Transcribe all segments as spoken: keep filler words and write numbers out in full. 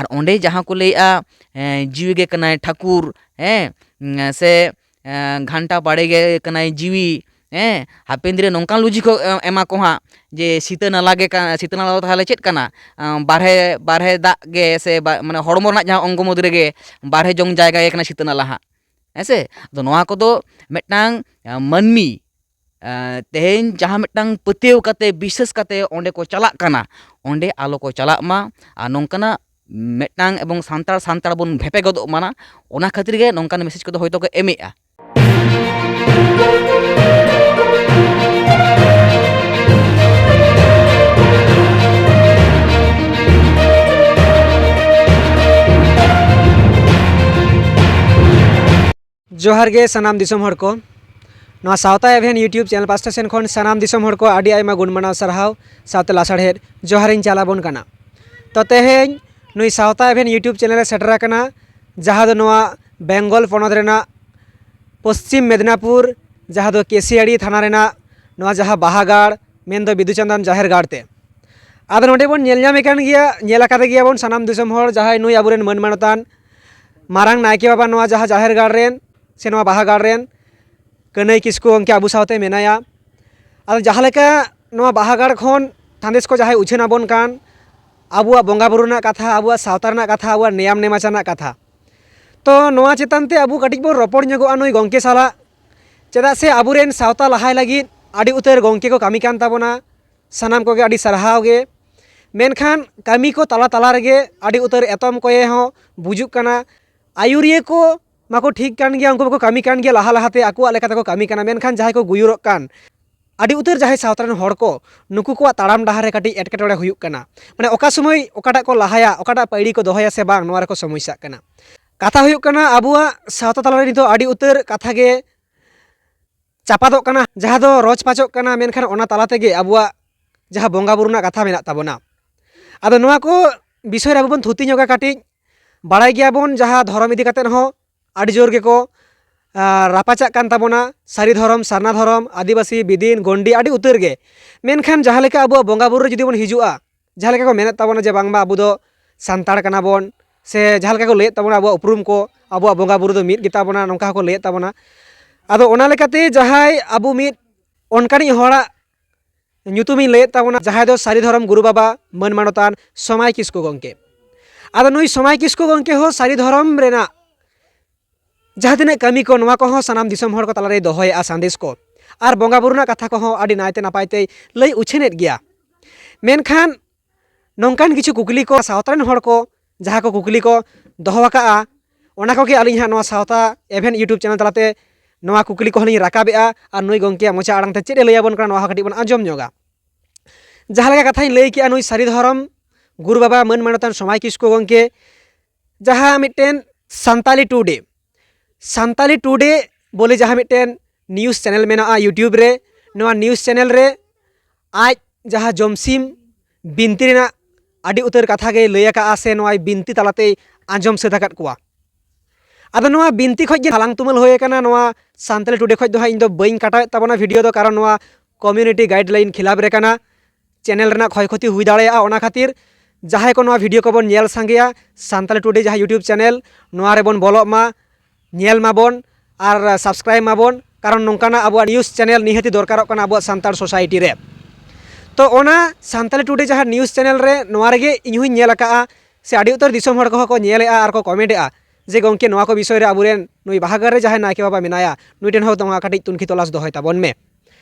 ᱟᱨ ᱚᱸᱰᱮ ᱡᱟᱦᱟᱸ ᱠᱚ ᱞᱟᱹᱭᱮᱜᱼᱟ, ᱮᱸ, ᱡᱤᱣᱤ ᱜᱮ ᱠᱟᱱᱟᱭ ᱴᱷᱟᱹᱠᱩᱨ, ᱦᱮᱸ, ᱩᱸ, ᱥᱮ, ᱮᱸ, ᱜᱷᱟᱱᱴᱟ ᱵᱟᱲᱮ ᱜᱮ ᱠᱟᱱᱟᱭ ᱡᱤᱣᱤ, ᱦᱮᱸ, ᱦᱟᱯᱮᱱ ᱫᱤᱱ ᱨᱮ ᱱᱚᱝᱠᱟᱱ ᱞᱩᱡᱤ ᱠᱚ, ᱮ-, ᱮᱢᱟ ᱠᱚ ᱦᱟᱸᱜ, ᱡᱮ ᱥᱤᱛᱟᱹ ᱱᱟᱞᱟ ᱜᱮ ᱠᱟ-, ᱥᱤᱛᱟᱹ ᱱᱟᱞᱟ ᱫᱚ ᱛᱟᱦᱚᱞᱮ ᱪᱮᱫ ᱠᱟᱱᱟ? ᱟᱸ, ᱵᱟᱨᱦᱮ, ᱵᱟᱨᱦᱮ ᱫᱟᱜ ᱜᱮ ᱥᱮ ᱵᱟ-, ᱢᱟᱱᱮ ᱦᱚᱲᱢᱚ ᱨᱮᱱᱟᱜ ᱡᱟᱦᱟᱸ ᱚᱝᱜᱚ ᱢᱩᱫᱽ ᱨᱮᱜᱮ ᱵᱟᱨᱦᱮ ᱡᱚᱝ ᱡᱟᱭᱜᱟ ᱜᱮ ᱠᱟᱱᱟ ᱥᱤᱛᱟᱹ ᱱᱟᱞᱟ ᱦᱟᱸᱜ, ᱦᱮᱸ ᱥᱮ? ᱟᱫᱚ ᱱᱚᱣᱟ ᱠᱚᱫᱚ ᱢᱤᱫᱴᱟᱝ, ᱟᱸ, ᱢᱟᱹᱱᱢᱤ, ᱟᱸ, ᱛᱮᱦᱮᱧ ᱡᱟᱦᱟᱸ ᱢᱤᱫᱴᱟᱝ ᱯᱟᱹᱛᱭᱟᱹᱣ ᱠᱟᱛᱮ, ᱵᱤᱥᱥᱟᱹᱥ ᱠᱟᱛᱮ ᱚᱸᱰᱮ ᱠᱚ ᱪᱟᱞᱟᱜ ᱠᱟᱱᱟ, ᱚᱸᱰᱮ ᱟᱞᱚ ᱠᱚ ᱪᱟᱞᱟᱜ ᱢᱟ᱾ ᱟᱨ ᱱᱚᱝᱠᱟᱱᱟᱜ ᱢᱤᱫᱴᱟᱝ ᱮᱵᱚᱝ ᱥᱟᱱᱛᱟᱲ ᱥᱟᱱᱛᱟᱲ ᱵᱚᱱ ᱵᱷᱮᱯᱮ ᱜᱚᱫᱚᱜ ᱢᱟ ᱱᱟ, ᱚᱱᱟ ᱠᱷᱟᱹᱛᱤᱨ ᱜᱮ ᱱᱚᱝᱠᱟᱱ ᱢᱮᱥᱮᱡᱽ ᱠᱚᱫᱚ ᱦᱚᱭᱛᱳ ᱠᱚ ᱮᱢᱮᱜᱼᱟ᱾ ᱡᱚᱦᱟᱨ ᱜᱮ ᱥᱟᱱᱟᱢ ᱫᱤᱥᱚᱢ ᱦᱚᱲ ᱠᱚ᱾ ᱱᱚᱣᱟ ᱥᱟᱶᱛᱟ ᱮᱵᱷᱮᱱ YouTube ᱪᱮᱱᱮᱞ ᱯᱟᱥᱴᱟ ᱥᱮᱱ ᱠᱷᱚᱱ ᱥᱟᱱᱟᱢ ᱫᱤᱥᱚᱢ ᱦᱚᱲ ᱠᱚ ᱟᱹᱰᱤ ᱟᱭᱢᱟ ᱜᱩᱱ ᱢᱟᱱᱟᱣ ᱥᱟᱨᱦᱟᱣ ᱥᱟᱶᱛᱮ ᱞᱟᱥᱟᱲᱦᱮᱫ ᱡᱚᱦᱟᱨᱤᱧ ᱪᱟᱞ ᱟᱵᱚᱱ ᱠᱟᱱᱟ᱾ ᱛᱚ ᱛᱮᱦᱮᱧ ᱱᱩᱭ ᱥᱟᱶᱛᱟ ᱮᱵᱷᱮᱱ YouTube ᱪᱮᱱᱮᱞ ᱨᱮ ᱥᱮᱴᱮᱨ ᱟᱠᱟᱱᱟ, ᱡᱟᱦᱟᱸ ᱫᱚ ᱱᱚᱣᱟ ᱵᱮᱝᱜᱚᱞ ᱯᱚᱱᱚᱛ ᱨᱮᱱᱟᱜ ᱯᱚᱥᱪᱤᱢ ᱢᱮᱫᱽᱱᱟᱯᱩᱨ, ᱡᱟᱦᱟᱸ ᱫᱚ ᱠᱮᱥᱤᱭᱟᱲᱤ ᱛᱷᱟᱱᱟ ᱨᱮᱱᱟᱜ ᱱᱚᱣᱟ ᱡᱟᱦᱟᱸ ᱵᱟᱦᱟᱜᱟᱲ, ᱢᱮᱱᱫᱚ ᱵᱤᱫᱩ ᱪᱟᱸᱫᱟᱱ ᱡᱟᱦᱮᱨ ᱜᱟᱲ ᱛᱮ᱾ ᱟᱫᱚ ᱱᱚᱰᱮ ᱵᱚᱱ ᱧᱮᱞ ᱧᱟᱢᱮ ᱠᱟᱱ ᱜᱮᱭᱟ, ᱧᱮᱞ ᱟᱠᱟᱫᱮ ᱜᱮᱭᱟᱵᱚᱱ ᱥᱟᱱᱟᱢ ᱫᱤᱥᱚᱢ ᱦᱚᱲ, ᱡᱟᱦᱟᱸᱭ ᱱᱩᱭ ᱟᱵᱚᱨᱮᱱ ᱢᱟᱹᱱ ᱢᱟᱱᱚᱛᱟᱱ ᱢᱟᱨᱟᱝ ᱱᱟᱭᱠᱮ ᱵᱟᱵᱟ ᱱᱚᱣᱟ ᱡᱟᱦᱟᱸ ᱡᱟᱦᱮᱨ ᱜᱟᱲ ᱨᱮᱱ ᱥᱮ ᱱᱚᱣᱟ ᱵᱟᱦᱟ ᱜᱟᱲ ᱨᱮᱱ ᱠᱟᱹᱱᱟᱹᱭ ᱠᱤᱥᱠᱩ ᱜᱚᱢᱠᱮ ᱟᱵᱚ ᱥᱟᱶᱛᱮ ᱢᱮᱱᱟᱭᱟ᱾ ᱟᱫᱚ ᱡᱟᱦᱟᱸ ᱞᱮᱠᱟ ᱱᱚᱣᱟ ᱵᱟᱦᱟ ᱜᱟᱲ ᱠᱷᱚᱱ ᱥᱟᱸᱫᱮᱥ ᱠᱚ ᱡᱟᱦᱟᱸᱭ ᱩᱪᱷᱟᱹᱱ ᱟᱵᱚᱱ ᱠᱟᱱ, ᱟᱵᱚᱣᱟᱜ ᱵᱚᱸᱜᱟ ᱵᱩᱨᱩ ᱨᱮᱱᱟᱜ ᱠᱟᱛᱷᱟ, ᱟᱵᱚᱣᱟᱜ ᱥᱟᱶᱛᱟ ᱨᱮᱱᱟᱜ ᱠᱟᱛᱷᱟ, ᱟᱵᱚᱣᱟᱜ ᱱᱮᱭᱟᱢ ᱱᱮᱢᱟᱪᱟᱨ ᱨᱮᱱᱟᱜ ᱠᱟᱛᱷᱟ, ᱛᱚ ᱱᱚᱣᱟ ᱪᱮᱛᱟᱱ ᱛᱮ ᱟᱵᱚ ᱠᱟᱹᱴᱤᱡ ᱵᱚᱱ ᱨᱚᱯᱚᱲ ᱧᱚᱜᱚᱜᱼᱟ ᱱᱩᱭ ᱜᱚᱢᱠᱮ ᱥᱟᱞᱟᱜ᱾ ᱪᱮᱫᱟᱜ ᱥᱮ ᱟᱵᱚᱨᱮᱱ ᱥᱟᱶᱛᱟ ᱞᱟᱦᱟᱭ ᱞᱟᱹᱜᱤᱫ ᱟᱹᱰᱤ ᱩᱛᱟᱹᱨ ᱜᱚᱢᱠᱮ ᱠᱚ ᱠᱟᱹᱢᱤ ᱠᱟᱱ ᱛᱟᱵᱚᱱᱟ, ᱥᱟᱱᱟᱢ ᱠᱚᱜᱮ ᱟᱹᱰᱤ ᱥᱟᱨᱦᱟᱣ ᱜᱮ᱾ ᱢᱮᱱᱠᱷᱟᱱ ᱠᱟᱹᱢᱤ ᱠᱚ ᱛᱟᱞᱟ ᱛᱟᱞᱟ ᱨᱮᱜᱮ ᱟᱹᱰᱤ ᱩᱛᱟᱹᱨ ᱮᱛᱚᱢ ᱠᱚᱭᱮ ᱦᱚᱸ ᱵᱩᱡᱩᱜ ᱠᱟᱱᱟ᱾ ᱟᱹᱭᱩᱨᱤᱭᱟᱹ ᱠᱚ ᱢᱟᱠᱚ ᱴᱷᱤᱠ ᱠᱟᱱ ᱜᱮᱭᱟ, ᱩᱱᱠᱩ ᱢᱟᱠᱚ ᱠᱟᱹᱢᱤ ᱠᱟᱱ ᱜᱮᱭᱟ, ᱞᱟᱦᱟ ᱞᱟᱦᱟᱛᱮ ᱟᱠᱚᱣᱟᱜ ᱞᱮᱠᱟ ᱛᱮᱠᱚ ᱠᱟᱹᱢᱤ ᱠᱟᱱᱟ, ᱢᱮᱱᱠᱷᱟᱱ ᱡᱟᱦᱟᱸᱭ ᱠᱚ ᱜᱩᱭᱩᱨᱚᱜ ᱠᱟᱱ, ᱟᱹᱰᱤ ᱩᱛᱟᱹᱨ ᱡᱟᱦᱟᱸᱭ ᱥᱟᱶᱛᱟ ᱨᱮᱱ ᱦᱚᱲ ᱠᱚ, ᱱᱩᱠᱩ ᱠᱚᱣᱟᱜ ᱛᱟᱲᱟᱢ ᱰᱟᱦᱟᱨ ᱨᱮ ᱠᱟᱹᱴᱤᱡ ᱮᱴᱠᱮᱴᱚᱬᱮ ᱦᱩᱭᱩᱜ ᱠᱟᱱᱟ᱾ ᱢᱟᱱᱮ ᱚᱠᱟ ᱥᱚᱢᱚᱭ ᱚᱠᱟᱴᱟᱜ ᱠᱚ ᱞᱟᱦᱟᱭᱟ, ᱚᱠᱟᱴᱟᱜ ᱯᱟᱹᱭᱲᱤ ᱠᱚ ᱫᱚᱦᱚᱭᱟ ᱥᱮ ᱵᱟᱝ, ᱱᱚᱣᱟ ᱨᱮᱠᱚ ᱥᱚᱢᱚᱥᱥᱟᱜ ᱠᱟᱱᱟ᱾ ᱠᱟᱛᱷᱟ ᱦᱩᱭᱩᱜ ᱠᱟᱱᱟ, ᱟᱵᱚᱣᱟᱜ ᱥᱟᱶᱛᱟ ᱛᱟᱞᱟᱨᱮ ᱱᱤᱛᱚᱜ ᱟᱹᱰᱤ ᱩᱛᱟᱹᱨ ᱠᱟᱛᱷᱟ ᱜᱮ ᱪᱟᱯᱟᱫᱚᱜ ᱠᱟᱱᱟ, ᱡᱟᱦᱟᱸ ᱫᱚ ᱨᱚᱡᱽ ᱯᱟᱪᱚᱜ ᱠᱟᱱᱟ, ᱢᱮᱱᱠᱷᱟᱱ ᱚᱱᱟ ᱛᱟᱞᱟ ᱛᱮᱜᱮ ᱟᱵᱚᱣᱟᱜ ᱡᱟᱦᱟᱸ ᱵᱚᱸᱜᱟ ᱵᱩᱨᱩ ᱨᱮᱱᱟᱜ ᱠᱟᱛᱷᱟ ᱢᱮᱱᱟᱜ ᱛᱟᱵᱚᱱᱟ᱾ ᱟᱫᱚ ᱱᱚᱣᱟ ᱠᱚ ᱵᱤᱥᱚᱭ ᱨᱮ ᱟᱵᱚ ᱵᱚᱱ ᱛᱷᱩᱛᱤ ᱧᱚᱜᱟ ᱠᱟᱹᱴᱤᱡ᱾ ᱵᱟᱲᱟᱭ ᱜᱮᱭᱟᱵᱚᱱ ᱡᱟᱦᱟᱸ ᱫᱷᱚᱨᱚᱢ ᱤᱫᱤ ᱠᱟᱛᱮᱫ ᱦᱚᱸ ᱟᱹᱰᱤ ᱡᱳᱨ ᱜᱮᱠᱚ, ᱟᱨ ᱨᱟᱯᱟᱪᱟᱜ ᱠᱟᱱ ᱛᱟᱵᱚᱱᱟ, ᱥᱟᱹᱨᱤ ᱫᱷᱚᱨᱚᱢ, ᱥᱟᱨᱱᱟ ᱫᱷᱚᱨᱚᱢ, ᱟᱹᱫᱤᱵᱟᱹᱥᱤ, ᱵᱤᱫᱤᱱ, ᱜᱚᱱᱰᱤ, ᱟᱹᱰᱤ ᱩᱛᱟᱹᱨ ᱜᱮ᱾ ᱢᱮᱱᱠᱷᱟᱱ ᱡᱟᱦᱟᱸ ᱞᱮᱠᱟ ᱟᱵᱚᱣᱟᱜ ᱵᱚᱸᱜᱟ ᱵᱩᱨᱩ ᱨᱮ ᱡᱩᱫᱤ ᱵᱚᱱ ᱦᱤᱡᱩᱜᱼᱟ, ᱡᱟᱦᱟᱸ ᱞᱮᱠᱟ ᱠᱚ ᱢᱮᱱᱮᱫ ᱛᱟᱵᱚᱱᱟ ᱡᱮ ᱵᱟᱝᱢᱟ ᱟᱵᱚ ᱫᱚ ᱥᱟᱱᱛᱟᱲ ᱠᱟᱱᱟ ᱵᱚᱱ, ᱥᱮ ᱡᱟᱦᱟᱸ ᱞᱮᱠᱟ ᱠᱚ ᱞᱟᱹᱭᱮᱫ ᱛᱟᱵᱚᱱᱟ ᱟᱵᱚᱣᱟᱜ ᱩᱯᱨᱩᱢ ᱠᱚ, ᱟᱵᱚᱣᱟᱜ ᱵᱚᱸᱜᱟ ᱵᱩᱨᱩ ᱫᱚ ᱢᱤᱫ ᱜᱮᱛᱟ ᱵᱚᱱᱟ, ᱱᱚᱝᱠᱟ ᱦᱚᱸᱠᱚ ᱞᱟᱹᱭᱮᱫ ᱛᱟᱵᱚᱱᱟ᱾ ᱟᱫᱚ ᱚᱱᱟ ᱞᱮᱠᱟᱛᱮ ᱡᱟᱦᱟᱸᱭ ᱟᱵᱚ ᱢᱤᱫ ᱚᱱᱠᱟᱱᱤᱡ ᱦᱚᱲᱟᱜ ᱧᱩᱛᱩᱢᱤᱧ ᱞᱟᱹᱭᱮᱫ ᱛᱟᱵᱚᱱᱟ, ᱡᱟᱦᱟᱸᱭ ᱫᱚ ᱥᱟᱹᱨᱤ ᱫᱷᱚᱨᱚᱢ ᱜᱩᱨᱩ ᱵᱟᱵᱟ ᱢᱟᱹᱱ ᱢᱟᱱᱚᱛᱟᱱ ᱥᱚᱢᱟᱭ ᱠᱤᱥᱠᱩ ᱜᱚᱢᱠᱮ᱾ ᱟᱫᱚ ᱱᱩᱭ ᱥᱚᱢᱟᱭ ᱠᱤᱥᱠᱩ ᱜᱚᱢᱠᱮ ᱦᱚᱸ ᱥᱟᱹᱨᱤ ᱫᱷᱚᱨᱚᱢ ᱨᱮᱱᱟᱜ ᱡᱟᱦᱟᱸ ᱛᱤᱱᱟᱹᱜ ᱠᱟᱹᱢᱤ ᱠᱚ, ᱱᱚᱣᱟ ᱠᱚᱦᱚᱸ ᱥᱟᱱᱟᱢ ᱫᱤᱥᱚᱢ ᱦᱚᱲ ᱠᱚ ᱛᱟᱞᱟᱨᱮᱭ ᱫᱚᱦᱚᱭᱮᱫᱼᱟ ᱥᱟᱸᱫᱮᱥ ᱠᱚ, ᱟᱨ ᱵᱚᱸᱜᱟ ᱵᱩᱨᱩ ᱨᱮᱱᱟᱜ ᱠᱟᱛᱷᱟ ᱠᱚᱦᱚᱸ ᱟᱹᱰᱤ ᱱᱟᱭᱛᱮ ᱱᱟᱯᱟᱭ ᱛᱮᱭ ᱞᱟᱹᱭ ᱩᱪᱷᱟᱹᱱᱮᱫ ᱜᱮᱭᱟ᱾ ᱢᱮᱱᱠᱷᱟᱱ ᱱᱚᱝᱠᱟᱱ ᱠᱤᱪᱷᱩ ᱠᱩᱠᱞᱤ ᱠᱚ ᱥᱟᱶᱛᱟ ᱨᱮᱱ ᱦᱚᱲ ᱠᱚ ᱡᱟᱦᱟᱸ ᱠᱚ ᱠᱩᱠᱞᱤ ᱠᱚ ᱫᱚᱦᱚ ᱟᱠᱟᱫᱼᱟ, ᱚᱱᱟ ᱠᱚᱜᱮ ᱟᱹᱞᱤᱧ ᱦᱟᱸᱜ ᱱᱚᱣᱟ ᱥᱟᱶᱛᱟ ᱮᱵᱷᱮᱱ YouTube ᱪᱮᱱᱮᱞ ᱛᱟᱞᱟᱛᱮ ᱱᱚᱣᱟ ᱠᱩᱠᱞᱤ ᱠᱚᱦᱚᱸ ᱞᱤᱧ ᱨᱟᱠᱟᱵᱮᱜᱼᱟ, ᱟᱨ ᱱᱩᱭ ᱜᱚᱢᱠᱮᱭᱟᱜ ᱢᱚᱪᱟ ᱟᱲᱟᱝ ᱛᱮ ᱪᱮᱫ ᱮ ᱞᱟᱹᱭ ᱟᱵᱚᱱ ᱠᱟᱱᱟ, ᱱᱚᱣᱟ ᱦᱚᱸ ᱠᱟᱹᱴᱤᱡ ᱵᱚᱱ ᱟᱸᱡᱚᱢ ᱧᱚᱜᱟ᱾ ᱡᱟᱦᱟᱸ ᱞᱮᱠᱟ ᱠᱟᱛᱷᱟᱧ ᱞᱟᱹᱭ ᱠᱮᱜᱼᱟ, ᱱᱩᱭ ᱥᱟᱹᱨᱤ ᱫᱷᱚᱨᱚᱢ ᱜᱩᱨᱩ ᱵᱟᱵᱟ ᱢᱟᱹᱱ ᱢᱟᱱᱚᱛᱟᱱ ᱥᱚᱢᱟᱭ ᱠᱤᱥᱠᱩ ᱜᱚᱢᱠᱮ ᱡᱟᱦᱟᱸ ᱢᱤᱫᱴᱮᱱ ᱥᱟᱱᱛᱟᱞᱤ ᱴᱩᱰᱮ, ᱥᱟᱱᱛᱟᱞᱤ ᱴᱩᱰᱮ ᱵᱚᱞᱮ ᱡᱟᱦᱟᱸ ᱢᱤᱫᱴᱮᱱ news channel ᱢᱮᱱᱟᱜᱼᱟ YouTube ᱨᱮ, ᱱᱚᱣᱟ news channel ᱨᱮ ᱟᱡ ᱡᱟᱦᱟᱸ ᱡᱚᱢᱥᱤᱢ ᱵᱤᱱᱛᱤ ᱨᱮᱱᱟᱜ ᱟᱹᱰᱤ ᱩᱛᱟᱹᱨ ᱠᱟᱛᱷᱟ ᱜᱮᱭ ᱞᱟᱹᱭ ᱟᱠᱟᱫᱼᱟ, ᱥᱮ ᱱᱚᱣᱟ ᱵᱤᱱᱛᱤ ᱛᱟᱞᱟᱛᱮᱭ ᱟᱸᱡᱚᱢ ᱥᱟᱹᱛ ᱟᱠᱟᱫ ᱠᱚᱣᱟ᱾ ᱟᱫᱚ ᱱᱚᱣᱟ ᱵᱤᱱᱛᱤ ᱠᱷᱚᱱ ᱜᱮ ᱦᱟᱞᱟᱝ ᱛᱩᱢᱟᱹᱞ ᱦᱩᱭ ᱟᱠᱟᱱᱟ᱾ ᱱᱚᱣᱟ ᱥᱟᱱᱛᱟᱞᱤ ᱴᱩᱰᱮ ᱠᱷᱚᱱ ᱫᱚ ᱦᱟᱸᱜ ᱤᱧ ᱫᱚ ᱵᱟᱹᱧ ᱠᱟᱴᱟᱣᱮᱫ ᱛᱟᱵᱚᱱᱟ ᱵᱷᱤᱰᱤᱭᱳ ᱫᱚ, ᱠᱟᱨᱚᱱ ᱱᱚᱣᱟ community guideline ᱠᱷᱤᱞᱟᱯ ᱨᱮ ᱠᱟᱱᱟ, ᱪᱮᱱᱮᱞ ᱨᱮᱱᱟᱜ ᱠᱷᱚᱭ ᱠᱷᱚᱛᱤ ᱦᱩᱭ ᱫᱟᱲᱮᱭᱟᱜᱼᱟ᱾ ᱚᱱᱟ ᱠᱷᱟᱹᱛᱤᱨ ᱡᱟᱦᱟᱸᱭ ᱠᱚ ᱱᱚᱣᱟ ᱵᱷᱤᱰᱤᱭᱳ ᱠᱚᱵᱚᱱ ᱧᱮᱞ ᱥᱟᱸᱜᱮᱭᱟ, ᱥᱟᱱᱛᱟᱞᱤ ᱴᱩᱰᱮ ᱡᱟᱦᱟᱸ YouTube ᱪᱮᱱᱮᱞ, ᱱᱚᱣᱟ ᱨᱮᱵᱚᱱ ᱵᱚᱞᱚᱜ ᱢᱟ, ᱧᱮᱞ ᱢᱟᱵᱚᱱ ᱟᱨ subscribe ᱢᱟᱵᱚᱱ, ᱠᱟᱨᱚᱱ ᱱᱚᱝᱠᱟᱱᱟᱜ ᱟᱵᱚᱣᱟᱜ news channel ᱱᱤᱦᱟᱹᱛᱤ ᱫᱚᱨᱠᱟᱨᱚᱜ ᱠᱟᱱᱟ ᱟᱵᱚᱣᱟᱜ ᱥᱟᱱᱛᱟᱲ society ᱨᱮ᱾ ᱛᱚ ᱚᱱᱟ ᱥᱟᱱᱛᱟᱞᱤ ᱴᱩᱰᱮ ᱡᱟᱦᱟᱸ news channel ᱨᱮ, ᱱᱚᱣᱟ ᱨᱮᱜᱮ ᱤᱧ ᱦᱚᱸᱧ ᱧᱮᱞ ᱟᱠᱟᱫᱼᱟ, ᱥᱮ ᱟᱹᱰᱤ ᱩᱛᱟᱹᱨ ᱫᱤᱥᱚᱢ ᱦᱚᱲ ᱠᱚᱦᱚᱸ ᱠᱚ ᱧᱮᱞᱮᱫᱼᱟ ᱟᱨ ᱠᱚ ᱠᱚᱢᱮᱱᱴᱮᱫᱼᱟ ᱡᱮ, "ᱜᱚᱢᱠᱮ, ᱱᱚᱣᱟ ᱠᱚ ᱵᱤᱥᱚᱭ ᱨᱮ ᱟᱵᱚᱨᱮᱱ ᱱᱩᱭ ᱵᱟᱦᱟᱜᱟᱲ ᱨᱮ ᱡᱟᱦᱟᱸᱭ ᱱᱟᱭᱠᱮ ᱵᱟᱵᱟ ᱢᱮᱱᱟᱭᱟ, ᱱᱩᱭ ᱴᱷᱮᱱ ᱦᱚᱸ ᱱᱚᱣᱟ ᱠᱟᱹᱴᱤᱡ ᱛᱩᱱᱠᱷᱤ ᱛᱚᱞᱟᱥ ᱫᱚᱦᱚᱭ ᱛᱟᱵᱚᱱ ᱢᱮ᱾"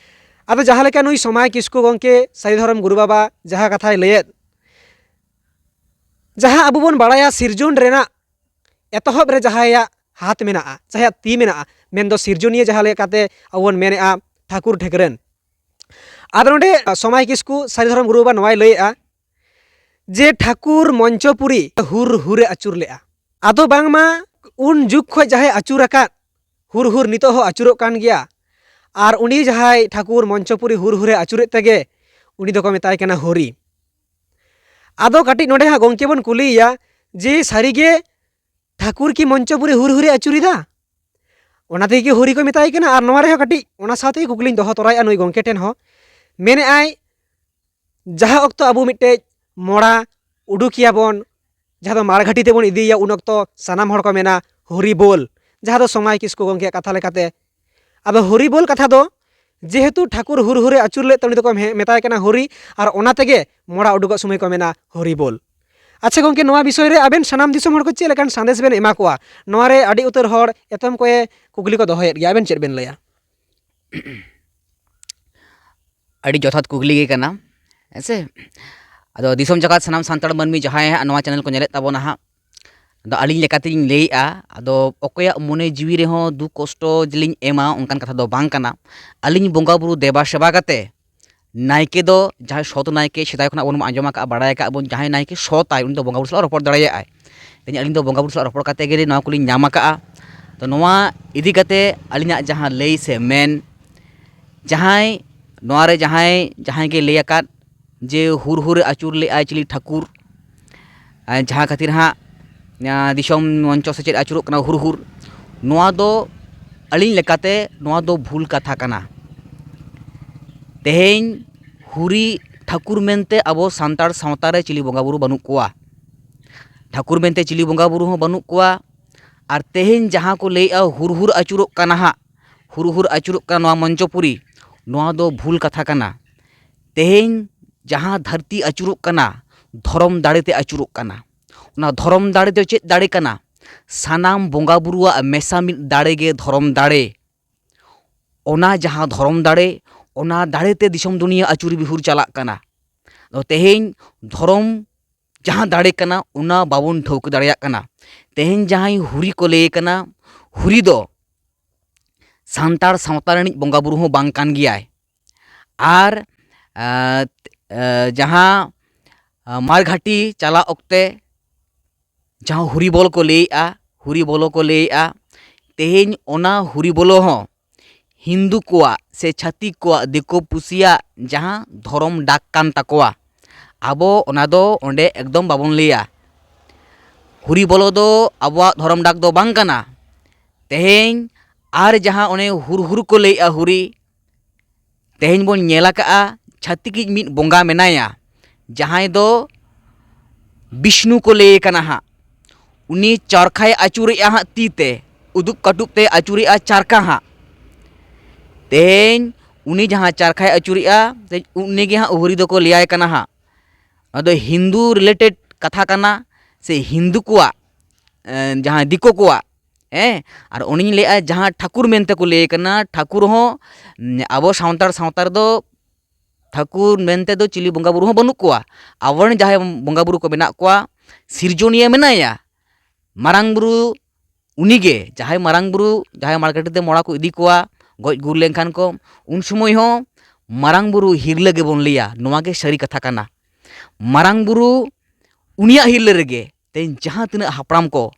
ᱟᱫᱚ ᱡᱟᱦᱟᱸ ᱞᱮᱠᱟ ᱱᱩᱭ ᱥᱚᱢᱟᱭ ᱠᱤᱥᱠᱩ ᱜᱚᱢᱠᱮ ᱥᱟᱹᱨᱤ ᱫᱷᱚᱨᱚᱢ ᱜᱩᱨᱩ ᱵᱟᱵᱟ ᱡᱟᱦᱟᱸ ᱠᱟᱛᱷᱟᱭ ᱞᱟᱹᱭᱮᱫ, ᱡᱟᱦᱟᱸ ᱟᱵᱚ ᱵᱚᱱ ᱵᱟᱲᱟᱭᱟ ᱥᱤᱨᱡᱚᱱ ᱨᱮᱱᱟᱜ ᱮᱛᱚᱦᱚᱵ ᱨᱮ ᱡᱟᱦᱟᱸᱭᱟᱜ ᱦᱟᱛ ᱢᱮᱱᱟᱜᱼᱟ, ᱡᱟᱦᱟᱸᱭᱟᱜ ᱛᱤ ᱢᱮᱱᱟᱜᱼᱟ, ᱢᱮᱱᱫᱚ ᱥᱤᱨᱡᱚᱱᱤᱭᱟᱹ ᱡᱟᱦᱟᱸ ᱞᱮᱠᱟᱛᱮ ᱟᱵᱚ ᱵᱚᱱ ᱢᱮᱱᱮᱫᱼᱟ ᱴᱷᱟᱹᱠᱩᱨ ᱴᱷᱟᱹᱠᱨᱟᱹᱱ᱾ ᱟᱫᱚ ᱱᱚᱰᱮ ᱥᱚᱢᱟᱭ ᱠᱤᱥᱠᱩ ᱥᱟᱹᱨᱤ ᱫᱷᱚᱨᱚᱢ ᱜᱩᱨᱩ ᱵᱟᱵᱟ ᱱᱚᱣᱟᱭ ᱞᱟᱹᱭᱮᱫᱼᱟ ᱡᱮ ᱴᱷᱟᱹᱠᱩᱨ ᱢᱚᱧᱪᱚᱯᱩᱨᱤ ᱦᱩᱨ ᱦᱩᱨᱮ ᱟᱹᱪᱩᱨ ᱞᱮᱫᱼᱟ᱾ ᱟᱫᱚ ᱵᱟᱝᱢᱟ ᱩᱱ ᱡᱩᱜᱽ ᱠᱷᱚᱱ ᱡᱟᱦᱟᱸᱭ ᱟᱹᱪᱩᱨ ᱟᱠᱟᱫ ᱦᱩᱨ ᱦᱩᱨ ᱱᱤᱛᱚᱜ ᱦᱚᱸ ᱟᱹᱪᱩᱨᱚᱜ ᱠᱟᱱ ᱜᱮᱭᱟ᱾ ᱟᱨ ᱩᱱᱤ ᱡᱟᱦᱟᱸᱭ ᱴᱷᱟᱹᱠᱩᱨ ᱢᱚᱧᱪᱚᱯᱩᱨᱤ ᱦᱩᱨ ᱦᱩᱨᱮ ᱟᱹᱪᱩᱨᱮᱫ ᱛᱮᱜᱮ ᱩᱱᱤ ᱫᱚᱠᱚ ᱢᱮᱛᱟᱭ ᱠᱟᱱᱟ ᱦᱚᱨᱤ᱾ ᱟᱫᱚ ᱠᱟᱹᱴᱤᱡ ᱱᱚᱰᱮ ᱦᱟᱸᱜ ᱜᱚᱢᱠᱮ ᱵᱚᱱ ᱠᱩᱞᱤᱭᱮᱭᱟ ᱡᱮ ᱥᱟᱹᱨᱤᱜᱮ ᱴᱷᱟᱹᱠᱩᱨ ᱠᱤ ᱢᱚᱧᱪᱚᱯᱩᱨᱤ ᱦᱩᱨ ᱦᱩᱨᱮ ᱟᱹᱪᱩᱨᱮᱫᱟ? ᱚᱱᱟ ᱛᱮᱜᱮ ᱦᱚᱨᱤ ᱠᱚ ᱢᱮᱛᱟᱭ ᱠᱟᱱᱟ᱾ ᱟᱨ ᱱᱚᱣᱟ ᱨᱮᱦᱚᱸ ᱠᱟᱹᱴᱤᱡ ᱚᱱᱟ ᱥᱟᱶ ᱛᱮᱜᱮ ᱠᱩᱠᱞᱤᱧ ᱫᱚᱦᱚ ᱛᱚᱨᱟᱭᱮᱫᱼᱟ ᱱᱩᱭ ᱜᱚᱢᱠᱮ ᱴᱷᱮᱱ ᱦᱚᱸ᱾ ᱢᱮᱱᱮᱫᱼᱟᱭ, ᱡᱟᱦᱟᱸ ᱚᱠᱛᱚ ᱟᱵᱚ ᱢᱤᱫᱴᱮᱡ ᱢᱚᱲᱟ ᱩᱰᱩᱠᱮᱭᱟᱵᱚᱱ, ᱡᱟᱦᱟᱸ ᱫᱚ ᱢᱟᱲᱜᱷᱟᱴᱤ ᱛᱮᱵᱚᱱ ᱤᱫᱤᱭᱮᱭᱟ, ᱩᱱ ᱚᱠᱛᱚ ᱥᱟᱱᱟᱢ ᱦᱚᱲ ᱠᱚ ᱢᱮᱱᱟ ᱦᱚᱨᱤ ᱵᱳᱞ, ᱡᱟᱦᱟᱸ ᱫᱚ ᱥᱚᱢᱟᱭ ᱠᱤᱥᱠᱩ ᱜᱚᱢᱠᱮᱭᱟᱜ ᱠᱟᱛᱷᱟ ᱞᱮᱠᱟᱛᱮ᱾ ᱟᱫᱚ ᱦᱚᱨᱤ ᱵᱳᱞ ᱠᱟᱛᱷᱟ ᱫᱚ ᱡᱮᱦᱮᱛᱩ ᱴᱷᱟᱹᱠᱩᱨ ᱦᱩᱨ ᱦᱩᱨᱮ ᱟᱹᱪᱩᱨ ᱞᱮᱫ ᱛᱮ ᱩᱱᱤ ᱫᱚᱠᱚ ᱢᱮ- ᱢᱮᱛᱟᱭ ᱠᱟᱱᱟ ᱦᱚᱨᱤ, ᱟᱨ ᱚᱱᱟ ᱛᱮᱜᱮ ᱢᱚᱲᱟ ᱩᱰᱩᱠᱚᱜ ᱥᱚᱢᱚᱭ ᱠᱚ ᱢᱮᱱᱟ ᱦᱚᱨᱤ ᱵᱳᱞ᱾ ᱟᱪᱪᱷᱟ ᱜᱚᱢᱠᱮ, ᱱᱚᱣᱟ ᱵᱤᱥᱚᱭ ᱨᱮ ᱟᱵᱮᱱ ᱥᱟᱱᱟᱢ ᱫᱤᱥᱚᱢ ᱦᱚᱲ ᱠᱚ ᱪᱮᱫ ᱞᱮᱠᱟᱱ ᱥᱟᱸᱫᱮᱥ ᱵᱮᱱ ᱮᱢᱟ ᱠᱚᱣᱟ? ᱱᱚᱣᱟ ᱨᱮ ᱟᱹᱰᱤ ᱩᱛᱟᱹᱨ ᱦᱚᱲ ᱮᱛᱚᱢ ᱠᱚᱭᱮ ᱠᱩᱠᱞᱤ ᱠᱚ ᱫᱚᱦᱚᱭᱮᱫ ᱜᱮᱭᱟ, ᱟᱵᱮᱱ ᱪᱮᱫ ᱵᱮᱱ ᱞᱟᱹᱭᱟ? ᱟᱹᱰᱤ ᱡᱚᱛᱷᱟᱛ ᱠᱩᱠᱞᱤ ᱜᱮ ᱠᱟᱱᱟ, ᱦᱮᱸ ᱥᱮ? ᱟᱫᱚ ᱫᱤᱥᱚᱢ ᱡᱟᱠᱟᱛ ᱥᱟᱱᱟᱢ ᱥᱟᱱᱛᱟᱲ ᱢᱟᱹᱱᱢᱤ ᱡᱟᱦᱟᱸᱭ ᱦᱟᱸᱜ ᱱᱚᱣᱟ ᱪᱮᱱᱮᱞ ᱠᱚ ᱧᱮᱞᱮᱫ ᱛᱟᱵᱚᱱᱟ ᱦᱟᱸᱜ, ᱟᱫᱚ ᱟᱹᱞᱤᱧ ᱞᱮᱠᱟᱛᱮᱞᱤᱧ ᱞᱟᱹᱭᱮᱫᱼᱟ, ᱟᱫᱚ ᱚᱠᱚᱭᱟᱜ ᱢᱚᱱᱮ ᱡᱤᱣᱤ ᱨᱮᱦᱚᱸ ᱫᱩᱠ ᱠᱚᱥᱴᱚ ᱡᱮᱞᱤᱧ ᱮᱢᱟ, ᱚᱱᱠᱟᱱ ᱠᱟᱛᱷᱟ ᱫᱚ ᱵᱟᱝ ᱠᱟᱱᱟ᱾ ᱟᱹᱞᱤᱧ ᱵᱚᱸᱜᱟ ᱵᱩᱨᱩ ᱫᱮᱵᱟ ᱥᱮᱵᱟ ᱠᱟᱛᱮ ᱱᱟᱭᱠᱮ ᱫᱚ ᱡᱟᱦᱟᱸᱭ ᱥᱚᱛ ᱱᱟᱭᱠᱮ, ᱥᱮᱫᱟᱭ ᱠᱷᱚᱱᱟᱜ ᱵᱚᱱ ᱟᱸᱡᱚᱢ ᱟᱠᱟᱫᱼᱟ, ᱵᱟᱲᱟᱭ ᱟᱠᱟᱫ ᱵᱚᱱ, ᱡᱟᱦᱟᱸᱭ ᱱᱟᱭᱠᱮ ᱥᱚᱛᱟᱭ, ᱩᱱᱤ ᱫᱚ ᱵᱚᱸᱜᱟ ᱵᱩᱨᱩ ᱥᱟᱞᱟᱜ ᱨᱚᱯᱚᱲ ᱫᱟᱲᱮᱭᱟᱜᱼᱟᱭ᱾ ᱛᱮᱦᱮᱧ ᱟᱹᱞᱤᱧ ᱫᱚ ᱵᱚᱸᱜᱟ ᱵᱩᱨᱩ ᱥᱟᱞᱟᱜ ᱨᱚᱯᱚᱲ ᱠᱟᱛᱮ ᱜᱮ ᱱᱚᱣᱟ ᱠᱚᱞᱤᱧ ᱧᱟᱢ ᱟᱠᱟᱫᱼᱟ᱾ ᱛᱚ ᱱᱚᱣᱟ ᱤᱫᱤ ᱠᱟᱛᱮ ᱟᱹᱞᱤᱧᱟᱜ ᱡᱟᱦᱟᱸ ᱞᱟᱹᱭ ᱥᱮ ᱢᱮᱱ, ᱡᱟᱦᱟᱸᱭ ᱱᱚᱣᱟ ᱨᱮ ᱡᱟᱦᱟᱸᱭ ᱡᱟᱦᱟᱸᱭ ᱜᱮ ᱞᱟᱹᱭ ᱟᱠᱟᱫ ᱡᱮ ᱦᱩᱨ ᱦᱩᱨ ᱮ ᱟᱹᱪᱩᱨ ᱞᱮᱫᱼᱟᱭ ᱪᱤᱞᱤ ᱴᱷᱟᱹᱠᱩᱨ, ᱟᱨ ᱡᱟᱦᱟᱸ ᱠᱷᱟᱹᱛᱤᱨ ᱦᱟᱸᱜ ᱫᱤᱥᱚᱢ ᱢᱚᱧᱪᱚ ᱥᱮ ᱪᱮᱫ ᱟᱹᱪᱩᱨᱚᱜ ᱠᱟᱱᱟ ᱦᱩᱨ ᱦᱩᱨ, ᱱᱚᱣᱟ ᱫᱚ ᱟᱹᱞᱤᱧ ᱞᱮᱠᱟᱛᱮ ᱱᱚᱣᱟ ᱫᱚ ᱵᱷᱩᱞ ᱠᱟᱛᱷᱟ ᱠᱟᱱᱟ᱾ ᱛᱮᱦᱮᱧ ᱦᱩᱨᱤ ᱴᱷᱟᱹᱠᱩᱨ ᱢᱮᱱᱛᱮ ᱟᱵᱚ ᱥᱟᱱᱛᱟᱲ ᱥᱟᱶᱛᱟ ᱨᱮ ᱪᱤᱞᱤ ᱵᱚᱸᱜᱟ ᱵᱩᱨᱩ ᱵᱟᱹᱱᱩᱜ ᱠᱚᱣᱟ, ᱴᱷᱟᱹᱠᱩᱨ ᱢᱮᱱᱛᱮ ᱪᱤᱞᱤ ᱵᱚᱸᱜᱟ ᱵᱩᱨᱩ ᱦᱚᱸ ᱵᱟᱹᱱᱩᱜ ᱠᱚᱣᱟ᱾ ᱟᱨ ᱛᱮᱦᱮᱧ ᱡᱟᱦᱟᱸ ᱠᱚ ᱞᱟᱹᱭᱮᱜᱼᱟ ᱦᱩᱨ ᱦᱩᱨ ᱟᱹᱪᱩᱨᱚᱜ ᱠᱟᱱᱟ ᱦᱟᱸᱜ, ᱦᱩᱨ ᱦᱩᱨ ᱟᱹᱪᱩᱨᱚᱜ ᱠᱟᱱᱟ ᱱᱚᱣᱟ ᱢᱚᱧᱪᱚᱯᱩᱨᱤ, ᱱᱚᱣᱟ ᱫᱚ ᱵᱷᱩᱞ ᱠᱟᱛᱷᱟ ᱠᱟᱱᱟ᱾ ᱛᱮᱦᱮᱧ ᱡᱟᱦᱟᱸ ᱫᱷᱟᱹᱨᱛᱤ ᱟᱹᱪᱩᱨᱚᱜ ᱠᱟᱱᱟ, ᱫᱷᱚᱨᱚᱢ ᱫᱟᱲᱮ ᱛᱮ ᱟᱹᱪᱩᱨᱚᱜ ᱠᱟᱱᱟ᱾ ᱚᱱᱟ ᱫᱷᱚᱨᱚᱢ ᱫᱟᱲᱮ ᱫᱚ ᱪᱮᱫ ᱫᱟᱲᱮ ᱠᱟᱱᱟ? ᱥᱟᱱᱟᱢ ᱵᱚᱸᱜᱟ ᱵᱩᱨᱩᱣᱟᱜ ᱢᱮᱥᱟ ᱢᱤᱫ ᱫᱟᱲᱮ ᱜᱮ ᱫᱷᱚᱨᱚᱢ ᱫᱟᱲᱮ᱾ ᱚᱱᱟ ᱡᱟᱦᱟᱸ ᱫᱷᱚᱨᱚᱢ ᱫᱟᱲᱮ, ᱚᱱᱟ ᱫᱟᱲᱮ ᱛᱮ ᱫᱤᱥᱚᱢ ᱫᱩᱱᱤᱭᱟᱹ ᱟᱹᱪᱩᱨ ᱵᱤᱦᱩᱨ ᱪᱟᱞᱟᱜ ᱠᱟᱱᱟ᱾ ᱟᱫᱚ ᱛᱮᱦᱮᱧ ᱫᱷᱚᱨᱚᱢ ᱡᱟᱦᱟᱸ ᱫᱟᱲᱮ ᱠᱟᱱᱟ, ᱚᱱᱟ ᱵᱟᱵᱚᱱ ᱴᱷᱟᱹᱣᱠᱟᱹ ᱫᱟᱲᱮᱭᱟᱜ ᱠᱟᱱᱟ᱾ ᱛᱮᱦᱮᱧ ᱡᱟᱦᱟᱸᱭ ᱦᱩᱨᱤ ᱠᱚ ᱞᱟᱹᱭᱮ ᱠᱟᱱᱟ, ᱦᱩᱨᱤ ᱫᱚ ᱥᱟᱱᱛᱟᱲ ᱥᱟᱶᱛᱟ ᱨᱤᱱᱤᱡ ᱵᱚᱸᱜᱟ ᱵᱩᱨᱩ ᱦᱚᱸ ᱵᱟᱝ ᱠᱟᱱ ᱜᱮᱭᱟᱭ᱾ ᱟᱨ ᱟᱸ, ᱟᱸ, ᱡᱟᱦᱟᱸ ᱟᱸ, ᱢᱟᱲᱜᱷᱟᱴᱤ ᱪᱟᱞᱟᱜ ᱚᱠᱛᱮ ᱡᱟᱦᱟᱸ ᱦᱩᱨᱤ ᱵᱚᱞ ᱠᱚ ᱞᱟᱹᱭᱮᱜᱼᱟ, ᱦᱩᱨᱤ ᱵᱚᱞᱚ ᱠᱚ ᱞᱟᱹᱭᱮᱜᱼᱟ, ᱛᱮᱦᱮᱧ ᱚᱱᱟ ᱦᱩᱨᱤ ᱵᱚᱞᱚ ᱦᱚᱸ ᱦᱤᱱᱫᱩ ᱠᱚᱣᱟᱜ ᱥᱮ ᱪᱷᱟᱹᱛᱤᱠ ᱠᱚᱣᱟᱜ, ᱫᱤᱠᱩ ᱯᱩᱥᱤᱭᱟᱜ ᱡᱟᱦᱟᱸ ᱫᱷᱚᱨᱚᱢ ᱰᱟᱠ ᱠᱟᱱ ᱛᱟᱠᱚᱣᱟ, ᱟᱵᱚ ᱚᱱᱟ ᱫᱚ ᱚᱸᱰᱮ ᱮᱠᱫᱚᱢ ᱵᱟᱵᱚᱱ ᱞᱟᱹᱭᱟ᱾ ᱦᱩᱨᱤ ᱵᱚᱞᱚ ᱫᱚ ᱟᱵᱚᱣᱟᱜ ᱫᱷᱚᱨᱚᱢ ᱰᱟᱠ ᱫᱚ ᱵᱟᱝ ᱠᱟᱱᱟ᱾ ᱛᱮᱦᱮᱧ ᱟᱨ ᱡᱟᱦᱟᱸ ᱚᱱᱮ ᱦᱩᱨ ᱦᱩᱨ ᱠᱚ ᱞᱟᱹᱭᱮᱜᱼᱟ ᱦᱩᱨᱤ, ᱛᱮᱦᱮᱧ ᱵᱚᱱ ᱧᱮᱞ ᱟᱠᱟᱜᱼᱟ ᱪᱷᱟᱹᱛᱤᱠᱤᱡ ᱢᱤᱫ ᱵᱚᱸᱜᱟ ᱢᱮᱱᱟᱭᱟ, ᱡᱟᱦᱟᱸᱭ ᱫᱚ ᱵᱤᱥᱱᱩ ᱠᱚ ᱞᱟᱹᱭᱮ ᱠᱟᱱᱟ ᱦᱟᱸᱜ᱾ ᱩᱱᱤ ᱪᱟᱨᱠᱷᱟᱭ ᱟᱹᱪᱩᱨᱮᱜᱼᱟ ᱦᱟᱸᱜ ᱛᱤ ᱛᱮ, ᱩᱫᱩᱜ ᱠᱟᱹᱴᱩᱵ ᱛᱮ ᱟᱹᱪᱩᱨᱮᱜᱼᱟ ᱪᱟᱨᱠᱷᱟ ᱦᱟᱸᱜ᱾ ᱛᱮᱦᱮᱧ ᱩᱱᱤ ᱡᱟᱦᱟᱸ ᱪᱟᱨᱠᱷᱟᱭ ᱟᱹᱪᱩᱨᱮᱜᱼᱟ, ᱛᱮᱦᱮᱧ ᱩᱱᱤ ᱜᱮ ᱦᱟᱸᱜ ᱦᱩᱨᱤ ᱫᱚᱠᱚ ᱞᱟᱹᱭᱟᱭ ᱠᱟᱱᱟ ᱦᱟᱸᱜ᱾ ᱟᱫᱚ ᱦᱤᱱᱫᱩ related ᱠᱟᱛᱷᱟ ᱠᱟᱱᱟ, ᱥᱮ ᱦᱤᱱᱫᱩ ᱠᱚᱣᱟᱜ, ᱮᱸ, ᱡᱟᱦᱟᱸ ᱫᱤᱠᱩ ᱠᱚᱣᱟᱜ, ᱦᱮᱸ, ᱟᱨ ᱩᱱᱤᱧ ᱞᱟᱹᱭᱮᱜᱼᱟ, ᱡᱟᱦᱟᱸ ᱴᱷᱟᱹᱠᱩᱨ ᱢᱮᱱᱛᱮ ᱠᱚ ᱞᱟᱹᱭᱮ ᱠᱟᱱᱟ, ᱴᱷᱟᱹᱠᱩᱨ ᱦᱚᱸ, ᱩᱸ, ᱟᱵᱚ ᱥᱟᱱᱛᱟᱲ ᱥᱟᱶᱛᱟ ᱨᱮᱫᱚ ᱴᱷᱟᱹᱠᱩᱨ ᱢᱮᱱᱛᱮ ᱫᱚ ᱪᱤᱞᱤ ᱵᱚᱸᱜᱟ ᱵᱩᱨᱩ ᱦᱚᱸ ᱵᱟᱹᱱᱩᱜ ᱠᱚᱣᱟ᱾ ᱟᱵᱚᱨᱮᱱ ᱡᱟᱦᱟᱸᱭ ᱵᱚᱸᱜᱟ ᱵᱩᱨᱩ ᱠᱚ ᱢᱮᱱᱟᱜ ᱠᱚᱣᱟ, ᱥᱤᱨᱡᱚᱱᱤᱭᱟᱹ ᱢᱮᱱᱟᱭᱟ, ᱢᱟᱨᱟᱝ ᱵᱩᱨᱩ ᱩᱱᱤᱜᱮ, ᱡᱟᱦᱟᱸᱭ ᱢᱟᱨᱟᱝ ᱵᱩᱨᱩ, ᱡᱟᱦᱟᱸᱭ ᱢᱟᱲᱜᱷᱟᱴᱤ ᱛᱮ ᱢᱚᱲᱟ ᱠᱚ ᱤᱫᱤ ᱠᱚᱣᱟ, ᱜᱚᱡ ᱜᱩᱨ ᱞᱮᱱᱠᱷᱟᱱ ᱠᱚ, ᱩᱱ ᱥᱚᱢᱚᱭ ᱦᱚᱸ ᱢᱟᱨᱟᱝ ᱵᱩᱨᱩ ᱦᱤᱨᱞᱟᱹ ᱜᱮᱵᱚᱱ ᱞᱟᱹᱭᱟ᱾ ᱱᱚᱣᱟ ᱜᱮ ᱥᱟᱹᱨᱤ ᱠᱟᱛᱷᱟ ᱠᱟᱱᱟ᱾ ᱢᱟᱨᱟᱝ ᱵᱩᱨᱩ, ᱩᱱᱤᱭᱟᱜ ᱦᱤᱨᱞᱟᱹ ᱨᱮᱜᱮ ᱛᱮᱦᱮᱧ ᱡᱟᱦᱟᱸ ᱛᱤᱱᱟᱹᱜ ᱦᱟᱯᱲᱟᱢ ᱠᱚ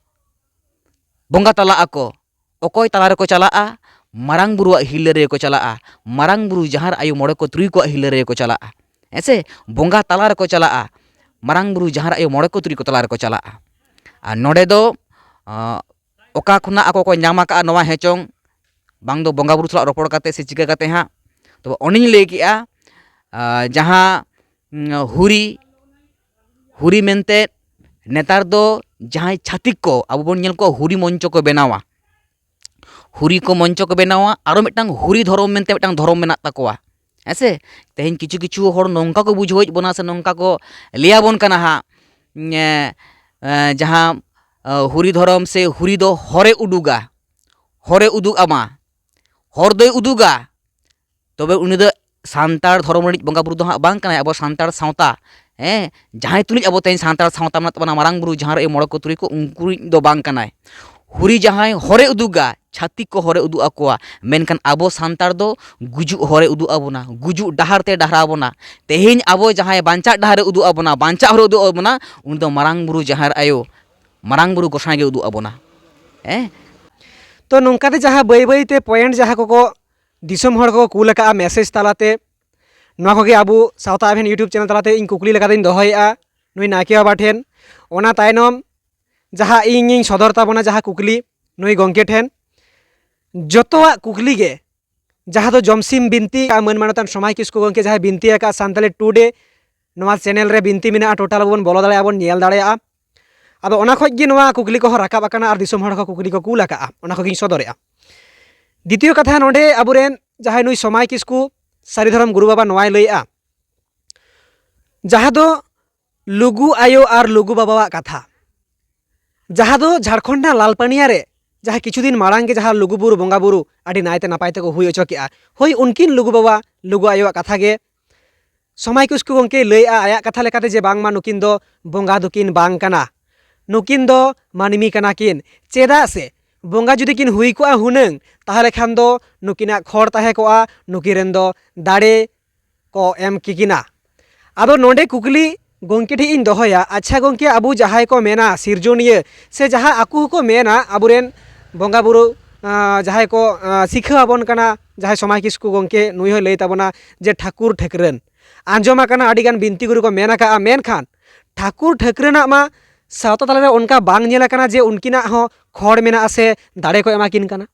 ᱵᱚᱸᱜᱟ ᱛᱟᱞᱟᱜ ᱟᱠᱚ, ᱚᱠᱚᱭ ᱛᱟᱞᱟ ᱨᱮᱠᱚ ᱪᱟᱞᱟᱜᱼᱟ? ᱢᱟᱨᱟᱝ ᱵᱩᱨᱩᱣᱟᱜ ᱦᱤᱨᱞᱟᱹ ᱨᱮᱜᱮ ᱠᱚ ᱪᱟᱞᱟᱜᱼᱟ᱾ ᱢᱟᱨᱟᱝ ᱵᱩᱨᱩ, ᱡᱟᱦᱮᱨ ᱟᱭᱳ, ᱢᱚᱬᱮ ᱠᱚ ᱛᱩᱨᱩᱭ ᱠᱚᱣᱟᱜ ᱦᱤᱨᱞᱟᱹ ᱨᱮᱜᱮ ᱠᱚ ᱪᱟᱞᱟᱜᱼᱟ᱾ ᱦᱮᱸ ᱥᱮ? ᱵᱚᱸᱜᱟ ᱛᱟᱞᱟ ᱨᱮᱠᱚ ᱪᱟᱞᱟᱜᱼᱟ᱾ ᱢᱟᱨᱟᱝ ᱵᱩᱨᱩ, ᱡᱟᱦᱮᱨ ᱟᱭᱳ, ᱢᱚᱬᱮ ᱠᱚ ᱛᱩᱨᱩᱭ ᱠᱚ ᱛᱟᱞᱟ ᱨᱮᱠᱚ ᱪᱟᱞᱟᱜᱼᱟ᱾ ᱟᱨ ᱱᱚᱰᱮ ᱫᱚ, ᱟᱸ, ᱚᱠᱟ ᱠᱷᱚᱱᱟᱜ ᱟᱠᱚ ᱠᱚ ᱧᱟᱢ ᱟᱠᱟᱫᱼᱟ ᱱᱚᱣᱟ ᱦᱮᱸ ᱪᱚᱝ, ᱵᱟᱝ ᱫᱚ ᱵᱚᱸᱜᱟ ᱵᱩᱨᱩ ᱥᱟᱞᱟᱜ ᱨᱚᱯᱚᱲ ᱠᱟᱛᱮ ᱥᱮ ᱪᱤᱠᱟᱹ ᱠᱟᱛᱮ ᱦᱟᱸᱜ᱾ ᱛᱚᱵᱮ ᱚᱱᱮᱧ ᱞᱟᱹᱭ ᱠᱮᱜᱼᱟ, ᱟᱸ, ᱡᱟᱦᱟᱸ, ᱩᱸ, ᱦᱩᱨᱤ, ᱦᱩᱨᱤ ᱢᱮᱱᱛᱮ ᱱᱮᱛᱟᱨ ᱫᱚ ᱡᱟᱦᱟᱸᱭ ᱪᱷᱟᱹᱛᱤᱠ ᱠᱚ, ᱟᱵᱚ ᱵᱚᱱ ᱧᱮᱞ ᱠᱚᱣᱟ ᱦᱩᱨᱤ ᱢᱚᱧᱪᱚ ᱠᱚ ᱵᱮᱱᱟᱣᱟ᱾ ᱦᱩᱨᱤ ᱠᱚ ᱢᱚᱧᱪᱚ ᱠᱚ ᱵᱮᱱᱟᱣᱟ, ᱟᱨᱚ ᱢᱤᱫᱴᱟᱝ ᱦᱩᱨᱤ ᱫᱷᱚᱨᱚᱢ ᱢᱮᱱᱛᱮ ᱢᱤᱫᱴᱟᱝ ᱫᱷᱚᱨᱚᱢ ᱢᱮᱱᱟᱜ ᱛᱟᱠᱚᱣᱟ᱾ ᱦᱮᱸ ᱥᱮ? ᱛᱮᱦᱮᱧ ᱠᱤᱪᱷᱩ ᱠᱤᱪᱷᱩ ᱦᱚᱲ ᱱᱚᱝᱠᱟ ᱠᱚ ᱵᱩᱡᱷᱟᱹᱣᱮᱫ ᱵᱚᱱᱟ ᱥᱮ ᱱᱚᱝᱠᱟ ᱠᱚ ᱞᱟᱹᱭᱟᱵᱚᱱ ᱠᱟᱱᱟ ᱦᱟᱸᱜ, ᱮ, ᱮ, ᱡᱟᱦᱟᱸ, ᱮ, ᱦᱩᱨᱤ ᱫᱷᱚᱨᱚᱢ ᱥᱮ ᱦᱩᱨᱤ ᱫᱚ ᱦᱚᱨᱮ ᱩᱰᱩᱜᱟ, ᱦᱚᱨᱮ ᱩᱫᱩᱜ ᱟᱢᱟ, ᱦᱚᱨ ᱫᱚᱭ ᱩᱫᱩᱜᱟ, ᱛᱚᱵᱮ ᱩᱱᱤ ᱫᱚ ᱥᱟᱱᱛᱟᱲ ᱫᱷᱚᱨᱚᱢ ᱨᱤᱱᱤᱡ ᱵᱚᱸᱜᱟ ᱵᱩᱨᱩ ᱫᱚ ᱦᱟᱸᱜ ᱵᱟᱝ ᱠᱟᱱᱟᱭ᱾ ᱟᱵᱚ ᱥᱟᱱᱛᱟᱲ ᱥᱟᱶᱛᱟ, ᱦᱮᱸ, ᱡᱟᱦᱟᱸᱭ ᱛᱩᱞᱩᱡ ᱟᱵᱚ ᱛᱮᱦᱮᱧ ᱥᱟᱱᱛᱟᱲ ᱥᱟᱶᱛᱟ ᱢᱮᱱᱟᱜ ᱛᱟᱵᱚᱱᱟ, ᱢᱟᱨᱟᱝ ᱵᱩᱨᱩ, ᱡᱟᱦᱮᱨ ᱟᱭᱳ, ᱢᱚᱬᱮ ᱠᱚ ᱛᱩᱨᱩᱭ ᱠᱚ, ᱩᱱᱠᱩ ᱨᱤᱱᱤᱡ ᱫᱚ ᱵᱟᱝ ᱠᱟᱱᱟᱭ᱾ ᱦᱩᱨᱤ ᱡᱟᱦᱟᱸᱭ ᱦᱚᱨᱮ ᱩᱫᱩᱜᱟ, ᱪᱷᱟᱹᱛᱤᱠ ᱠᱚ ᱦᱚᱨᱮ ᱩᱫᱩᱜ ᱟᱠᱚᱣᱟ, ᱢᱮᱱᱠᱷᱟᱱ ᱟᱵᱚ ᱥᱟᱱᱛᱟᱲ ᱫᱚ ᱜᱩᱡᱩᱜ ᱦᱚᱨᱮ ᱩᱫᱩᱜ ᱟᱵᱚᱱᱟ, ᱜᱩᱡᱩᱜ ᱰᱟᱦᱟᱨ ᱛᱮ ᱰᱟᱦᱨᱟᱣ ᱵᱚᱱᱟ᱾ ᱛᱮᱦᱮᱧ ᱟᱵᱚ ᱡᱟᱦᱟᱸᱭ ᱵᱟᱧᱪᱟᱜ ᱰᱟᱦᱟᱨᱮ ᱩᱫᱩᱜ ᱟᱵᱚᱱᱟ, ᱵᱟᱧᱪᱟᱜ ᱦᱚᱨᱮ ᱩᱫᱩᱜ ᱟᱵᱚᱱᱟ, ᱩᱱᱤ ᱫᱚ ᱢᱟᱨᱟᱝ ᱵᱩᱨᱩ, ᱡᱟᱦᱮᱨ ᱟᱭᱳ, ᱢᱟᱨᱟᱝ ᱵᱩᱨᱩ ᱜᱚᱸᱥᱟᱭ ᱜᱮ ᱩᱫᱩᱜ ᱟᱵᱚᱱᱟ᱾ ᱦᱮᱸ? ᱛᱚ, ᱱᱚᱝᱠᱟ ᱛᱮ ᱡᱟᱦᱟᱸ ᱵᱟᱹᱭ ᱵᱟᱹᱭ ᱛᱮ point ᱡᱟᱦᱟᱸ ᱠᱚᱠᱚ ᱫᱤᱥᱚᱢ ᱦᱚᱲ ᱠᱚᱠᱚ ᱠᱩᱞ ᱟᱠᱟᱫᱼᱟ message ᱛᱟᱞᱟᱛᱮ, ᱱᱚᱣᱟ ᱠᱚᱜᱮ ᱟᱵᱚ ᱥᱟᱶᱛᱟ ᱟᱵᱷᱮᱱ YouTube channel ᱛᱟᱞᱟᱛᱮ ᱤᱧ ᱠᱩᱠᱞᱤ ᱞᱮᱠᱟᱛᱤᱧ ᱫᱚᱦᱚᱭᱮᱫᱼᱟ ᱱᱩᱭ ᱱᱟᱭᱠᱮ ᱵᱟᱵᱟ ᱴᱷᱮᱱ᱾ ᱚᱱᱟ ᱛᱟᱭᱱᱚᱢ ᱡᱟᱦᱟᱸ ᱤᱧᱤᱧ ᱥᱚᱫᱚᱨ ᱛᱟᱵᱚᱱᱟ ᱡᱟᱦᱟᱸ ᱠᱩᱠᱞᱤ ᱱᱩᱭ ᱜᱚᱢᱠᱮ ᱴᱷᱮᱱ, ᱡᱚᱛᱚᱣᱟᱜ ᱠᱩᱠᱞᱤ ᱜᱮ ᱡᱟᱦᱟᱸ ᱫᱚ ᱡᱚᱢᱥᱤᱢ ᱵᱤᱱᱛᱤ ᱟᱨ ᱢᱟᱹᱱ ᱢᱟᱱᱚᱛᱟᱱ ᱥᱚᱢᱟᱭ ᱠᱤᱥᱠᱩ ᱜᱚᱢᱠᱮ ᱡᱟᱦᱟᱸᱭ ᱵᱤᱱᱛᱤ ᱟᱠᱟᱫ ᱥᱟᱱᱛᱟᱞᱤ ᱴᱩᱰᱮ ᱱᱚᱣᱟ ᱪᱮᱱᱮᱞ ᱨᱮ ᱵᱤᱱᱛᱤ ᱢᱮᱱᱟᱜᱼᱟ, ᱴᱳᱴᱟᱞ ᱵᱚᱱ ᱵᱚᱞᱚ ᱫᱟᱲᱮᱭᱟᱜᱼᱟ, ᱵᱚᱱ ᱧᱮᱞ ᱫᱟᱲᱮᱭᱟᱜᱼᱟ᱾ ᱟᱫᱚ ᱚᱱᱟ ᱠᱷᱚᱡ ᱜᱮ ᱱᱚᱣᱟ ᱠᱩᱠᱞᱤ ᱠᱚᱦᱚᱸ ᱨᱟᱠᱟᱵ ᱟᱠᱟᱱᱟ ᱟᱨ ᱫᱤᱥᱚᱢ ᱦᱚᱲ ᱦᱚᱸ ᱠᱩᱠᱞᱤ ᱠᱚ ᱠᱩᱞ ᱟᱠᱟᱜᱼᱟ, ᱚᱱᱟ ᱠᱚᱜᱮᱧ ᱥᱚᱫᱚᱨᱮᱜᱼᱟ᱾ ᱫᱤᱛᱤᱭᱚ ᱠᱟᱛᱷᱟ, ᱱᱚᱰᱮ ᱟᱵᱚᱨᱮᱱ ᱡᱟᱦᱟᱸᱭ ᱱᱩᱭ ᱥᱚᱢᱟᱭ ᱠᱤᱥᱠᱩ ᱥᱟᱹᱨᱤ ᱫᱷᱚᱨᱚᱢ ᱜᱩᱨᱩ ᱵᱟᱵᱟ ᱱᱚᱣᱟᱭ ᱞᱟᱹᱭᱮᱜᱼᱟ, ᱡᱟᱦᱟᱸ ᱫᱚ ᱞᱩᱜᱩ ᱟᱭᱳ ᱟᱨ ᱞᱩᱜᱩ ᱵᱟᱵᱟᱣᱟᱜ ᱠᱟᱛᱷᱟ, ᱡᱟᱦᱟᱸ ᱫᱚ ᱡᱷᱟᱲᱠᱷᱚᱸᱰ ᱨᱮᱱᱟᱜ ᱞᱟᱞᱯᱟᱹᱱᱤᱭᱟ ᱨᱮ ᱡᱟᱦᱟᱸ ᱠᱤᱪᱷᱩ ᱫᱤᱱ ᱢᱟᱲᱟᱝ ᱜᱮ ᱡᱟᱦᱟᱸ ᱞᱩᱜᱩ ᱵᱩᱨᱩ ᱵᱚᱸᱜᱟ ᱵᱩᱨᱩ ᱟᱹᱰᱤ ᱱᱟᱭᱛᱮ ᱱᱟᱯᱟᱭ ᱛᱮᱠᱚ ᱦᱩᱭ ᱦᱚᱪᱚ ᱠᱮᱜᱼᱟ, ᱦᱳᱭ, ᱩᱱᱠᱤᱱ ᱞᱩᱜᱩ ᱵᱟᱵᱟ ᱞᱩᱜᱩ ᱟᱭᱳᱣᱟᱜ ᱠᱟᱛᱷᱟ ᱜᱮ ᱥᱚᱢᱟᱭ ᱠᱤᱥᱠᱩ ᱜᱚᱢᱠᱮᱭ ᱞᱟᱹᱭᱮᱜᱼᱟ ᱟᱭᱟᱜ ᱠᱟᱛᱷᱟ ᱞᱮᱠᱟᱛᱮ ᱡᱮ ᱵᱟᱝᱢᱟ ᱱᱩᱠᱤᱱ ᱫᱚ ᱵᱚᱸᱜᱟ ᱫᱚᱠᱤᱱ ᱵᱟᱝ ᱠᱟᱱᱟ, ᱱᱩᱠᱤᱱ ᱫᱚ ᱢᱟᱹᱱᱢᱤ ᱠᱟᱱᱟ ᱠᱤᱱ᱾ ᱪᱮᱫᱟᱜ ᱥᱮ ᱵᱚᱸᱜᱟ ᱡᱩᱫᱤ ᱠᱤᱱ ᱦᱩᱭ ᱠᱚᱜᱼᱟ ᱦᱩᱱᱟᱹᱝ, ᱛᱟᱦᱚᱞᱮ ᱠᱷᱟᱱ ᱫᱚ ᱱᱩᱠᱤᱱᱟᱜ ᱠᱷᱚᱲ ᱛᱟᱦᱮᱸ ᱠᱚᱜᱼᱟ, ᱱᱩᱠᱤᱱ ᱨᱮᱱ ᱫᱚ ᱫᱟᱲᱮ ᱠᱚ ᱮᱢ ᱠᱮᱠᱤᱱᱟ᱾ ᱟᱫᱚ ᱱᱚᱰᱮ ᱠᱩᱠᱞᱤ ᱜᱚᱢᱠᱮ ᱴᱷᱮᱱ ᱤᱧ ᱫᱚᱦᱚᱭᱟ, ᱟᱪᱪᱷᱟ ᱜᱚᱢᱠᱮ, ᱟᱵᱚ ᱡᱟᱦᱟᱸᱭ ᱠᱚ ᱢᱮᱱᱟ ᱥᱤᱨᱡᱚᱱᱤᱭᱟᱹ ᱥᱮ ᱡᱟᱦᱟᱸ ᱟᱠᱚ ᱦᱚᱸᱠᱚ ᱢᱮᱱᱟ ᱟᱵᱚᱨᱮᱱ ᱵᱚᱸᱜᱟ ᱵᱩᱨᱩ, ᱟᱸ, ᱡᱟᱦᱟᱸᱭ ᱠᱚ, ᱟᱸ, ᱥᱤᱠᱷᱟᱹ ᱟᱵᱚᱱ ᱠᱟᱱᱟ, ᱡᱟᱦᱟᱸᱭ ᱥᱚᱢᱟᱭ ᱠᱤᱥᱠᱩ ᱜᱚᱢᱠᱮ ᱱᱩᱭ ᱦᱚᱸᱭ ᱞᱟᱹᱭ ᱛᱟᱵᱚᱱᱟ ᱡᱮ ᱴᱷᱟᱹᱠᱩᱨ ᱴᱷᱟᱹᱠᱨᱟᱹᱱ᱾ ᱟᱸᱡᱚᱢ ᱟᱠᱟᱱᱟ ᱟᱹᱰᱤᱜᱟᱱ ᱵᱤᱱᱛᱤ ᱜᱩᱨᱩ ᱠᱚ ᱢᱮᱱ ᱟᱠᱟᱜᱼᱟ, ᱢᱮᱱᱠᱷᱟᱱ ᱴᱷᱟᱹᱠᱩᱨ ᱴᱷᱟᱹᱠᱨᱟᱹᱱᱟᱜ ᱢᱟ ᱥᱟᱶᱛᱟ ᱛᱟᱞᱟᱨᱮ ᱚᱱᱠᱟ ᱵᱟᱝ ᱧᱮᱞ ᱟᱠᱟᱱᱟ ᱡᱮ ᱩᱱᱠᱤᱱᱟᱜ ᱦᱚᱸ ᱠᱷᱚᱲ ᱢᱮᱱᱟᱜᱼᱟ ᱥᱮ ᱫᱟᱲᱮ ᱠᱚ ᱮᱢᱟ ᱠᱤᱱ ᱠᱟᱱᱟ᱾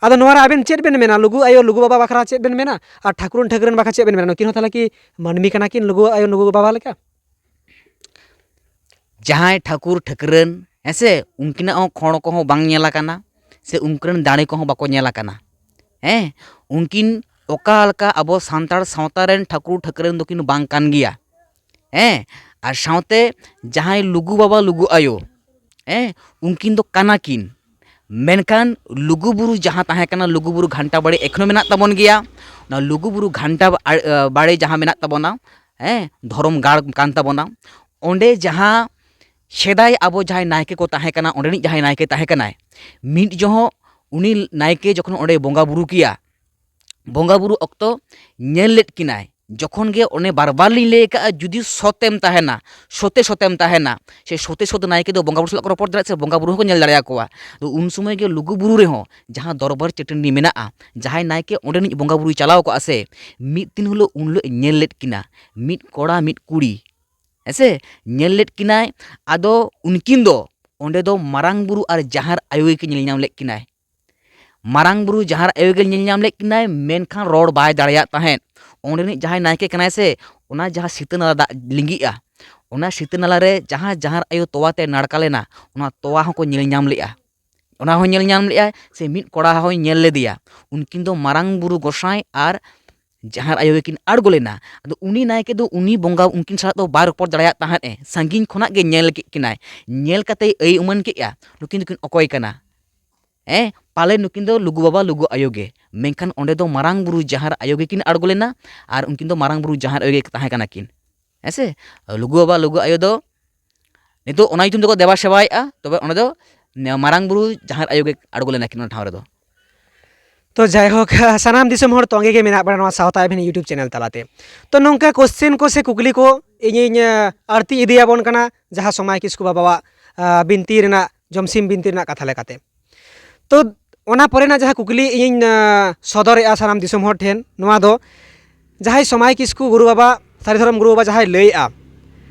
ᱟᱫᱚ ᱱᱚᱣᱟ ᱨᱮ ᱟᱵᱮᱱ ᱪᱮᱫ ᱵᱮᱱ ᱢᱮᱱᱟ? ᱞᱩᱜᱩ ᱟᱭᱳ ᱞᱩᱜᱩ ᱵᱟᱵᱟ ᱵᱟᱠᱷᱨᱟ ᱪᱮᱫ ᱵᱮᱱ ᱢᱮᱱᱟ? ᱟᱨ ᱴᱷᱟᱹᱠᱨᱩᱱ ᱴᱷᱟᱹᱠᱨᱟᱹᱱ ᱵᱟᱠᱷᱨᱟ ᱪᱮᱫ ᱵᱮᱱ ᱢᱮᱱᱟ? ᱱᱩᱠᱤᱱ ᱦᱚᱸ ᱛᱟᱦᱚᱞᱮ ᱠᱤ ᱢᱟᱹᱱᱢᱤ ᱠᱟᱱᱟ ᱠᱤᱱ ᱞᱩᱜᱩ ᱟᱭᱳ ᱞᱩᱜᱩ ᱵᱟᱵᱟ ᱞᱮᱠᱟ? ᱡᱟᱦᱟᱸᱭ ᱴᱷᱟᱹᱠᱩᱨ ᱴᱷᱟᱹᱠᱨᱟᱹᱱ, ᱦᱮᱸ ᱥᱮ, ᱩᱱᱠᱤᱱᱟᱜ ᱦᱚᱸ ᱠᱷᱚᱲ ᱠᱚᱦᱚᱸ ᱵᱟᱝ ᱧᱮᱞ ᱟᱠᱟᱱᱟ, ᱥᱮ ᱩᱱᱠᱤᱱ ᱨᱮᱱ ᱫᱟᱲᱮ ᱠᱚᱦᱚᱸ ᱵᱟᱠᱚ ᱧᱮᱞ ᱟᱠᱟᱱᱟ᱾ ᱦᱮᱸ, ᱩᱱᱠᱤᱱ ᱚᱠᱟ ᱞᱮᱠᱟ ᱟᱵᱚ ᱥᱟᱱᱛᱟᱲ ᱥᱟᱶᱛᱟ ᱨᱮᱱ ᱴᱷᱟᱹᱠᱩᱨ ᱴᱷᱟᱹᱠᱨᱟᱹᱱ ᱫᱚᱠᱤᱱ ᱵᱟᱝ ᱠᱟᱱ ᱜᱮᱭᱟ᱾ ᱦᱮᱸ, ᱟᱨ ᱥᱟᱶᱛᱮ ᱡᱟᱦᱟᱸᱭ ᱞᱩᱜᱩ ᱵᱟᱵᱟ ᱞᱩᱜᱩ ᱟᱭᱳ, ᱦᱮᱸ, ᱩᱱᱠᱤᱱ ᱫᱚ ᱠᱟᱱᱟ ᱠᱤᱱ᱾ ᱢᱮᱱᱠᱷᱟᱱ ᱞᱩᱜᱩ ᱵᱩᱨᱩ ᱡᱟᱦᱟᱸ ᱛᱟᱦᱮᱸ ᱠᱟᱱᱟ, ᱞᱩᱜᱩ ᱵᱩᱨᱩ ᱜᱷᱟᱱᱴᱟ ᱵᱟᱲᱮ ᱮᱠᱷᱚᱱᱳ ᱢᱮᱱᱟᱜ ᱛᱟᱵᱚᱱ ᱜᱮᱭᱟ᱾ ᱚᱱᱟ ᱞᱩᱜᱩ ᱵᱩᱨᱩ ᱜᱷᱟᱱᱴᱟ ᱵᱟ-, ᱟᱲ-, ᱟ, ᱵᱟᱲᱮ ᱡᱟᱦᱟᱸ ᱢᱮᱱᱟᱜ ᱛᱟᱵᱚᱱᱟ, ᱦᱮᱸ, ᱫᱷᱚᱨᱚᱢ ᱜᱟᱲ ᱠᱟᱱ ᱛᱟᱵᱚᱱᱟ᱾ ᱚᱸᱰᱮ ᱡᱟᱦᱟᱸ ᱥᱮᱫᱟᱭ ᱟᱵᱚ ᱡᱟᱦᱟᱸᱭ ᱱᱟᱭᱠᱮ ᱠᱚ ᱛᱟᱦᱮᱸ ᱠᱟᱱᱟ, ᱚᱸᱰᱮᱱᱤᱡ ᱡᱟᱦᱟᱸᱭ ᱱᱟᱭᱠᱮ ᱛᱟᱦᱮᱸ ᱠᱟᱱᱟᱭ, ᱢᱤᱫ ᱡᱚᱦᱚᱜ ᱩᱱᱤ ᱱᱟᱭᱠᱮ ᱡᱚᱠᱷᱚᱱ ᱚᱸᱰᱮ ᱵᱚᱸᱜᱟ ᱵᱩᱨᱩ ᱠᱮᱭᱟ, ᱵᱚᱸᱜᱟ ᱵᱩᱨᱩ ᱚᱠᱛᱚ ᱧᱮᱞ ᱞᱮᱫ ᱠᱤᱱᱟᱭ᱾ ᱡᱚᱠᱷᱚᱱ ᱜᱮ ᱚᱱᱮ ᱵᱟᱨ ᱵᱟᱨ ᱞᱤᱧ ᱞᱟᱹᱭ ᱟᱠᱟᱫᱼᱟ, ᱡᱩᱫᱤ ᱥᱚᱛᱮᱢ ᱛᱟᱦᱮᱱᱟ, ᱥᱚᱛᱮ ᱥᱚᱛᱮᱢ ᱛᱟᱦᱮᱱᱟ, ᱥᱮ ᱥᱚᱛᱮ ᱥᱚᱛ ᱱᱟᱭᱠᱮ ᱫᱚ ᱵᱚᱸᱜᱟ ᱵᱩᱨᱩ ᱥᱟᱞᱟᱜ ᱠᱚ ᱨᱚᱯᱚᱲ ᱫᱟᱲᱮᱭᱟᱜᱼᱟ, ᱥᱮ ᱵᱚᱸᱜᱟ ᱵᱩᱨᱩ ᱦᱚᱸᱠᱚ ᱧᱮᱞ ᱫᱟᱲᱮᱭᱟᱠᱚᱣᱟ᱾ ᱛᱚ ᱩᱱ ᱥᱚᱢᱚᱭ ᱜᱮ ᱞᱩᱜᱩ ᱵᱩᱨᱩ ᱨᱮᱦᱚᱸ ᱡᱟᱦᱟᱸ ᱫᱚᱨᱵᱟᱨ ᱪᱟᱹᱴᱟᱹᱱᱤ ᱢᱮᱱᱟᱜᱼᱟ, ᱡᱟᱦᱟᱸᱭ ᱱᱟᱭᱠᱮ ᱚᱸᱰᱮᱱᱤᱡ ᱵᱚᱸᱜᱟ ᱵᱩᱨᱩᱭ ᱪᱟᱞᱟᱣ ᱠᱚᱜᱼᱟ ᱥᱮ, ᱢᱤᱫ ᱫᱤᱱ ᱦᱤᱞᱳᱜ ᱩᱱ ᱦᱤᱞᱳᱜ ᱧᱮᱞ ᱞᱮᱫ ᱠᱤᱱᱟ, ᱢᱤᱫ ᱠᱚᱲᱟ ᱢᱤᱫ ᱠᱩᱲᱤ, ᱦᱮᱸᱥᱮ, ᱧᱮᱞ ᱞᱮᱫ ᱠᱤᱱᱟᱭ᱾ ᱟᱫᱚ ᱩᱱᱠᱤᱱ ᱫᱚ ᱚᱸᱰᱮ ᱫᱚ ᱢᱟᱨᱟᱝ ᱵᱩᱨᱩ ᱟᱨ ᱡᱟᱦᱮᱨ ᱟᱭᱳ ᱜᱮᱠᱤᱱ ᱧᱮᱞ ᱧᱟᱢ ᱞᱮᱫ ᱠᱤᱱᱟᱭ᱾ ᱢᱟᱨᱟᱝ ᱵᱩᱨᱩ ᱡᱟᱦᱮᱨ ᱟᱭᱳ ᱜᱮ ᱧᱮᱞ ᱧᱟᱢ ᱞᱮᱫ ᱠᱤᱱᱟᱭ, ᱢᱮᱱᱠᱷᱟᱱ ᱨᱚᱲ ᱵᱟᱭ ᱫᱟᱲᱮᱭᱟᱜ ᱛᱟᱦᱮᱸᱫ᱾ ᱚᱸᱰᱮᱱᱤᱡ ᱡᱟᱦᱟᱸᱭ ᱱᱟᱭᱠᱮ ᱠᱟᱱᱟᱭ ᱥᱮ, ᱚᱱᱟ ᱡᱟᱦᱟᱸ ᱥᱤᱛᱟᱹ ᱱᱟᱞᱟ ᱫᱟᱜ ᱞᱤᱸᱜᱤᱜᱼᱟ, ᱚᱱᱟ ᱥᱤᱛᱟᱹ ᱱᱟᱞᱟ ᱨᱮ ᱡᱟᱦᱟᱸ ᱡᱟᱦᱟᱸᱨ ᱟᱭᱳ ᱛᱚᱣᱟ ᱛᱮ ᱱᱟᱲᱠᱟ ᱞᱮᱱᱟ, ᱚᱱᱟ ᱛᱚᱣᱟ ᱦᱚᱸᱠᱚ ᱧᱮᱞ ᱧᱟᱢ ᱞᱮᱜᱼᱟ᱾ ᱚᱱᱟ ᱦᱚᱸ ᱧᱮᱞ ᱧᱟᱢ ᱞᱮᱜᱼᱟᱭ, ᱥᱮ ᱢᱤᱫ ᱠᱚᱲᱟ ᱦᱚᱸᱭ ᱧᱮᱞ ᱞᱮᱫᱮᱭᱟ᱾ ᱩᱱᱠᱤᱱ ᱫᱚ ᱢᱟᱨᱟᱝ ᱵᱩᱨᱩ ᱜᱚᱸᱥᱟᱭ ᱟᱨ ᱡᱟᱦᱮᱨ ᱟᱭᱳ ᱜᱮᱠᱤᱱ ᱟᱬᱜᱚ ᱞᱮᱱᱟ᱾ ᱟᱫᱚ ᱩᱱᱤ ᱱᱟᱭᱠᱮ ᱫᱚ ᱩᱱᱤ ᱵᱚᱸᱜᱟ ᱩᱱᱠᱤᱱ ᱥᱟᱞᱟᱜ ᱫᱚ ᱵᱟᱭ ᱨᱚᱯᱚᱲ ᱫᱟᱲᱮᱭᱟᱜ ᱛᱟᱦᱮᱸᱫ ᱮ, ᱥᱟᱺᱜᱤᱧ ᱠᱷᱚᱱᱟᱜ ᱜᱮ ᱧᱮᱞ ᱠᱮᱫ ᱠᱤᱱᱟᱭ᱾ ᱧᱮᱞ ᱠᱟᱛᱮᱭ ᱟᱹᱭ ᱩᱢᱟᱹᱱ ᱠᱮᱫᱼᱟ, ᱱᱩᱠᱤᱱ ᱫᱚᱠᱤᱱ ᱚᱠᱚᱭ ᱠᱟᱱᱟ? ᱦᱮᱸ, ᱯᱟᱞᱮ ᱱᱩᱠᱤᱱ ᱫᱚ ᱞᱩᱜᱩ ᱵᱟᱵᱟ, ᱞᱩᱜᱩ ᱟᱭᱳ ᱜᱮ᱾ ᱢᱮᱱᱠᱷᱟᱱ ᱚᱸᱰᱮ ᱫᱚ ᱢᱟᱨᱟᱝ ᱵᱩᱨᱩ ᱡᱟᱦᱮᱨ ᱟᱭᱳ ᱜᱮᱠᱤᱱ ᱟᱬᱜᱚ ᱞᱮᱱᱟ ᱟᱨ ᱩᱱᱠᱤᱱ ᱫᱚ ᱢᱟᱨᱟᱝ ᱵᱩᱨᱩ ᱡᱟᱦᱮᱨ ᱟᱭᱳ ᱜᱮ ᱛᱟᱦᱮᱸ ᱠᱟᱱᱟ ᱠᱤᱱ᱾ ᱦᱮᱸ ᱥᱮ? ᱞᱩᱜᱩ ᱵᱟᱵᱟ, ᱞᱩᱜᱩ ᱟᱭᱳ ᱫᱚ ᱱᱤᱛᱚᱜ ᱚᱱᱟ ᱧᱩᱛᱩᱢ ᱛᱮᱠᱚ ᱫᱮᱵᱟ ᱥᱮᱵᱟᱭᱮᱫᱼᱟ, ᱛᱚᱵᱮ ᱚᱸᱰᱮ ᱫᱚ ᱢᱟᱨᱟᱝ ᱵᱩᱨᱩ ᱡᱟᱦᱮᱨ ᱟᱭᱳ ᱜᱮ ᱟᱬᱜᱚ ᱞᱮᱱᱟ ᱠᱤᱱ ᱚᱱᱟ ᱴᱷᱟᱶ ᱨᱮᱫᱚ᱾ ᱛᱚ ᱡᱟᱭᱦᱳᱠ, ᱥᱟᱱᱟᱢ ᱫᱤᱥᱚᱢ ᱦᱚᱲ ᱛᱚᱸᱜᱮ ᱜᱮ ᱢᱮᱱᱟᱜ ᱵᱚᱱᱟ ᱱᱚᱣᱟ ᱥᱟᱶᱛᱟ ᱮᱵᱷᱮᱱ YouTube ᱪᱮᱱᱮᱞ ᱛᱟᱞᱟᱛᱮ᱾ ᱛᱚ ᱱᱚᱝᱠᱟ ᱠᱚᱥᱪᱮᱱ ᱠᱚ ᱥᱮ ᱠᱩᱠᱞᱤ ᱠᱚ ᱤᱧᱤᱧ, ᱟᱸ, ᱟᱹᱲᱛᱤ ᱤᱫᱤᱭᱟᱵᱚᱱ ᱠᱟᱱᱟ, ᱡᱟᱦᱟᱸ ᱥᱚᱢᱟᱭ ᱠᱤᱥᱠᱩ ᱵᱟᱵᱟᱣᱟᱜ, ᱟᱸ, ᱵᱤᱱᱛᱤ ᱨᱮᱱᱟᱜ, ᱡᱚᱢᱥᱤᱢ ᱵᱤᱱᱛᱤ ᱨᱮᱱᱟᱜ ᱠᱟᱛᱷᱟ ᱞᱮᱠᱟᱛᱮ᱾ ᱛᱚ ᱚᱱᱟ ᱯᱚᱨᱮᱱᱟᱜ ᱡᱟᱦᱟᱸ ᱠᱩᱠᱞᱤ ᱤᱧᱤᱧ, ᱟᱸ, ᱥᱚᱫᱚᱨᱮᱜᱼᱟ ᱥᱟᱱᱟᱢ ᱫᱤᱥᱚᱢ ᱦᱚᱲ ᱴᱷᱮᱱ, ᱱᱚᱣᱟ ᱫᱚ ᱡᱟᱦᱟᱸᱭ ᱥᱚᱢᱟᱭ ᱠᱤᱥᱠᱩ ᱜᱩᱨᱩ ᱵᱟᱵᱟ, ᱥᱟᱹᱨᱤ ᱫᱷᱚᱨᱚᱢ ᱜᱩᱨᱩ ᱵᱟᱵᱟ ᱡᱟᱦᱟᱸᱭ ᱞᱟᱹᱭᱮᱜᱼᱟ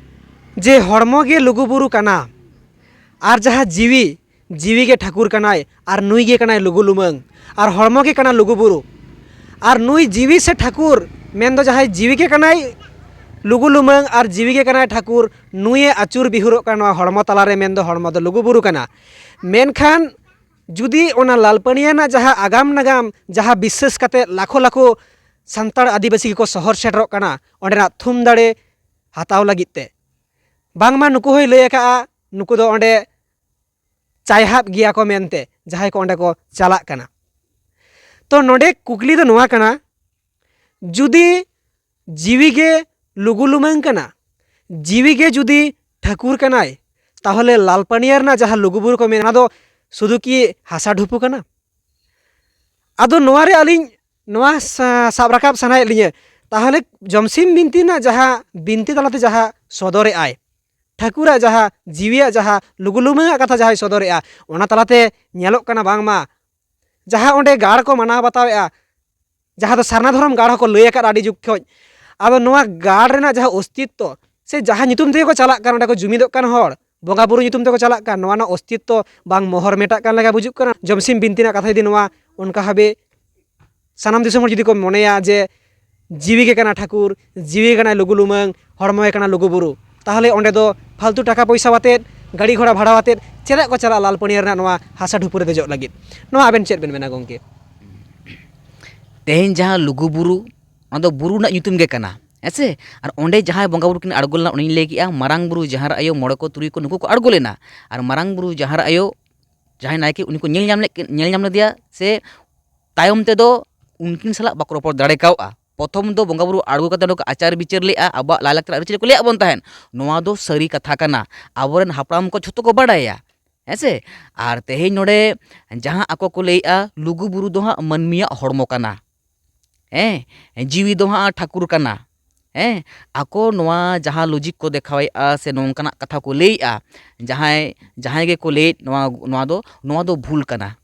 ᱡᱮ ᱦᱚᱲᱢᱚ ᱜᱮ ᱞᱩᱜᱩ ᱵᱩᱨᱩ ᱠᱟᱱᱟ, ᱟᱨ ᱡᱟᱦᱟᱸ ᱡᱤᱣᱤ, ᱡᱤᱣᱤ ᱜᱮ ᱴᱷᱟᱹᱠᱩᱨ ᱠᱟᱱᱟᱭ, ᱟᱨ ᱱᱩᱭ ᱜᱮ ᱠᱟᱱᱟᱭ ᱞᱩᱜᱩ ᱞᱩᱢᱟᱹᱝ, ᱟᱨ ᱦᱚᱲᱢᱚ ᱜᱮ ᱠᱟᱱᱟ ᱞᱩᱜᱩ ᱵᱩᱨᱩ, ᱟᱨ ᱱᱩᱭ ᱡᱤᱣᱤ ᱥᱮ ᱴᱷᱟᱹᱠᱩᱨ, ᱢᱮᱱᱫᱚ ᱡᱟᱦᱟᱸᱭ ᱡᱤᱣᱤ ᱜᱮ ᱠᱟᱱᱟᱭ ᱞᱩᱜᱩ ᱞᱩᱢᱟᱹᱝ ᱟᱨ ᱡᱤᱣᱤ ᱜᱮ ᱠᱟᱱᱟᱭ ᱴᱷᱟᱹᱠᱩᱨ, ᱱᱩᱭᱮ ᱟᱹᱪᱩᱨ ᱵᱤᱦᱩᱨᱚᱜ ᱠᱟᱱᱟ ᱱᱚᱣᱟ ᱦᱚᱲᱢᱚ ᱛᱟᱞᱟᱨᱮ, ᱢᱮᱱᱫᱚ ᱦᱚᱲᱢᱚ ᱫᱚ ᱞᱩᱜᱩ ᱵᱩᱨᱩ ᱠᱟᱱᱟ᱾ ᱢᱮᱱᱠᱷᱟᱱ ᱡᱩᱫᱤ ᱚᱱᱟ ᱞᱟᱞᱯᱟᱹᱱᱤᱭᱟᱹ ᱨᱮᱱᱟᱜ ᱡᱟᱦᱟᱸ ᱟᱜᱟᱢ ᱱᱟᱜᱟᱢ, ᱡᱟᱦᱟᱸ ᱵᱤᱥᱥᱟᱹᱥ ᱠᱟᱛᱮ ᱞᱟᱠᱷᱚ ᱞᱟᱠᱷᱚ ᱥᱟᱱᱛᱟᱲ ᱟᱹᱫᱤᱵᱟᱹᱥᱤ ᱜᱮᱠᱚ ᱥᱚᱦᱚᱨ ᱥᱮᱴᱮᱨᱚᱜ ᱠᱟᱱᱟ, ᱚᱸᱰᱮᱱᱟᱜ ᱛᱷᱩᱢ ᱫᱟᱲᱮ ᱦᱟᱛᱟᱣ ᱞᱟᱹᱜᱤᱫ ᱛᱮ, ᱵᱟᱝᱢᱟ ᱱᱩᱠᱩ ᱦᱚᱸᱭ ᱞᱟᱹᱭ ᱟᱠᱟᱫᱼᱟ, ᱱᱩᱠᱩ ᱫᱚ ᱚᱸᱰᱮ ᱪᱟᱭᱦᱟᱵ ᱜᱮᱭᱟ ᱠᱚ ᱢᱮᱱᱛᱮ, ᱡᱟᱦᱟᱸᱭ ᱠᱚ ᱚᱸᱰᱮ ᱠᱚ ᱪᱟᱞᱟᱜ ᱠᱟᱱᱟ᱾ ᱛᱚ ᱱᱚᱰᱮ ᱠᱩᱠᱞᱤ ᱫᱚ ᱱᱚᱣᱟ ᱠᱟᱱᱟ, ᱡᱩᱫᱤ ᱡᱤᱣᱤ ᱜᱮ ᱞᱩᱜᱩ ᱞᱩᱢᱟᱹᱝ ᱠᱟᱱᱟ, ᱡᱤᱣᱤ ᱜᱮ ᱡᱩᱫᱤ ᱴᱷᱟᱹᱠᱩᱨ ᱠᱟᱱᱟᱭ, ᱛᱟᱦᱚᱞᱮ ᱞᱟᱞᱯᱟᱹᱱᱤᱭᱟᱹ ᱨᱮᱱᱟᱜ ᱡᱟᱦᱟᱸ ᱞᱩᱜᱩ ᱵᱩᱨᱩ ᱠᱚ ᱢᱮᱱᱟ, ᱚᱱᱟ ᱫᱚ ᱥᱩᱫᱷᱩ ᱠᱤ ᱦᱟᱥᱟ ᱰᱷᱩᱯᱩ ᱠᱟᱱᱟ? ᱟᱫᱚ ᱱᱚᱣᱟ ᱨᱮ ᱟᱹᱞᱤᱧ ᱱᱚᱣᱟ ᱥᱟ-, ᱥᱟᱵ ᱨᱟᱠᱟᱵ ᱥᱟᱱᱟᱭᱮᱫ ᱞᱤᱧᱟᱹ, ᱛᱟᱦᱚᱞᱮ ᱡᱚᱢᱥᱤᱢ ᱵᱤᱱᱛᱤ ᱨᱮᱱᱟᱜ ᱡᱟᱦᱟᱸ ᱵᱤᱱᱛᱤ ᱛᱟᱞᱟᱛᱮ ᱡᱟᱦᱟᱸ ᱥᱚᱫᱚᱨᱮᱜᱼᱟᱭ, ᱴᱷᱟᱹᱠᱩᱨᱟᱜ ᱡᱟᱦᱟᱸ ᱡᱤᱣᱤᱭᱟᱜ ᱡᱟᱦᱟᱸ ᱞᱩᱜᱩ ᱞᱩᱢᱟᱹᱝᱟᱜ ᱠᱟᱛᱷᱟ ᱡᱟᱦᱟᱸᱭ ᱥᱚᱫᱚᱨᱮᱜᱼᱟ, ᱚᱱᱟ ᱛᱟᱞᱟᱛᱮ ᱧᱮᱞᱚᱜ ᱠᱟᱱᱟ ᱵᱟᱝᱢᱟ ᱡᱟᱦᱟᱸ ᱚᱸᱰᱮ ᱜᱟᱲ ᱠᱚ ᱢᱟᱱᱟᱣ ᱵᱟᱛᱟᱣᱮᱜᱼᱟ, ᱡᱟᱦᱟᱸ ᱫᱚ ᱥᱟᱨᱱᱟ ᱫᱷᱚᱨᱚᱢ ᱜᱟᱲ ᱦᱚᱸᱠᱚ ᱞᱟᱹᱭ ᱟᱠᱟᱫ ᱟᱹᱰᱤ ᱡᱩᱜᱽ ᱠᱷᱚᱱ᱾ ᱟᱫᱚ ᱱᱚᱣᱟ ᱜᱟᱲ ᱨᱮᱱᱟᱜ ᱡᱟᱦᱟᱸ ᱚᱥᱛᱤᱛᱛᱚ ᱥᱮ ᱡᱟᱦᱟᱸ ᱧᱩᱛᱩᱢ ᱛᱮᱜᱮ ᱠᱚ ᱪᱟᱞᱟᱜ ᱠᱟᱱ, ᱚᱸᱰᱮ ᱠᱚ ᱡᱩᱢᱤᱫᱚᱜ ᱠᱟᱱ ᱦᱚᱲ, ᱵᱚᱸᱜᱟ ᱵᱩᱨᱩ ᱧᱩᱛᱩᱢ ᱛᱮᱠᱚ ᱪᱟᱞᱟᱜ ᱠᱟᱱ, ᱱᱚᱣᱟ ᱨᱮᱱᱟᱜ ᱚᱥᱛᱤᱛᱛᱚ ᱵᱟᱝ ᱢᱚᱦᱚᱨ ᱢᱮᱴᱟᱜ ᱠᱟᱱ ᱞᱮᱠᱟ ᱵᱩᱡᱩᱜ ᱠᱟᱱᱟ᱾ ᱡᱚᱢᱥᱤᱢ ᱵᱤᱱᱛᱤ ᱨᱮᱱᱟᱜ ᱠᱟᱛᱷᱟ ᱡᱩᱫᱤ ᱱᱚᱣᱟ ᱚᱱᱠᱟ ᱵᱷᱟᱵᱮ ᱥᱟᱱᱟᱢ ᱫᱤᱥᱚᱢ ᱦᱚᱲ ᱡᱩᱫᱤ ᱠᱚ ᱢᱚᱱᱮᱭᱟ ᱡᱮ ᱡᱤᱣᱤ ᱜᱮ ᱠᱟᱱᱟ ᱴᱷᱟᱹᱠᱩᱨ, ᱡᱤᱣᱤ ᱜᱮ ᱠᱟᱱᱟᱭ ᱞᱩᱜᱩ ᱞᱩᱢᱟᱹᱝ, ᱦᱚᱲᱢᱚ ᱜᱮ ᱠᱟᱱᱟ ᱞᱩᱜᱩ ᱵᱩᱨᱩ᱾ ᱛᱟᱦᱚᱞᱮ ᱚᱸᱰᱮ ᱫᱚ ᱯᱷᱟᱞᱛᱩ ᱴᱟᱠᱟ ᱯᱚᱭᱥᱟ ᱟᱛᱮᱫ, ᱜᱟᱹᱰᱤ ᱜᱷᱚᱲᱟ ᱵᱷᱟᱲᱟ ᱟᱛᱮᱫ ᱪᱮᱫᱟᱜ ᱠᱚ ᱪᱟᱞᱟᱜᱼᱟ ᱞᱟᱞ ᱯᱟᱹᱱᱤᱭᱟᱹ ᱨᱮᱱᱟᱜ ᱱᱚᱣᱟ ᱦᱟᱥᱟ ᱰᱷᱩᱯᱩ ᱨᱮ ᱫᱮᱡᱚᱜ ᱞᱟᱹᱜᱤᱫ? ᱱᱚᱣᱟ ᱟᱵᱮᱱ ᱪᱮᱫ ᱵᱮᱱ ᱢᱮᱱᱟ ᱜᱚᱢᱠᱮ? ᱛᱮᱦᱮᱧ ᱡᱟᱦᱟᱸ ᱞᱩᱜᱩ ᱵᱩᱨᱩ, ᱚᱱᱟ ᱫᱚ ᱵᱩᱨᱩ ᱨᱮᱱᱟᱜ ᱧᱩᱛᱩᱢ ᱜᱮ ᱠᱟᱱᱟ, ᱦᱮᱸ ᱥᱮ? ᱟᱨ ᱚᱸᱰᱮ ᱡᱟᱦᱟᱸᱭ ᱵᱚᱸᱜᱟ ᱵᱩᱨᱩ ᱠᱤᱱ ᱟᱬᱜᱚ ᱞᱮᱱᱟ, ᱩᱱᱤᱧ ᱞᱟᱹᱭ ᱠᱮᱜᱼᱟ, ᱢᱟᱨᱟᱝ ᱵᱩᱨᱩ, ᱡᱟᱦᱮᱨ ᱟᱭᱳ, ᱢᱚᱬᱮ ᱠᱚ, ᱛᱩᱨᱩᱭ ᱠᱚ, ᱱᱩᱠᱩ ᱠᱚ ᱟᱬᱜᱚ ᱞᱮᱱᱟ᱾ ᱟᱨ ᱢᱟᱨᱟᱝ ᱵᱩᱨᱩ, ᱡᱟᱦᱮᱨ ᱟᱭᱳ, ᱡᱟᱦᱟᱸᱭ ᱱᱟᱭᱠᱮ, ᱩᱱᱤ ᱠᱚ ᱧᱮᱞ ᱧᱟᱢ ᱞᱮᱫ ᱠᱤᱱ, ᱧᱮᱞ ᱧᱟᱢ ᱞᱮᱫᱮᱭᱟ, ᱥᱮ ᱛᱟᱭᱚᱢ ᱛᱮᱫᱚ ᱩᱱᱠᱤᱱ ᱥᱟᱞᱟᱜ ᱵᱟᱠᱚ ᱨᱚᱯᱚᱲ ᱫᱟᱲᱮ ᱠᱟᱣᱜᱼᱟ᱾ ᱯᱨᱚᱛᱷᱚᱢ ᱫᱚ ᱵᱚᱸᱜᱟ ᱵᱩᱨᱩ ᱟᱬᱜᱚ ᱠᱟᱛᱮ ᱚᱸᱰᱮ ᱠᱚ ᱟᱪᱟᱨ ᱵᱤᱪᱟᱹᱨ ᱞᱮᱜᱼᱟ, ᱟᱵᱚᱣᱟᱜ ᱞᱟᱭᱼᱞᱟᱠᱪᱟᱨ ᱟᱹᱨᱤᱪᱟᱹᱞᱤ ᱠᱚ ᱞᱟᱹᱭᱟᱫ ᱵᱚᱱ ᱛᱟᱦᱮᱸᱫ᱾ ᱱᱚᱣᱟ ᱫᱚ ᱥᱟᱹᱨᱤ ᱠᱟᱛᱷᱟ ᱠᱟᱱᱟ, ᱟᱵᱚᱨᱮᱱ ᱦᱟᱯᱲᱟᱢ ᱠᱚ ᱡᱷᱚᱛᱚ ᱠᱚ ᱵᱟᱰᱟᱭᱟ, ᱦᱮᱸ ᱥᱮ? ᱟᱨ ᱛᱮᱦᱮᱧ ᱱᱚᱰᱮ ᱡᱟᱦᱟᱸ ᱟᱠᱚ ᱠᱚ ᱞᱟᱹᱭᱮᱜᱼᱟ, ᱞᱩᱜᱩ ᱵᱩᱨᱩ ᱫᱚ ᱦᱟᱸᱜ ᱢᱟᱹᱱᱢᱤᱭᱟᱜ ᱦᱚᱲᱢᱚ ᱠᱟᱱᱟ, ᱦᱮᱸ, ᱡᱤᱣᱤ ᱫᱚ ᱦᱟᱸᱜ ᱴᱷᱟᱹᱠᱩᱨ ᱠᱟᱱᱟ, ᱦᱮᱸ, ᱟᱠᱚ ᱱᱚᱣᱟ ᱡᱟᱦᱟᱸ ᱞᱚᱡᱤᱠ ᱠᱚ ᱫᱮᱠᱷᱟᱣᱮᱫᱼᱟ ᱥᱮ ᱱᱚᱝᱠᱟᱱᱟᱜ ᱠᱟᱛᱷᱟ ᱠᱚ ᱞᱟᱹᱭᱮᱫᱼᱟ, ᱡᱟᱦᱟᱸᱭ, ᱡᱟᱦᱟᱸᱭ ᱜᱮᱠᱚ ᱞᱟᱹᱭᱮᱫ ᱱᱚᱣᱟ, ᱱᱚᱣᱟ ᱫᱚ, ᱱᱚᱣᱟ ᱫᱚ ᱵᱷᱩᱞ ᱠᱟᱱᱟ᱾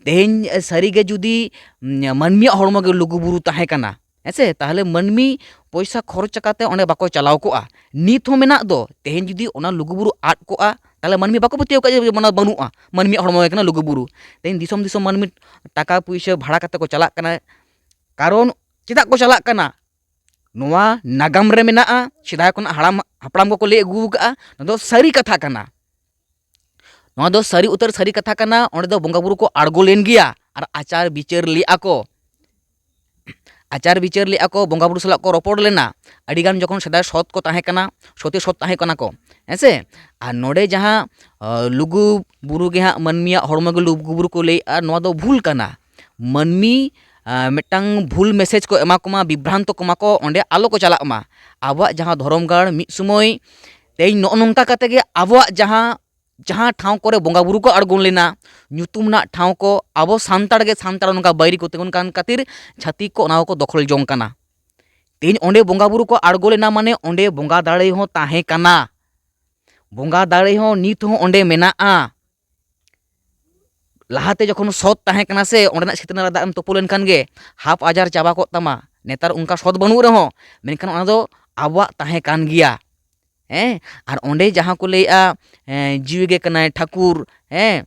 ᱛᱮᱦᱮᱧ ᱥᱟᱹᱨᱤᱜᱮ ᱡᱩᱫᱤ, ᱩᱢ, ᱢᱟᱹᱱᱢᱤᱭᱟᱜ ᱦᱚᱲᱢᱚ ᱜᱮ ᱞᱩᱜᱩ ᱵᱩᱨᱩ ᱛᱟᱦᱮᱸ ᱠᱟᱱᱟ, ᱦᱮᱸ ᱥᱮ, ᱛᱟᱦᱚᱞᱮ ᱢᱟᱹᱱᱢᱤ ᱯᱚᱭᱥᱟ ᱠᱷᱚᱨᱚᱪ ᱠᱟᱛᱮ ᱚᱸᱰᱮ ᱵᱟᱠᱚ ᱪᱟᱞᱟᱣ ᱠᱚᱜᱼᱟ᱾ ᱱᱤᱛ ᱦᱚᱸ ᱢᱮᱱᱟᱜ ᱫᱚ, ᱛᱮᱦᱮᱧ ᱡᱩᱫᱤ ᱚᱱᱟ ᱞᱩᱜᱩ ᱵᱩᱨᱩ ᱟᱫ ᱠᱚᱜᱼᱟ, ᱛᱟᱦᱚᱞᱮ ᱢᱟᱹᱱᱢᱤ ᱵᱟᱠᱚ ᱯᱟᱹᱛᱭᱟᱹᱣ ᱠᱚᱜᱼᱟ ᱡᱮ ᱚᱱᱟ ᱵᱟᱹᱱᱩᱜᱼᱟ, ᱢᱟᱹᱱᱢᱤᱭᱟᱜ ᱦᱚᱲᱢᱚ ᱜᱮ ᱠᱟᱱᱟ ᱞᱩᱜᱩ ᱵᱩᱨᱩ᱾ ᱛᱮᱦᱮᱧ ᱫᱤᱥᱚᱢ ᱫᱤᱥᱚᱢ ᱢᱟᱹᱱᱢᱤ ᱴᱟᱠᱟ ᱯᱩᱭᱥᱟᱹ ᱵᱷᱟᱲᱟ ᱠᱟᱛᱮ ᱠᱚ ᱪᱟᱞᱟᱜ ᱠᱟᱱᱟ, ᱠᱟᱨᱚᱱ ᱪᱮᱫᱟᱜ ᱠᱚ ᱪᱟᱞᱟᱜ ᱠᱟᱱᱟ? ᱱᱚᱣᱟ ᱱᱟᱜᱟᱢ ᱨᱮ ᱢᱮᱱᱟᱜᱼᱟ, ᱥᱮᱫᱟᱭ ᱠᱷᱚᱱᱟᱜ ᱦᱟᱲᱟᱢ ᱦᱟᱯᱲᱟᱢ ᱠᱚᱠᱚ ᱞᱟᱹᱭ ᱟᱹᱜᱩ ᱟᱠᱟᱫᱼᱟ, ᱱᱚᱣᱟ ᱫᱚ ᱥᱟᱹᱨᱤ ᱠᱟᱛᱷᱟ ᱠᱟᱱᱟ᱾ ᱱᱚᱣᱟ ᱫᱚ ᱥᱟᱹᱨᱤ ᱩᱛᱟᱹᱨ ᱥᱟᱹᱨᱤ ᱠᱟᱛᱷᱟ ᱠᱟᱱᱟ᱾ ᱚᱸᱰᱮ ᱫᱚ ᱵᱚᱸᱜᱟ ᱵᱩᱨᱩ ᱠᱚ ᱟᱬᱜᱚ ᱞᱮᱱ ᱜᱮᱭᱟ ᱟᱨ ᱟᱪᱟᱨ ᱵᱤᱪᱟᱹᱨ ᱞᱮᱫᱼᱟ ᱠᱚ᱾ ᱟᱪᱟᱨ ᱵᱤᱪᱟᱹᱨ ᱞᱮᱫᱼᱟ ᱠᱚ, ᱵᱚᱸᱜᱟ ᱵᱩᱨᱩ ᱥᱟᱞᱟᱜ ᱠᱚ ᱨᱚᱯᱚᱲ ᱞᱮᱱᱟ᱾ ᱟᱹᱰᱤᱜᱟᱱ ᱡᱚᱠᱷᱚᱱ ᱥᱮᱫᱟᱭ ᱥᱚᱛ ᱠᱚ ᱛᱟᱦᱮᱸ ᱠᱟᱱᱟ, ᱥᱚᱛᱤ ᱥᱚᱛ ᱛᱟᱦᱮᱸ ᱠᱟᱱᱟ ᱠᱚ, ᱦᱮᱸ ᱥᱮ? ᱟᱨ ᱱᱚᱰᱮ ᱡᱟᱦᱟᱸ, ᱟᱹ, ᱞᱩᱜᱩ ᱵᱩᱨᱩ ᱜᱮ ᱦᱟᱸᱜ ᱢᱟᱹᱱᱢᱤᱭᱟᱜ ᱦᱚᱲᱢᱚ ᱜᱮ ᱞᱩᱜᱩ ᱵᱩᱨᱩ ᱠᱚ ᱞᱟᱹᱭᱮᱫᱼᱟ, ᱱᱚᱣᱟ ᱫᱚ ᱵᱷᱩᱞ ᱠᱟᱱᱟ᱾ ᱢᱟᱹᱱᱢᱤ, ᱟᱸ, ᱢᱤᱫᱴᱟᱝ ᱵᱷᱩᱞ ᱢᱮᱥᱮᱡᱽ ᱠᱚ ᱮᱢᱟ ᱠᱚᱢᱟ, ᱵᱤᱵᱷᱨᱟᱱᱛᱚ ᱠᱚᱢᱟ ᱠᱚ, ᱚᱸᱰᱮ ᱟᱞᱚ ᱠᱚ ᱪᱟᱞᱟᱜ ᱢᱟ᱾ ᱟᱵᱚᱣᱟᱜ ᱡᱟᱦᱟᱸ ᱫᱷᱚᱨᱚᱢ ᱜᱟᱲ ᱢᱤᱫ ᱥᱚᱢᱚᱭ ᱛᱮᱦᱮᱧ ᱱᱚᱜᱼᱚ ᱱᱚᱝᱠᱟ ᱠᱟᱛᱮ ᱜᱮ ᱟᱵᱚᱣᱟᱜ ᱡᱟᱦᱟᱸ, ᱡᱟᱦᱟᱸ ᱴᱷᱟᱶ ᱠᱚᱨᱮ ᱵᱚᱸᱜᱟ ᱵᱩᱨᱩ ᱠᱚ ᱟᱬᱜᱚᱱ ᱞᱮᱱᱟ, ᱧᱩᱛᱩᱢ ᱨᱮᱱᱟᱜ ᱴᱷᱟᱶ ᱠᱚ, ᱟᱵᱚ ᱥᱟᱱᱛᱟᱲ ᱜᱮ ᱥᱟᱱᱛᱟᱲ ᱱᱚᱝᱠᱟ ᱵᱟᱹᱭᱨᱤ ᱠᱚ ᱛᱤᱸᱜᱩᱱ ᱠᱟᱱ ᱠᱷᱟᱹᱛᱤᱨ ᱪᱷᱟᱹᱛᱤᱠ ᱠᱚ ᱚᱱᱟ ᱠᱚᱠᱚ ᱫᱚᱠᱷᱚᱞ ᱡᱚᱝ ᱠᱟᱱᱟ᱾ ᱛᱮᱦᱮᱧ ᱚᱸᱰᱮ ᱵᱚᱸᱜᱟ ᱵᱩᱨᱩ ᱠᱚ ᱟᱬᱜᱚ ᱞᱮᱱᱟ, ᱢᱟᱱᱮ ᱚᱸᱰᱮ ᱵᱚᱸᱜᱟ ᱫᱟᱲᱮ ᱦᱚᱸ ᱛᱟᱦᱮᱸ ᱠᱟᱱᱟ, ᱵᱚᱸᱜᱟ ᱫᱟᱲᱮ ᱦᱚᱸ ᱱᱤᱛ ᱦᱚᱸ ᱚᱸᱰᱮ ᱢᱮᱱᱟᱜᱼᱟ᱾ ᱞᱟᱦᱟᱛᱮ ᱡᱚᱠᱷᱚᱱ ᱥᱚᱛ ᱛᱟᱦᱮᱸ ᱠᱟᱱᱟ ᱥᱮ, ᱚᱸᱰᱮᱱᱟᱜ ᱥᱤᱛᱟᱹ ᱱᱟᱞᱟ ᱫᱟᱜ ᱮᱢ ᱛᱩᱯᱩ ᱞᱮᱱᱠᱷᱟᱱ ᱜᱮ ᱦᱟᱯ ᱟᱡᱟᱨ ᱪᱟᱵᱟ ᱠᱚᱜ ᱛᱟᱢᱟ᱾ ᱱᱮᱛᱟᱨ ᱚᱱᱠᱟ ᱥᱚᱛ ᱵᱟᱹᱱᱩᱜ ᱨᱮᱦᱚᱸ, ᱢᱮᱱᱠᱷᱟᱱ ᱚᱱᱟ ᱫᱚ ᱟᱵᱚᱣᱟᱜ ᱛᱟᱦᱮᱸ ᱠᱟᱱ ᱜᱮᱭᱟ᱾ ᱦᱮᱸ, ᱟᱨ ᱚᱸᱰᱮ ᱡᱟᱦᱟᱸ ᱠᱚ ᱞᱟᱹᱭᱮᱜᱼᱟ, ᱦᱮᱸ, ᱡᱤᱣᱤ ᱜᱮ ᱠᱟᱱᱟᱭ ᱴᱷᱟᱹᱠᱩᱨ, ᱦᱮᱸ,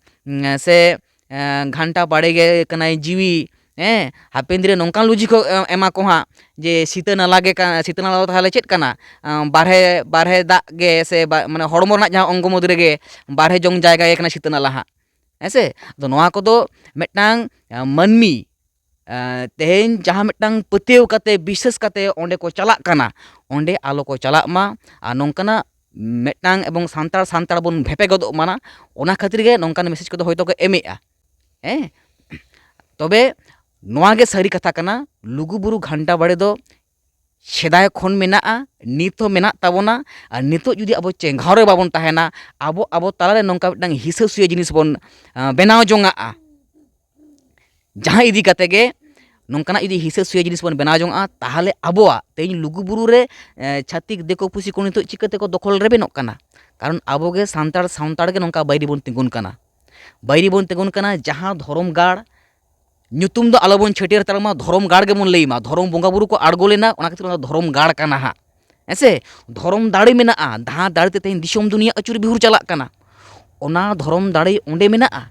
ᱥᱮ, ᱦᱮᱸ, ᱜᱷᱟᱱᱴᱟ ᱵᱟᱲᱮ ᱜᱮ ᱠᱟᱱᱟᱭ ᱡᱤᱣᱤ, ᱦᱮᱸ, ᱦᱟᱯᱮᱱ ᱫᱤᱱ ᱨᱮ ᱱᱚᱝᱠᱟᱱ ᱞᱚᱡᱤᱠ ᱦᱚᱸ ᱮ-, ᱮᱢᱟ ᱠᱚ ᱦᱟᱸᱜ, ᱡᱮ ᱥᱤᱛᱟᱹ ᱱᱟᱞᱟ ᱜᱮ ᱠᱟ-, ᱥᱤᱛᱟᱹ ᱱᱟᱞᱟ ᱫᱚ ᱛᱟᱦᱚᱞᱮ ᱪᱮᱫ ᱠᱟᱱᱟ? ᱟᱸ, ᱵᱟᱨᱦᱮ, ᱵᱟᱨᱦᱮ ᱫᱟᱜ ᱜᱮ ᱥᱮ ᱵᱟ-, ᱢᱟᱱᱮ ᱦᱚᱲᱢᱚ ᱨᱮᱱᱟᱜ ᱡᱟᱦᱟᱸ ᱚᱝᱜᱚ ᱢᱩᱫᱽ ᱨᱮᱜᱮ ᱵᱟᱨᱦᱮ ᱡᱚᱝ ᱡᱟᱭᱜᱟ ᱜᱮ ᱠᱟᱱᱟ ᱥᱤᱛᱟᱹ ᱱᱟᱞᱟ ᱦᱟᱸᱜ᱾ ᱦᱮᱸ ᱥᱮ? ᱟᱫᱚ ᱱᱚᱣᱟ ᱠᱚᱫᱚ ᱢᱤᱫᱴᱟᱝ, ᱟᱸ, ᱢᱟᱹᱱᱢᱤ, ᱟᱸ, ᱛᱮᱦᱮᱧ ᱡᱟᱦᱟᱸ ᱢᱤᱫᱴᱟᱝ ᱯᱟᱹᱛᱭᱟᱹᱣ ᱠᱟᱛᱮ, ᱵᱤᱥᱥᱟᱹᱥ ᱠᱟᱛᱮ ᱚᱸᱰᱮ ᱠᱚ ᱪᱟᱞᱟᱜ ᱠᱟᱱᱟ, ᱚᱸᱰᱮ ᱟᱞᱚ ᱠᱚ ᱪᱟᱞᱟᱜ ᱢᱟ᱾ ᱟᱨ ᱱᱚᱝᱠᱟᱱᱟᱜ ᱢᱤᱫᱴᱟᱝ ᱮᱵᱚᱝ ᱥᱟᱱᱛᱟᱲ, ᱥᱟᱱᱛᱟᱲ ᱵᱚᱱ ᱵᱷᱮᱯᱮ ᱜᱚᱫᱚᱜ ᱢᱟ ᱱᱟ, ᱚᱱᱟ ᱠᱷᱟᱹᱛᱤᱨ ᱜᱮ ᱱᱚᱝᱠᱟᱱ ᱢᱮᱥᱮᱡᱽ ᱠᱚᱫᱚ ᱦᱚᱭᱛᱳ ᱠᱚ ᱮᱢᱮᱜᱼᱟ᱾ ᱦᱮᱸ, ᱛᱚᱵᱮ ᱱᱚᱣᱟ ᱜᱮ ᱥᱟᱹᱨᱤ ᱠᱟᱛᱷᱟ ᱠᱟᱱᱟ, ᱞᱩᱜᱩᱵᱩᱨᱩ ᱜᱷᱟᱱᱴᱟ ᱵᱟᱲᱮ ᱫᱚ ᱥᱮᱫᱟᱭ ᱠᱷᱚᱱ ᱢᱮᱱᱟᱜᱼᱟ, ᱱᱤᱛ ᱦᱚᱸ ᱢᱮᱱᱟᱜ ᱛᱟᱵᱚᱱᱟ᱾ ᱟᱨ ᱱᱤᱛᱚᱜ ᱡᱩᱫᱤ ᱟᱵᱚ ᱪᱮᱸᱜᱷᱟᱣ ᱨᱮ ᱵᱟᱵᱚᱱ ᱛᱟᱦᱮᱱᱟ, ᱟᱵᱚ, ᱟᱵᱚ ᱛᱟᱞᱟᱨᱮ ᱱᱚᱝᱠᱟ ᱢᱤᱫᱴᱟᱝ ᱦᱤᱥᱟᱹ ᱥᱩᱭᱟᱹ ᱡᱤᱱᱤᱥ ᱵᱚᱱ, ᱟᱸ, ᱵᱮᱱᱟᱣ ᱡᱚᱝᱟᱜᱼᱟ, ᱡᱟᱦᱟᱸ ᱤᱫᱤ ᱠᱟᱛᱮ ᱜᱮ ᱱᱚᱝᱠᱟᱱᱟᱜ ᱡᱩᱫᱤ ᱦᱤᱥᱟᱹ ᱥᱩᱭᱟᱹ ᱡᱤᱱᱤᱥ ᱵᱚᱱ ᱵᱮᱱᱟᱣ ᱡᱚᱝᱟᱜᱼᱟ, ᱛᱟᱦᱚᱞᱮ ᱟᱵᱚᱣᱟᱜ ᱛᱮᱦᱮᱧ ᱞᱩᱜᱩᱵᱩᱨᱩ ᱨᱮ, ᱮ, ᱪᱷᱟᱹᱛᱤᱠ ᱫᱤᱠᱩ ᱯᱩᱥᱤ ᱠᱚ ᱱᱤᱛᱚᱜ ᱪᱤᱠᱟᱹ ᱛᱮᱠᱚ ᱫᱚᱠᱷᱚᱞ ᱨᱮᱵᱮᱱᱚᱜ ᱠᱟᱱᱟ? ᱠᱟᱨᱚᱱ ᱟᱵᱚ ᱜᱮ ᱥᱟᱱᱛᱟᱲ, ᱥᱟᱱᱛᱟᱲ ᱜᱮ ᱱᱚᱝᱠᱟ ᱵᱟᱹᱭᱨᱤ ᱵᱚᱱ ᱛᱤᱸᱜᱩᱱ ᱠᱟᱱᱟ᱾ ᱵᱟᱹᱭᱨᱤ ᱵᱚᱱ ᱛᱤᱸᱜᱩᱱ ᱠᱟᱱᱟ, ᱡᱟᱦᱟᱸ ᱫᱷᱚᱨᱚᱢ ᱜᱟᱲ ᱧᱩᱛᱩᱢ ᱫᱚ ᱟᱞᱚᱵᱚᱱ ᱪᱷᱟᱹᱴᱭᱟᱹᱨ ᱦᱟᱛᱟᱲ ᱢᱟ, ᱫᱷᱚᱨᱚᱢ ᱜᱟᱲ ᱜᱮᱵᱚᱱ ᱞᱟᱹᱭ ᱢᱟ᱾ ᱫᱷᱚᱨᱚᱢ ᱵᱚᱸᱜᱟ ᱵᱩᱨᱩ ᱠᱚ ᱟᱬᱜᱚ ᱞᱮᱱᱟ, ᱚᱱᱟ ᱠᱷᱟᱹᱛᱤᱨ ᱚᱱᱟ ᱫᱚ ᱫᱷᱚᱨᱚᱢ ᱜᱟᱲ ᱠᱟᱱᱟ ᱦᱟᱸᱜ᱾ ᱦᱮᱸ ᱥᱮ? ᱫᱷᱚᱨᱚᱢ ᱫᱟᱲᱮ ᱢᱮᱱᱟᱜᱼᱟ, ᱡᱟᱦᱟᱸ ᱫᱟᱲᱮ ᱛᱮ ᱛᱮᱦᱮᱧ ᱫᱤᱥᱚᱢ ᱫᱩᱱᱤᱭᱟᱹ ᱟᱹᱪᱩᱨ ᱵᱤᱦᱩᱨ ᱪᱟᱞᱟᱜ ᱠᱟᱱᱟ᱾ ᱚᱱᱟ ᱫᱷᱚᱨᱚᱢ ᱫᱟᱲᱮ ᱚᱸᱰᱮ ᱢᱮᱱᱟᱜᱼᱟ᱾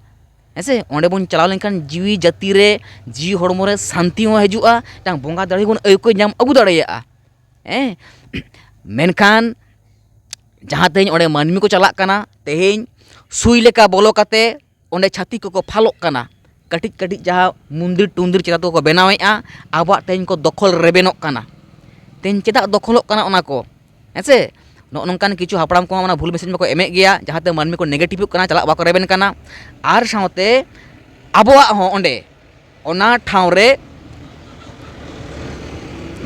ᱦᱮᱸ ᱥᱮ? ᱚᱸᱰᱮ ᱵᱚᱱ ᱪᱟᱞᱟᱣ ᱞᱮᱱᱠᱷᱟᱱ ᱡᱤᱣᱤ ᱡᱟᱹᱛᱤ ᱨᱮ, ᱡᱤᱣᱤ ᱦᱚᱲᱢᱚ ᱨᱮ ᱥᱟᱱᱛᱤ ᱦᱚᱸ ᱦᱤᱡᱩᱜᱼᱟ, ᱢᱤᱫᱴᱟᱝ ᱵᱚᱸᱜᱟ ᱫᱟᱲᱮ ᱵᱚᱱ ᱟᱹᱭᱠᱟᱹᱣ ᱧᱟᱢ ᱟᱹᱜᱩ ᱫᱟᱲᱮᱭᱟᱜᱼᱟ᱾ ᱦᱮᱸ? ᱢᱮᱱᱠᱷᱟᱱ ᱡᱟᱦᱟᱸ ᱛᱮᱦᱮᱧ ᱚᱸᱰᱮ ᱢᱟᱹᱱᱢᱤ ᱠᱚ ᱪᱟᱞᱟᱜ ᱠᱟᱱᱟ, ᱛᱮᱦᱮᱧ ᱥᱩᱭ ᱞᱮᱠᱟ ᱵᱚᱞᱚ ᱠᱟᱛᱮ ᱚᱸᱰᱮ ᱪᱷᱟᱹᱛᱤᱠ ᱠᱚᱠᱚ ᱯᱷᱟᱞᱚᱜ ᱠᱟᱱᱟ᱾ ᱠᱟᱹᱴᱤᱡ ᱠᱟᱹᱴᱤᱡ ᱡᱟᱦᱟᱸ ᱢᱚᱱᱫᱤᱨ ᱴᱚᱱᱫᱤᱨ ᱪᱮᱛᱟᱱ ᱠᱚᱠᱚ ᱵᱮᱱᱟᱣᱮᱫᱼᱟ, ᱟᱵᱚᱣᱟᱜ ᱛᱮᱦᱮᱧ ᱠᱚ ᱫᱚᱠᱷᱚᱞ ᱨᱮᱵᱮᱱᱚᱜ ᱠᱟᱱᱟ᱾ ᱛᱮᱦᱮᱧ ᱪᱮᱫᱟᱜ ᱫᱚᱠᱷᱚᱞᱚᱜ ᱠᱟᱱᱟ ᱚᱱᱟ ᱠᱚ? ᱦᱮᱸ ᱥᱮ? ᱱᱚᱜᱼᱚ ᱱᱚᱝᱠᱟᱱ ᱠᱤᱪᱷᱩ ᱦᱟᱯᱲᱟᱢ ᱠᱚᱦᱚᱸ ᱚᱱᱟ ᱵᱷᱩᱞ ᱢᱮᱥᱮᱡᱽ ᱢᱟᱠᱚ ᱮᱢᱮᱫ ᱜᱮᱭᱟ, ᱡᱟᱦᱟᱸᱛᱮ ᱢᱟᱹᱱᱢᱤ ᱠᱚ ᱱᱮᱜᱮᱴᱤᱵᱷᱚᱜ ᱠᱟᱱᱟ, ᱪᱟᱞᱟᱜ ᱵᱟᱠᱚ ᱨᱮᱵᱮᱱ ᱠᱟᱱᱟ᱾ ᱟᱨ ᱥᱟᱶᱛᱮ ᱟᱵᱚᱣᱟᱜ ᱦᱚᱸ ᱚᱸᱰᱮ, ᱚᱱᱟ ᱴᱷᱟᱶ ᱨᱮ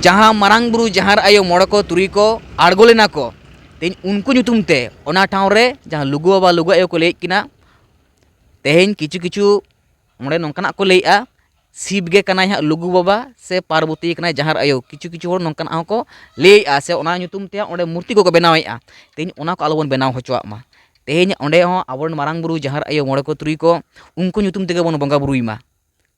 ᱡᱟᱦᱟᱸ ᱢᱟᱨᱟᱝ ᱵᱩᱨᱩ, ᱡᱟᱦᱮᱨ ᱟᱭᱳ, ᱢᱚᱬᱮ ᱠᱚ, ᱛᱩᱨᱩᱭ ᱠᱚ ᱟᱬᱜᱚ ᱞᱮᱱᱟ ᱠᱚ, ᱛᱮᱦᱮᱧ ᱩᱱᱠᱩ ᱧᱩᱛᱩᱢ ᱛᱮ ᱚᱱᱟ ᱴᱷᱟᱶ ᱨᱮ ᱡᱟᱦᱟᱸ ᱞᱩᱜᱩ ᱵᱟᱵᱟ, ᱞᱩᱜᱩ ᱟᱭᱳ ᱠᱚ ᱞᱟᱹᱭᱮᱫ ᱠᱤᱱᱟ, ᱛᱮᱦᱮᱧ ᱠᱤᱪᱷᱩ ᱠᱤᱪᱷᱩ ᱚᱸᱰᱮ ᱱᱚᱝᱠᱟᱱᱟᱜ ᱠᱚ ᱞᱟᱹᱭᱮᱜᱼᱟ, ᱥᱤᱵ ᱜᱮ ᱠᱟᱱᱟᱭ ᱦᱟᱸᱜ ᱞᱩᱜᱩ ᱵᱟᱵᱟ ᱥᱮ ᱯᱟᱨᱵᱚᱛᱤ ᱠᱟᱱᱟᱭ ᱡᱟᱦᱮᱨ ᱟᱭᱳ᱾ ᱠᱤᱪᱷᱩ ᱠᱤᱪᱷᱩ ᱦᱚᱲ ᱱᱚᱝᱠᱟᱱᱟᱜ ᱦᱚᱸᱠᱚ ᱞᱟᱹᱭᱮᱜᱼᱟ, ᱥᱮ ᱚᱱᱟ ᱧᱩᱛᱩᱢ ᱛᱮ ᱦᱟᱸᱜ ᱚᱸᱰᱮ ᱢᱩᱨᱛᱤ ᱠᱚᱠᱚ ᱵᱮᱱᱟᱣᱮᱜᱼᱟ᱾ ᱛᱮᱦᱮᱧ ᱚᱱᱟ ᱠᱚ ᱟᱞᱚᱵᱚᱱ ᱵᱮᱱᱟᱣ ᱦᱚᱪᱚᱣᱟᱜ ᱢᱟ᱾ ᱛᱮᱦᱮᱧ ᱚᱸᱰᱮ ᱦᱚᱸ ᱟᱵᱚᱨᱮᱱ ᱢᱟᱨᱟᱝ ᱵᱩᱨᱩ, ᱡᱟᱦᱮᱨ ᱟᱭᱳ, ᱢᱚᱬᱮ ᱠᱚ, ᱛᱩᱨᱩᱭ ᱠᱚ, ᱩᱱᱠᱩ ᱧᱩᱛᱩᱢ ᱛᱮᱜᱮ ᱵᱚᱱ ᱵᱚᱸᱜᱟ ᱵᱩᱨᱩᱭ ᱢᱟ᱾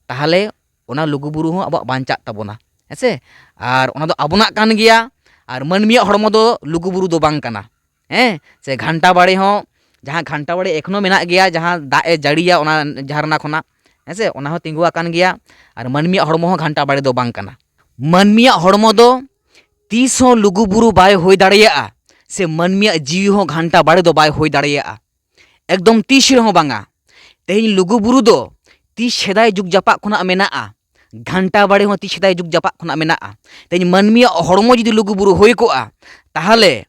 ᱛᱟᱦᱚᱞᱮ ᱚᱱᱟ ᱞᱩᱜᱩ ᱵᱩᱨᱩ ᱦᱚᱸ ᱟᱵᱚᱣᱟᱜ ᱵᱟᱧᱪᱟᱜ ᱛᱟᱵᱚᱱᱟ, ᱦᱮᱸ ᱥᱮ? ᱟᱨ ᱚᱱᱟ ᱫᱚ ᱟᱵᱚᱱᱟᱜ ᱠᱟᱱ ᱜᱮᱭᱟ, ᱟᱨ ᱢᱟᱹᱱᱢᱤᱭᱟᱜ ᱦᱚᱲᱢᱚ ᱫᱚ ᱞᱩᱜᱩ ᱵᱩᱨᱩ ᱫᱚ ᱵᱟᱝ ᱠᱟᱱᱟ᱾ ᱦᱮᱸ ᱥᱮ? ᱜᱷᱟᱱᱴᱟ ᱵᱟᱲᱮ ᱦᱚᱸ, ᱡᱟᱦᱟᱸ ᱜᱷᱟᱱᱴᱟ ᱵᱟᱲᱮ ᱮᱠᱷᱚᱱᱳ ᱢᱮᱱᱟᱜ ᱜᱮᱭᱟ, ᱡᱟᱦᱟᱸ ᱫᱟᱜ ᱮ ᱡᱟᱹᱲᱤᱭᱟ ᱚᱱᱟ ᱡᱷᱟᱨᱱᱟ ᱠᱷᱚᱱᱟᱜ, ᱦᱮᱸ ᱥᱮ, ᱚᱱᱟ ᱦᱚᱸ ᱛᱤᱸᱜᱩ ᱟᱠᱟᱱ ᱜᱮᱭᱟ᱾ ᱟᱨ ᱢᱟᱹᱱᱢᱤᱭᱟᱜ ᱦᱚᱲᱢᱚ ᱦᱚᱸ ᱜᱷᱟᱱᱴᱟ ᱵᱟᱲᱮ ᱫᱚ ᱵᱟᱝ ᱠᱟᱱᱟ᱾ ᱢᱟᱹᱱᱢᱤᱭᱟᱜ ᱦᱚᱲᱢᱚ ᱫᱚ ᱛᱤᱥ ᱦᱚᱸ ᱞᱩᱜᱩ ᱵᱩᱨᱩ ᱵᱟᱭ ᱦᱩᱭ ᱫᱟᱲᱮᱭᱟᱜᱼᱟ, ᱥᱮ ᱢᱟᱹᱱᱢᱤᱭᱟᱜ ᱡᱤᱣᱤ ᱦᱚᱸ ᱜᱷᱟᱱᱴᱟ ᱵᱟᱲᱮ ᱫᱚ ᱵᱟᱭ ᱦᱩᱭ ᱫᱟᱲᱮᱭᱟᱜᱼᱟ, ᱮᱠᱫᱚᱢ ᱛᱤᱥ ᱨᱮᱦᱚᱸ ᱵᱟᱝᱟ᱾ ᱛᱮᱦᱮᱧ ᱞᱩᱜᱩ ᱵᱩᱨᱩ ᱫᱚ ᱛᱤᱥ ᱥᱮᱫᱟᱭ ᱡᱩᱜᱽ ᱡᱟᱯᱟᱜ ᱠᱷᱚᱱᱟᱜ ᱢᱮᱱᱟᱜᱼᱟ, ᱜᱷᱟᱱᱴᱟ ᱵᱟᱲᱮ ᱦᱚᱸ ᱛᱤᱥ ᱥᱮᱫᱟᱭ ᱡᱩᱜᱽ ᱡᱟᱯᱟᱜ ᱠᱷᱚᱱᱟᱜ ᱢᱮᱱᱟᱜᱼᱟ᱾ ᱛᱮᱦᱮᱧ ᱢᱟᱹᱱᱢᱤᱭᱟᱜ ᱦᱚᱲᱢᱚ ᱡᱩᱫᱤ ᱞᱩᱜᱩ ᱵᱩᱨᱩ ᱦᱩᱭ ᱠᱚᱜᱼᱟ, ᱛᱟᱦᱚᱞᱮ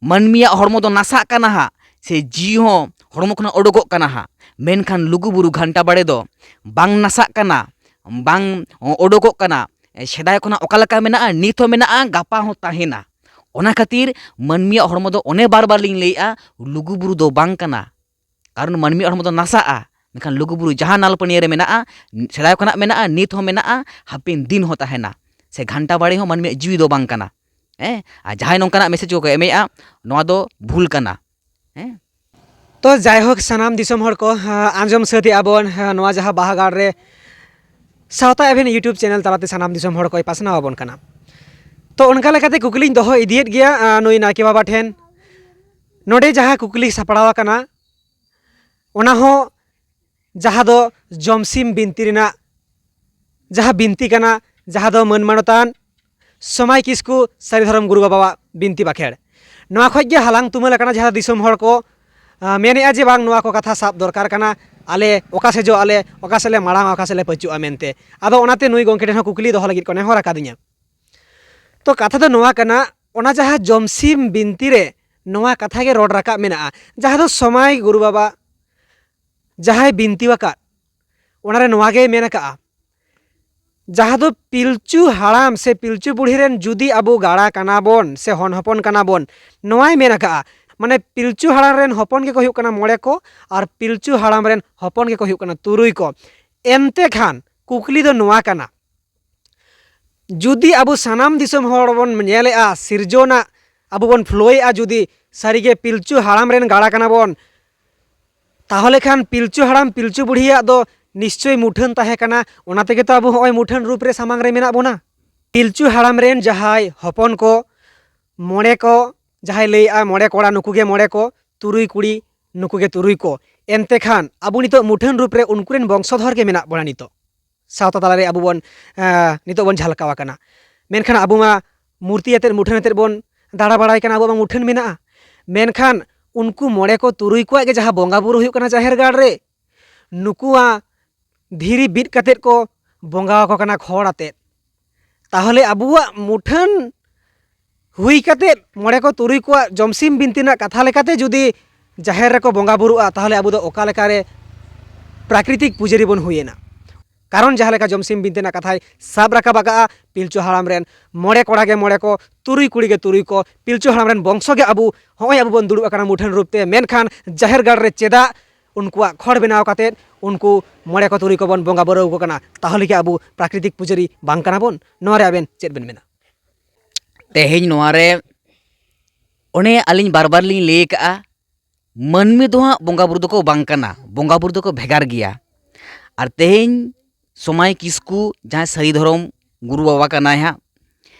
ᱢᱟᱹᱱᱢᱤᱭᱟᱜ ᱦᱚᱲᱢᱚ ᱫᱚ ᱱᱟᱥᱟᱜ ᱠᱟᱱᱟ ᱦᱟᱸᱜ, ᱥᱮ ᱡᱤᱣᱤ ᱦᱚᱸ ᱦᱚᱲᱢᱚ ᱠᱷᱚᱱᱟᱜ ᱚᱰᱚᱠᱚᱜ ᱠᱟᱱᱟ ᱦᱟᱸᱜ, ᱢᱮᱱᱠᱷᱟᱱ ᱞᱩᱜᱩ ᱵᱩᱨᱩ ᱜᱷᱟᱱᱴᱟ ᱵᱟᱲᱮ ᱫᱚ ᱵᱟᱝ ᱱᱟᱥᱟᱜ ᱠᱟᱱᱟ, ᱵᱟᱝ ᱚᱰᱚᱠᱚᱜ ᱠᱟᱱᱟ᱾ ᱥᱮᱫᱟᱭ ᱠᱷᱚᱱᱟᱜ ᱚᱠᱟ ᱞᱮᱠᱟ ᱢᱮᱱᱟᱜᱼᱟ, ᱱᱤᱛ ᱦᱚᱸ ᱢᱮᱱᱟᱜᱼᱟ, ᱜᱟᱯᱟ ᱦᱚᱸ ᱛᱟᱦᱮᱱᱟ᱾ ᱚᱱᱟ ᱠᱷᱟᱹᱛᱤᱨ ᱢᱟᱹᱱᱢᱤᱭᱟᱜ ᱦᱚᱲᱢᱚ ᱫᱚ ᱚᱱᱮ ᱵᱟᱨ ᱵᱟᱨ ᱞᱤᱧ ᱞᱟᱹᱭᱮᱫᱼᱟ, ᱞᱩᱜᱩ ᱵᱩᱨᱩ ᱫᱚ ᱵᱟᱝ ᱠᱟᱱᱟ᱾ ᱠᱟᱨᱚᱱ ᱢᱟᱹᱱᱢᱤᱭᱟᱜ ᱦᱚᱲᱢᱚ ᱫᱚ ᱱᱟᱥᱟᱜᱼᱟ, ᱢᱮᱱᱠᱷᱟᱱ ᱞᱩᱜᱩ ᱵᱩᱨᱩ ᱡᱟᱦᱟᱸ ᱱᱟᱞᱯᱟᱹᱱᱤᱭᱟᱹ ᱨᱮ ᱢᱮᱱᱟᱜᱼᱟ, ᱥᱮᱫᱟᱭ ᱠᱷᱚᱱᱟᱜ ᱢᱮᱱᱟᱜᱼᱟ, ᱱᱤᱛ ᱦᱚᱸ ᱢᱮᱱᱟᱜᱼᱟ, ᱦᱟᱯᱮᱱ ᱫᱤᱱ ᱦᱚᱸ ᱛᱟᱦᱮᱱᱟ᱾ ᱥᱮ ᱜᱷᱟᱱᱴᱟ ᱵᱟᱲᱮ ᱦᱚᱸ ᱢᱟᱹᱱᱢᱤᱭᱟᱜ ᱡᱤᱣᱤ ᱫᱚ ᱵᱟᱝ ᱠᱟᱱᱟ᱾ ᱦᱮᱸ, ᱟᱨ ᱡᱟᱦᱟᱸᱭ ᱱᱚᱝᱠᱟᱱᱟᱜ ᱢᱮᱥᱮᱡᱽ ᱠᱚᱠᱚ ᱮᱢᱮᱜᱼᱟ, ᱱᱚᱣᱟ ᱫᱚ ᱵᱷᱩᱞ ᱠᱟᱱᱟ᱾ ᱦᱮᱸ᱾ ᱛᱚ ᱡᱟᱭᱦᱳᱠ, ᱥᱟᱱᱟᱢ ᱫᱤᱥᱚᱢ ᱦᱚᱲ ᱠᱚ, ᱦᱮᱸ, ᱟᱸᱡᱚᱢ ᱥᱟᱹᱛ ᱮᱜᱼᱟ ᱵᱚᱱ, ᱦᱮᱸ, ᱱᱚᱣᱟ ᱡᱟᱦᱟᱸ ᱵᱟᱦᱟ ᱜᱟᱲ ᱨᱮ ᱥᱟᱶᱛᱟ ᱮᱵᱷᱮᱱ YouTube ᱪᱮᱱᱮᱞ ᱛᱟᱞᱟᱛᱮ ᱥᱟᱱᱟᱢ ᱫᱤᱥᱚᱢ ᱦᱚᱲ ᱠᱚᱭ ᱯᱟᱥᱱᱟᱣ ᱟᱵᱚᱱ ᱠᱟᱱᱟ᱾ ᱛᱚ ᱚᱱᱠᱟ ᱞᱮᱠᱟᱛᱮ ᱠᱩᱠᱞᱤᱧ ᱫᱚᱦᱚ ᱤᱫᱤᱭᱮᱫ ᱜᱮᱭᱟ, ᱟᱸ, ᱱᱩᱭ ᱱᱟᱭᱠᱮ ᱵᱟᱵᱟ ᱴᱷᱮᱱ, ᱱᱚᱰᱮ ᱡᱟᱦᱟᱸ ᱠᱩᱠᱞᱤ ᱥᱟᱯᱲᱟᱣ ᱟᱠᱟᱱᱟ, ᱚᱱᱟ ᱦᱚᱸ ᱡᱟᱦᱟᱸ ᱫᱚ ᱡᱚᱢᱥᱤᱢ ᱵᱤᱱᱛᱤ ᱨᱮᱱᱟᱜ ᱡᱟᱦᱟᱸ ᱵᱤᱱᱛᱤ ᱠᱟᱱᱟ, ᱡᱟᱦᱟᱸ ᱫᱚ ᱢᱟᱹᱱ ᱢᱟᱱᱚᱛᱟᱱ ᱥᱚᱢᱟᱭ ᱠᱤᱥᱠᱩ ᱥᱟᱹᱨᱤ ᱫᱷᱚᱨᱚᱢ ᱜᱩᱨᱩ ᱵᱟᱵᱟᱣᱟᱜ ᱵᱤᱱᱛᱤ ᱵᱟᱠᱷᱮᱲ᱾ ᱱᱚᱣᱟ ᱠᱷᱚᱡ ᱜᱮ ᱦᱟᱞᱟᱝ ᱛᱩᱢᱟᱹᱞ ᱟᱠᱟᱱᱟ, ᱡᱟᱦᱟᱸ ᱫᱤᱥᱚᱢ ᱦᱚᱲ ᱠᱚ, ᱟᱸ, ᱢᱮᱱᱮᱜᱼᱟ ᱡᱮ ᱵᱟᱝ, ᱱᱚᱣᱟ ᱠᱚ ᱠᱟᱛᱷᱟ ᱥᱟᱵ ᱫᱚᱨᱠᱟᱨ ᱠᱟᱱᱟ, ᱟᱞᱮ ᱚᱠᱟ ᱥᱮᱡᱚᱜ ᱟᱞᱮ, ᱚᱠᱟ ᱥᱮᱫ ᱞᱮ ᱢᱟᱲᱟᱝᱟ, ᱚᱠᱟ ᱥᱮᱫ ᱞᱮ ᱯᱟᱹᱪᱩᱜᱼᱟ ᱢᱮᱱᱛᱮ᱾ ᱟᱫᱚ ᱚᱱᱟᱛᱮ ᱱᱩᱭ ᱜᱚᱢᱠᱮ ᱴᱷᱮᱱ ᱦᱚᱸ ᱠᱩᱠᱞᱤ ᱫᱚᱦᱚ ᱞᱟᱹᱜᱤᱫ ᱠᱚ ᱱᱮᱦᱚᱨ ᱟᱠᱟᱫᱤᱧᱟ᱾ ᱛᱚ ᱠᱟᱛᱷᱟ ᱫᱚ ᱱᱚᱣᱟ ᱠᱟᱱᱟ, ᱚᱱᱟ ᱡᱟᱦᱟᱸ ᱡᱚᱢᱥᱤᱢ ᱵᱤᱱᱛᱤ ᱨᱮ ᱱᱚᱣᱟ ᱠᱟᱛᱷᱟ ᱜᱮ ᱨᱚᱲ ᱨᱟᱠᱟᱵ ᱢᱮᱱᱟᱜᱼᱟ, ᱡᱟᱦᱟᱸ ᱫᱚ ᱥᱚᱢᱟᱭ ᱜᱩᱨᱩ ᱵᱟᱵᱟ ᱡᱟᱦᱟᱸᱭ ᱵᱤᱱᱛᱤ ᱟᱠᱟᱫ, ᱚᱱᱟᱨᱮ ᱱᱚᱣᱟ ᱜᱮᱭ ᱢᱮᱱ ᱟᱠᱟᱫᱼᱟ, ᱡᱟᱦᱟᱸ ᱫᱚ ᱯᱤᱞᱪᱩ ᱦᱟᱲᱟᱢ ᱥᱮ ᱯᱤᱞᱪᱩ ᱵᱩᱲᱦᱤ ᱨᱮᱱ ᱡᱩᱫᱤ ᱟᱵᱚ ᱜᱟᱲᱟ ᱠᱟᱱᱟ ᱵᱚᱱ ᱥᱮ ᱦᱚᱱ ᱦᱚᱯᱚᱱ ᱠᱟᱱᱟ ᱵᱚᱱ, ᱱᱚᱣᱟᱭ ᱢᱮᱱ ᱟᱠᱟᱫᱼᱟ᱾ ᱢᱟᱱᱮ ᱯᱤᱞᱪᱩ ᱦᱟᱲᱟᱢ ᱨᱮᱱ ᱦᱚᱯᱚᱱ ᱜᱮᱠᱚ ᱦᱩᱭᱩᱜ ᱠᱟᱱᱟ ᱢᱚᱬᱮ ᱠᱚ, ᱟᱨ ᱯᱤᱞᱪᱩ ᱦᱟᱲᱟᱢ ᱨᱮᱱ ᱦᱚᱯᱚᱱ ᱜᱮᱠᱚ ᱦᱩᱭᱩᱜ ᱠᱟᱱᱟ ᱛᱩᱨᱩᱭ ᱠᱚ᱾ ᱮᱱᱛᱮ ᱠᱷᱟᱱ ᱠᱩᱠᱞᱤ ᱫᱚ ᱱᱚᱣᱟ ᱠᱟᱱᱟ, ᱡᱩᱫᱤ ᱟᱵᱚ ᱥᱟᱱᱟᱢ ᱫᱤᱥᱚᱢ ᱦᱚᱲ ᱵᱚᱱ ᱧᱮᱞᱮᱜᱼᱟ, ᱥᱤᱨᱡᱚᱱᱟᱜ ᱟᱵᱚ ᱵᱚᱱ ᱯᱷᱞᱳᱭᱮᱜᱼᱟ, ᱡᱩᱫᱤ ᱥᱟᱹᱨᱤᱜᱮ ᱯᱤᱞᱪᱩ ᱦᱟᱲᱟᱢ ᱨᱮᱱ ᱜᱟᱲᱟ ᱠᱟᱱᱟ ᱵᱚᱱ, ᱛᱟᱦᱚᱞᱮ ᱠᱷᱟᱱ ᱯᱤᱞᱪᱩ ᱦᱟᱲᱟᱢ ᱯᱤᱞᱪᱩ ᱵᱩᱲᱦᱤᱭᱟᱜ ᱫᱚ ᱱᱤᱥᱪᱳᱭ ᱢᱩᱴᱷᱟᱹᱱ ᱛᱟᱦᱮᱸ ᱠᱟᱱᱟ᱾ ᱚᱱᱟ ᱛᱮᱜᱮ ᱛᱚ ᱟᱵᱚ ᱦᱚᱸᱜᱼᱚᱭ ᱢᱩᱴᱷᱟᱹᱱ ᱨᱩᱯ ᱨᱮ ᱥᱟᱢᱟᱝ ᱨᱮ ᱢᱮᱱᱟᱜ ᱵᱚᱱᱟ᱾ ᱯᱤᱞᱪᱩ ᱦᱟᱲᱟᱢ ᱨᱮᱱ ᱡᱟᱦᱟᱸᱭ ᱦᱚᱯᱚᱱ ᱠᱚ, ᱢᱚᱬᱮ ᱠᱚ, ᱡᱟᱦᱟᱸᱭ ᱞᱟᱹᱭᱮᱜᱼᱟ ᱢᱚᱬᱮ ᱠᱚᱲᱟ, ᱱᱩᱠᱩ ᱜᱮ ᱢᱚᱬᱮ ᱠᱚ, ᱛᱩᱨᱩᱭ ᱠᱩᱲᱤ, ᱱᱩᱠᱩ ᱜᱮ ᱛᱩᱨᱩᱭ ᱠᱚ᱾ ᱮᱱᱛᱮ ᱠᱷᱟᱱ ᱟᱵᱚ ᱱᱤᱛᱚᱜ ᱢᱩᱴᱷᱟᱹᱱ ᱨᱩᱯ ᱨᱮ ᱩᱱᱠᱩ ᱨᱮᱱ ᱵᱚᱝᱥᱚᱫᱷᱚᱨ ᱜᱮ ᱢᱮᱱᱟᱜ ᱵᱚᱱᱟ ᱱᱤᱛᱚᱜ᱾ ᱥᱟᱶᱛᱟ ᱛᱟᱞᱟᱨᱮ ᱟᱵᱚ ᱵᱚᱱ, ᱮᱸ, ᱱᱤᱛᱚᱜ ᱵᱚᱱ ᱡᱷᱟᱞᱠᱟᱣ ᱟᱠᱟᱱᱟ᱾ ᱢᱮᱱᱠᱷᱟᱱ ᱟᱵᱚ ᱢᱟ ᱢᱩᱨᱛᱤ ᱟᱛᱮᱫ, ᱢᱩᱴᱷᱟᱹᱱ ᱟᱛᱮᱫ ᱵᱚᱱ ᱫᱟᱬᱟ ᱵᱟᱲᱟᱭ ᱠᱟᱱᱟ, ᱟᱵᱚᱣᱟᱜ ᱢᱟ ᱢᱩᱴᱷᱟᱹᱱ ᱢᱮᱱᱟᱜᱼᱟ᱾ ᱢᱮᱱᱠᱷᱟᱱ ᱩᱱᱠᱩ ᱢᱚᱬᱮ ᱠᱚ ᱛᱩᱨᱩᱭ ᱠᱚᱣᱟᱜ ᱜᱮ ᱡᱟᱦᱟᱸ ᱵᱚᱸᱜᱟ ᱵᱩᱨᱩ ᱦᱩᱭᱩᱜ ᱠᱟᱱᱟ ᱡᱟᱦᱮᱨ ᱜᱟᱲ ᱨᱮ, ᱱᱩᱠᱩᱣᱟᱜ ᱫᱷᱤᱨᱤ ᱵᱤᱫ ᱠᱟᱛᱮᱫ ᱠᱚ ᱵᱚᱸᱜᱟ ᱟᱠᱚ ᱠᱟᱱᱟ ᱠᱷᱚᱲ ᱟᱛᱮᱫ᱾ ᱛᱟᱦᱚᱞᱮ ᱟᱵᱚᱣᱟᱜ ᱢᱩᱴᱷᱟᱹᱱ ᱦᱩᱭ ᱠᱟᱛᱮᱫ ᱢᱚᱬᱮ ᱠᱚ ᱛᱩᱨᱩᱭ ᱠᱚᱣᱟᱜ ᱡᱚᱢᱥᱤᱢ ᱵᱤᱱᱛᱤ ᱨᱮᱱᱟᱜ ᱠᱟᱛᱷᱟ ᱞᱮᱠᱟᱛᱮ ᱡᱩᱫᱤ ᱡᱟᱦᱮᱨ ᱨᱮᱠᱚ ᱵᱚᱸᱜᱟ ᱵᱩᱨᱩᱜᱼᱟ, ᱛᱟᱦᱚᱞᱮ ᱟᱵᱚ ᱫᱚ ᱚᱠᱟ ᱞᱮᱠᱟᱨᱮ ᱯᱨᱟᱠᱨᱤᱛᱤᱠ ᱯᱩᱡᱟᱹᱨᱤ ᱵᱚᱱ ᱦᱩᱭᱮᱱᱟ? ᱠᱟᱨᱚᱱ ᱡᱟᱦᱟᱸ ᱞᱮᱠᱟ ᱡᱚᱢᱥᱤᱢ ᱵᱤᱱᱛᱤ ᱨᱮᱱᱟᱜ ᱠᱟᱛᱷᱟᱭ ᱥᱟᱵ ᱨᱟᱠᱟᱵ ᱟᱠᱟᱫᱼᱟ, ᱯᱤᱞᱪᱩ ᱦᱟᱲᱟᱢ ᱨᱮᱱ ᱢᱚᱬᱮ ᱠᱚᱲᱟ ᱜᱮ ᱢᱚᱬᱮ ᱠᱚ, ᱛᱩᱨᱩᱭ ᱠᱩᱲᱤ ᱜᱮ ᱛᱩᱨᱩᱭ ᱠᱚ, ᱯᱤᱞᱪᱩ ᱦᱟᱲᱟᱢ ᱨᱮᱱ ᱵᱚᱝᱥᱚ ᱜᱮ ᱟᱵᱚ, ᱦᱚᱸᱜᱼᱚᱭ ᱟᱵᱚ ᱵᱚᱱ ᱫᱩᱲᱩᱵ ᱟᱠᱟᱱᱟ ᱢᱩᱴᱷᱟᱹᱱ ᱨᱩᱯ ᱛᱮ, ᱢᱮᱱᱠᱷᱟᱱ ᱡᱟᱦᱮᱨ ᱜᱟᱲ ᱨᱮ ᱪᱮᱫᱟᱜ ᱩᱱᱠᱩᱣᱟᱜ ᱠᱷᱚᱲ ᱵᱮᱱᱟᱣ ᱠᱟᱛᱮᱫ ᱩᱱᱠᱩ ᱢᱚᱬᱮ ᱠᱚ ᱛᱩᱨᱩᱭ ᱠᱚᱵᱚᱱ ᱵᱚᱸᱜᱟ ᱵᱩᱨᱩ ᱟᱠᱚ ᱠᱟᱱᱟ? ᱛᱟᱦᱚᱞᱮ ᱠᱤ ᱟᱵᱚ ᱯᱨᱟᱠᱨᱤᱛᱤᱠ ᱯᱩᱡᱟᱹᱨᱤ ᱵᱟᱝ ᱠᱟᱱᱟ ᱵᱚᱱ? ᱱᱚᱣᱟ ᱨᱮ ᱟᱵᱮᱱ ᱪᱮᱫ ᱵᱮᱱ ᱢᱮᱱᱟ? ᱛᱮᱦᱮᱧ ᱱᱚᱣᱟ ᱨᱮ ᱚᱱᱮ ᱟᱹᱞᱤᱧ ᱵᱟᱨ ᱵᱟᱨ ᱞᱤᱧ ᱞᱟᱹᱭ ᱟᱠᱟᱫᱼᱟ, ᱢᱟᱹᱱᱢᱤ ᱫᱚ ᱦᱟᱸᱜ ᱵᱚᱸᱜᱟ ᱵᱩᱨᱩ ᱫᱚᱠᱚ ᱵᱟᱝ ᱠᱟᱱᱟ, ᱵᱚᱸᱜᱟ ᱵᱩᱨᱩ ᱫᱚᱠᱚ ᱵᱷᱮᱜᱟᱨ ᱜᱮᱭᱟ᱾ ᱟᱨ ᱛᱮᱦᱮᱧ ᱥᱚᱢᱟᱭ ᱠᱤᱥᱠᱩ ᱡᱟᱦᱟᱸᱭ ᱥᱟᱹᱨᱤ ᱫᱷᱚᱨᱚᱢ ᱜᱩᱨᱩ ᱵᱟᱵᱟ ᱠᱟᱱᱟᱭ ᱦᱟᱸᱜ,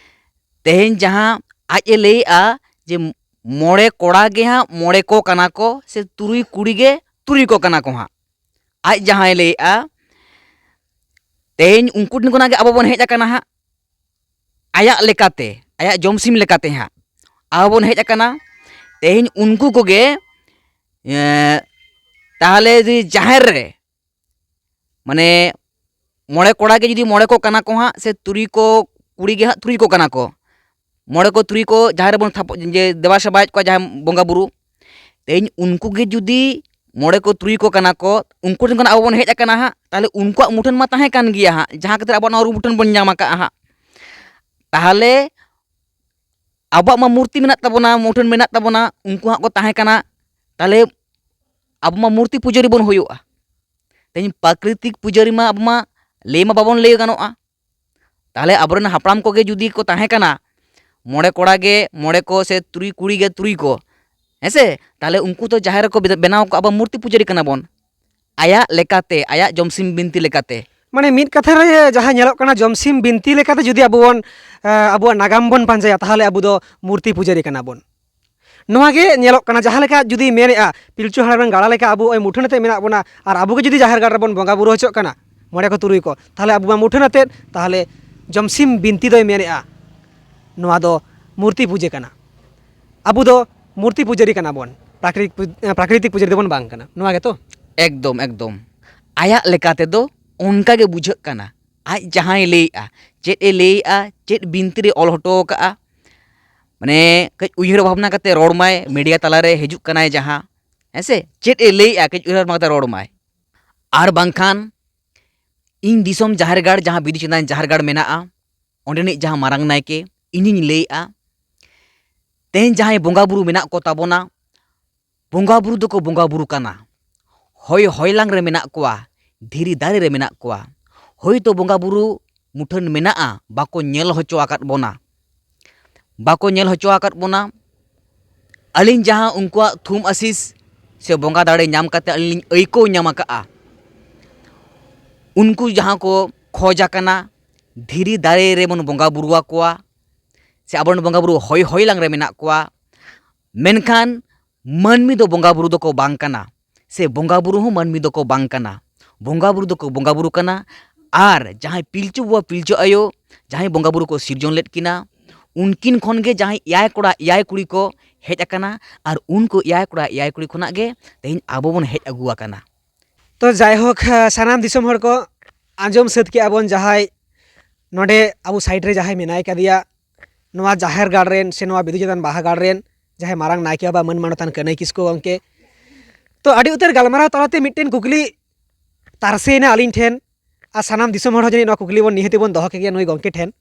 ᱛᱮᱦᱮᱧ ᱡᱟᱦᱟᱸ ᱟᱡ ᱮ ᱞᱟᱹᱭᱮᱜᱼᱟ ᱡᱮ ᱢᱚᱬᱮ ᱠᱚᱲᱟ ᱜᱮ ᱦᱟᱸᱜ ᱢᱚᱬᱮ ᱠᱚ ᱠᱟᱱᱟ ᱠᱚ, ᱥᱮ ᱛᱩᱨᱩᱭ ᱠᱩᱲᱤ ᱜᱮ ᱛᱩᱨᱩᱭ ᱠᱚ ᱠᱟᱱᱟ ᱠᱚ ᱦᱟᱸᱜ, ᱟᱡ ᱡᱟᱦᱟᱸᱭ ᱞᱟᱹᱭᱮᱜᱼᱟ, ᱛᱮᱦᱮᱧ ᱩᱱᱠᱩ ᱴᱷᱮᱱ ᱠᱷᱚᱱᱟᱜ ᱜᱮ ᱟᱵᱚ ᱵᱚᱱ ᱦᱮᱡ ᱟᱠᱟᱱᱟ ᱦᱟᱸᱜ, ᱟᱭᱟᱜ ᱞᱮᱠᱟᱛᱮ, ᱟᱭᱟᱜ ᱡᱚᱢ ᱥᱤᱢ ᱞᱮᱠᱟᱛᱮ ᱦᱟᱸᱜ ᱟᱵᱚ ᱵᱚᱱ ᱦᱮᱡ ᱟᱠᱟᱱᱟ᱾ ᱛᱮᱦᱮᱧ ᱩᱱᱠᱩ ᱠᱚᱜᱮ, ᱮᱸ, ᱛᱟᱦᱚᱞᱮ ᱡᱩᱫᱤ ᱡᱟᱦᱮᱨ ᱨᱮ, ᱢᱟᱱᱮ, ᱢᱚᱬᱮ ᱠᱚᱲᱟ ᱜᱮ ᱡᱩᱫᱤ ᱢᱚᱬᱮ ᱠᱚ ᱠᱟᱱᱟ ᱠᱚ ᱦᱟᱸᱜ, ᱥᱮ ᱛᱩᱨᱩᱭ ᱠᱚ ᱠᱩᱲᱤ ᱜᱮ ᱦᱟᱸᱜ ᱛᱩᱨᱩᱭ ᱠᱚ ᱠᱟᱱᱟ ᱠᱚ, ᱢᱚᱬᱮ ᱠᱚ ᱛᱩᱨᱩᱭ ᱠᱚ ᱡᱟᱦᱮᱨ ᱨᱮᱵᱚᱱ ᱛᱷᱟᱯᱚ-, ᱡᱮ, ᱫᱮᱵᱟ ᱥᱮᱵᱟᱭᱮᱫ ᱠᱚᱣᱟ ᱡᱟᱦᱟᱸᱭ ᱵᱚᱸᱜᱟ ᱵᱩᱨᱩ, ᱛᱮᱦᱮᱧ ᱩᱱᱠᱩ ᱜᱮ ᱡᱩᱫᱤ ᱢᱚᱬᱮ ᱠᱚ ᱛᱩᱨᱩᱭ ᱠᱚ ᱠᱟᱱᱟ ᱠᱚ, ᱩᱱᱠᱩ ᱴᱷᱮᱱ ᱠᱷᱚᱱ ᱟᱵᱚ ᱵᱚᱱ ᱦᱮᱡ ᱟᱠᱟᱱᱟ ᱦᱟᱸᱜ, ᱛᱟᱦᱚᱞᱮ ᱩᱱᱠᱩᱣᱟᱜ ᱢᱩᱴᱷᱟᱹᱱ ᱢᱟ ᱛᱟᱦᱮᱸ ᱠᱟᱱ ᱜᱮᱭᱟ ᱦᱟᱸᱜ, ᱡᱟᱦᱟᱸ ᱠᱷᱟᱹᱛᱤᱨ ᱟᱵᱚᱣᱟᱜ ᱱᱚᱣᱟ ᱨᱩ ᱢᱩᱴᱷᱟᱹᱱ ᱵᱚᱱ ᱧᱟᱢ ᱟᱠᱟᱫᱼᱟ ᱦᱟᱸᱜ᱾ ᱛᱟᱦᱚᱞᱮ ᱟᱵᱚᱣᱟᱜ ᱢᱟ ᱢᱩᱨᱛᱤ ᱢᱮᱱᱟᱜ ᱛᱟᱵᱚᱱᱟ, ᱢᱩᱴᱷᱟᱹᱱ ᱢᱮᱱᱟᱜ ᱛᱟᱵᱚᱱᱟ, ᱩᱱᱠᱩ ᱦᱟᱸᱜ ᱠᱚ ᱛᱟᱦᱮᱸ ᱠᱟᱱᱟ, ᱛᱟᱦᱚᱞᱮ ᱟᱵᱚ ᱢᱟ ᱢᱩᱨᱛᱤ ᱯᱩᱡᱟᱹᱨᱤ ᱵᱚᱱ ᱦᱩᱭᱩᱜᱼᱟ᱾ ᱛᱮᱦᱮᱧ ᱯᱨᱟᱠᱨᱤᱛᱤᱠ ᱯᱩᱡᱟᱹᱨᱤ ᱢᱟ ᱟᱵᱚ ᱢᱟ ᱞᱟᱹᱭ ᱢᱟ ᱵᱟᱵᱚᱱ ᱞᱟᱹᱭ ᱜᱟᱱᱚᱜᱼᱟ᱾ ᱛᱟᱦᱚᱞᱮ ᱟᱵᱚᱨᱮᱱ ᱦᱟᱯᱲᱟᱢ ᱠᱚᱜᱮ ᱡᱩᱫᱤ ᱠᱚ ᱛᱟᱦᱮᱸ ᱠᱟᱱᱟ, ᱢᱚᱬᱮ ᱠᱚᱲᱟ ᱜᱮ ᱢᱚᱬᱮ ᱠᱚ ᱥᱮ ᱛᱩᱨᱩᱭ ᱠᱩᱲᱤ ᱜᱮ ᱛᱩᱨᱩᱭ ᱠᱚ, ᱦᱮᱸ ᱥᱮ? ᱛᱟᱦᱚᱞᱮ ᱩᱱᱠᱩ ᱫᱚ ᱡᱟᱦᱮᱨ ᱨᱮᱠᱚ ᱵᱮ-, ᱵᱮᱱᱟᱣ ᱠᱚᱣᱟ, ᱟᱵᱚ ᱢᱩᱨᱛᱤ ᱯᱩᱡᱟᱹᱨᱤ ᱠᱟᱱᱟ ᱵᱚᱱ᱾ ᱟᱭᱟᱜ ᱞᱮᱠᱟᱛᱮ, ᱟᱭᱟᱜ ᱡᱚᱢᱥᱤᱢ ᱵᱤᱱᱛᱤ ᱞᱮᱠᱟᱛᱮ᱾ ᱢᱟᱱᱮ, ᱢᱤᱫ ᱠᱟᱛᱷᱟ ᱨᱮ ᱡᱟᱦᱟᱸ ᱧᱮᱞᱚᱜ ᱠᱟᱱᱟ, ᱡᱚᱢᱥᱤᱢ ᱵᱤᱱᱛᱤ ᱞᱮᱠᱟᱛᱮ ᱡᱩᱫᱤ ᱟᱵᱚ ᱵᱚᱱ, ᱮ, ᱟᱵᱚᱣᱟᱜ ᱱᱟᱜᱟᱢ ᱵᱚᱱ ᱯᱟᱸᱡᱟᱭᱟ, ᱛᱟᱦᱚᱞᱮ ᱟᱵᱚ ᱫᱚ ᱢᱩᱨᱛᱤ ᱯᱩᱡᱟᱹᱨᱤ ᱠᱟᱱᱟ ᱵᱚᱱ᱾ ᱱᱚᱣᱟ ᱜᱮ ᱧᱮᱞᱚᱜ ᱠᱟᱱᱟ, ᱡᱟᱦᱟᱸ ᱞᱮᱠᱟ ᱡᱩᱫᱤ ᱢᱮᱱᱮᱫᱼᱟ, ᱯᱤᱞᱪᱩ ᱦᱟᱲᱟᱢ ᱨᱮᱱ ᱜᱟᱲᱟ ᱞᱮᱠᱟ ᱟᱵᱚ ᱱᱚᱜᱼᱚᱭ ᱢᱩᱴᱷᱟᱹᱱ ᱟᱛᱮᱫ ᱢᱮᱱᱟᱜ ᱵᱚᱱᱟ, ᱟᱨ ᱟᱵᱚ ᱜᱮ ᱡᱩᱫᱤ ᱡᱟᱦᱮᱨ ᱜᱟᱲ ᱨᱮᱵᱚᱱ ᱵᱚᱸᱜᱟ ᱵᱩᱨᱩ ᱦᱚᱪᱚᱜ ᱠᱟᱱᱟ, ᱢᱚᱬᱮ ᱠᱚ ᱛᱩᱨᱩᱭ ᱠᱚ, ᱛᱟᱦᱚᱞᱮ ᱟᱵᱚ ᱢᱟ ᱢᱩᱴᱷᱟᱹᱱ ᱟᱛᱮᱫ, ᱛᱟᱦᱚᱞᱮ ᱡᱚᱢᱥᱤᱢ ᱵᱤᱱᱛᱤ ᱫᱚᱭ ᱢᱮᱱᱮᱫᱼᱟ, ᱱᱚᱣᱟ ᱫᱚ ᱢᱩᱨᱛᱤ ᱯᱩᱡᱟᱹ ᱠᱟᱱᱟ᱾ ᱟᱵᱚ ᱫᱚ ᱢᱩᱨᱛᱤ ᱯᱩᱡᱟᱹᱨᱤ ᱠᱟᱱᱟ ᱵᱚᱱ, ᱯᱨᱟᱠᱨᱤᱛᱤᱠ ᱯᱩᱡ-, ᱯᱨᱟᱠᱨᱤᱛᱤᱠ ᱯᱩᱡᱟᱹᱨᱤ ᱫᱚᱵᱚᱱ ᱵᱟᱝ ᱠᱟᱱᱟ᱾ ᱱᱚᱣᱟ ᱜᱮᱛᱚ? ᱮᱠᱫᱚᱢ, ᱮᱠᱫᱚᱢ᱾ ᱟᱭᱟᱜ ᱞᱮᱠᱟ ᱛᱮᱫᱚ ᱚᱱᱠᱟ ᱜᱮ ᱵᱩᱡᱷᱟᱹᱜ ᱠᱟᱱᱟ᱾ ᱟᱡ ᱡᱟᱦᱟᱸᱭ ᱞᱟᱹᱭᱮᱜᱼᱟ, ᱪᱮᱫ ᱮ ᱞᱟᱹᱭᱮᱜᱼᱟ, ᱪᱮᱫ ᱵᱤᱱᱛᱤ ᱨᱮ ᱚᱞ ᱦᱚᱴᱚ ᱟᱠᱟᱜᱼᱟ, ᱢᱟᱱᱮ, ᱠᱟᱹᱡ ᱩᱭᱦᱟᱹᱨ ᱵᱷᱟᱵᱽᱱᱟ ᱠᱟᱛᱮ ᱨᱚᱲ ᱢᱟᱭ, ᱢᱤᱰᱤᱭᱟ ᱛᱟᱞᱟᱨᱮ ᱦᱤᱡᱩᱜ ᱠᱟᱱᱟᱭ ᱡᱟᱦᱟᱸ, ᱦᱮᱸ ᱥᱮ? ᱪᱮᱫ ᱮ ᱞᱟᱹᱭᱮᱜᱼᱟ, ᱠᱟᱹᱡ ᱩᱭᱦᱟᱹᱨ ᱵᱷᱟᱵᱽᱱᱟ ᱠᱟᱛᱮ ᱨᱚᱲ ᱢᱟᱭ᱾ ᱟᱨ ᱵᱟᱝᱠᱷᱟᱱ ᱤᱧ ᱫᱤᱥᱚᱢ ᱡᱟᱦᱮᱨ ᱜᱟᱲ, ᱡᱟᱦᱟᱸ ᱵᱤᱫᱩ ᱪᱟᱸᱫᱟᱱ ᱡᱟᱦᱮᱨ ᱜᱟᱲ ᱢᱮᱱᱟᱜᱼᱟ, ᱚᱸᱰᱮᱱᱤᱡ ᱡᱟᱦᱟᱸ ᱢᱟᱨᱟᱝ ᱱᱟᱭᱠᱮ, ᱤᱧᱤᱧ ᱞᱟᱹᱭᱮᱜᱼᱟ, ᱛᱮᱦᱮᱧ ᱡᱟᱦᱟᱸᱭ ᱵᱚᱸᱜᱟ ᱵᱩᱨᱩ ᱢᱮᱱᱟᱜ ᱠᱚ ᱛᱟᱵᱚᱱᱟ, ᱵᱚᱸᱜᱟ ᱵᱩᱨᱩ ᱫᱚᱠᱚ ᱵᱚᱸᱜᱟ ᱵᱩᱨᱩ ᱠᱟᱱᱟ, ᱦᱚᱭ ᱦᱚᱭᱞᱟᱝ ᱨᱮ ᱢᱮᱱᱟᱜ ᱠᱚᱣᱟ, ᱫᱷᱤᱨᱤ ᱫᱟᱨᱮ ᱨᱮ ᱢᱮᱱᱟᱜ ᱠᱚᱣᱟ᱾ ᱦᱳᱭᱛᱳ ᱵᱚᱸᱜᱟ ᱵᱩᱨᱩ ᱢᱩᱴᱷᱟᱹᱱ ᱢᱮᱱᱟᱜᱼᱟ, ᱵᱟᱠᱚ ᱧᱮᱞ ᱦᱚᱪᱚ ᱟᱠᱟᱫ ᱵᱚᱱᱟ, ᱵᱟᱠᱚ ᱧᱮᱞ ᱦᱚᱪᱚ ᱟᱠᱟᱫ ᱵᱚᱱᱟ᱾ ᱟᱹᱞᱤᱧ ᱡᱟᱦᱟᱸ ᱩᱱᱠᱩᱣᱟᱜ ᱛᱷᱩᱢ ᱟᱥᱤᱥ ᱥᱮ ᱵᱚᱸᱜᱟ ᱫᱟᱲᱮ ᱧᱟᱢ ᱠᱟᱛᱮ ᱟᱹᱞᱤᱧ ᱞᱤᱧ ᱟᱹᱭᱠᱟᱹᱣ ᱧᱟᱢ ᱟᱠᱟᱫᱼᱟ, ᱩᱱᱠᱩ ᱡᱟᱦᱟᱸ ᱠᱚ ᱠᱷᱚᱡᱽ ᱟᱠᱟᱱᱟ, ᱫᱷᱤᱨᱤ ᱫᱟᱨᱮ ᱨᱮᱵᱚᱱ ᱵᱚᱸᱜᱟ ᱵᱩᱨᱩ ᱟᱠᱚᱣᱟ, ᱥᱮ ᱟᱵᱚᱨᱮᱱ ᱵᱚᱸᱜᱟ ᱵᱩᱨᱩ ᱦᱚᱭ ᱦᱚᱭᱞᱟᱝ ᱨᱮ ᱢᱮᱱᱟᱜ ᱠᱚᱣᱟ, ᱢᱮᱱᱠᱷᱟᱱ ᱢᱟᱹᱱᱢᱤ ᱫᱚ ᱵᱚᱸᱜᱟ ᱵᱩᱨᱩ ᱫᱚᱠᱚ ᱵᱟᱝ ᱠᱟᱱᱟ, ᱥᱮ ᱵᱚᱸᱜᱟ ᱵᱩᱨᱩ ᱦᱚᱸ ᱢᱟᱹᱱᱢᱤ ᱫᱚᱠᱚ ᱵᱟᱝ ᱠᱟᱱᱟ᱾ ᱵᱚᱸᱜᱟ ᱵᱩᱨᱩ ᱫᱚᱠᱚ ᱵᱚᱸᱜᱟ ᱵᱩᱨᱩ ᱠᱟᱱᱟ᱾ ᱟᱨ ᱡᱟᱦᱟᱸᱭ ᱯᱤᱞᱪᱩ ᱵᱟᱵᱟ ᱯᱤᱞᱪᱩ ᱟᱭᱳ, ᱡᱟᱦᱟᱸᱭ ᱵᱚᱸᱜᱟ ᱵᱩᱨᱩ ᱠᱚ ᱥᱤᱨᱡᱚᱱ ᱞᱮᱫ ᱠᱤᱱᱟ, ᱩᱱᱠᱤᱱ ᱠᱷᱚᱱ ᱜᱮ ᱡᱟᱦᱟᱸᱭ ᱮᱭᱟᱭ ᱠᱚᱲᱟ ᱮᱭᱟᱭ ᱠᱩᱲᱤ ᱠᱚ ᱦᱮᱡ ᱟᱠᱟᱱᱟ, ᱟᱨ ᱩᱱᱠᱩ ᱮᱭᱟᱭ ᱠᱚᱲᱟ ᱮᱭᱟᱭ ᱠᱩᱲᱤ ᱠᱷᱚᱱᱟᱜ ᱜᱮ ᱛᱮᱦᱮᱧ ᱟᱵᱚ ᱵᱚᱱ ᱦᱮᱡ ᱟᱹᱜᱩ ᱟᱠᱟᱱᱟ᱾ ᱛᱚ ᱡᱟᱭᱦᱳᱠ, ᱥᱟᱱᱟᱢ ᱫᱤᱥᱚᱢ ᱦᱚᱲ ᱠᱚ ᱟᱸᱡᱚᱢ ᱥᱟᱹᱛ ᱠᱮᱜᱼᱟ ᱵᱚᱱ, ᱡᱟᱦᱟᱸᱭ ᱱᱚᱰᱮ ᱟᱵᱚ ᱥᱟᱭᱤᱰ ᱨᱮ ᱡᱟᱦᱟᱸᱭ ᱢᱮᱱᱟᱭ ᱠᱟᱫᱮᱭᱟ, ᱱᱚᱣᱟ ᱡᱟᱦᱮᱨ ᱜᱟᱲ ᱨᱮᱱ ᱥᱮ ᱱᱚᱣᱟ ᱵᱤᱫᱩ ᱪᱟᱸᱫᱟᱱ ᱵᱟᱦᱟ ᱜᱟᱲ ᱨᱮᱱ ᱡᱟᱦᱟᱸᱭ ᱢᱟᱨᱟᱝ ᱱᱟᱭᱠᱮ ᱵᱟᱵᱟ ᱢᱟᱹᱱ ᱢᱟᱱᱚᱛᱟᱱ ᱠᱟᱹᱱᱟᱹᱭ ᱠᱤᱥᱠᱩ ᱜᱚᱢᱠᱮ᱾ ᱛᱚ ᱟᱹᱰᱤ ᱩᱛᱟᱹᱨ ᱜᱟᱞᱢᱟᱨᱟᱣ ᱛᱟᱞᱟᱛᱮ ᱢᱤᱫᱴᱮᱱ ᱠᱩᱠᱞᱤ ᱛᱟᱨᱥᱮᱭᱮᱱᱟ ᱟᱹᱞᱤᱧ ᱴᱷᱮᱱ, ᱟᱨ ᱥᱟᱱᱟᱢ ᱫᱤᱥᱚᱢ ᱦᱚᱲ ᱦᱚᱸ ᱡᱟᱹᱱᱤᱡ ᱱᱚᱣᱟ ᱠᱩᱠᱞᱤ ᱵᱚᱱ ᱱᱤᱦᱟᱹᱛ ᱵᱚᱱ ᱫᱚᱦᱚ ᱠᱮᱜᱮᱭᱟ ᱱᱩᱭ ᱜᱚᱢᱠᱮ ᱴᱷᱮᱱ᱾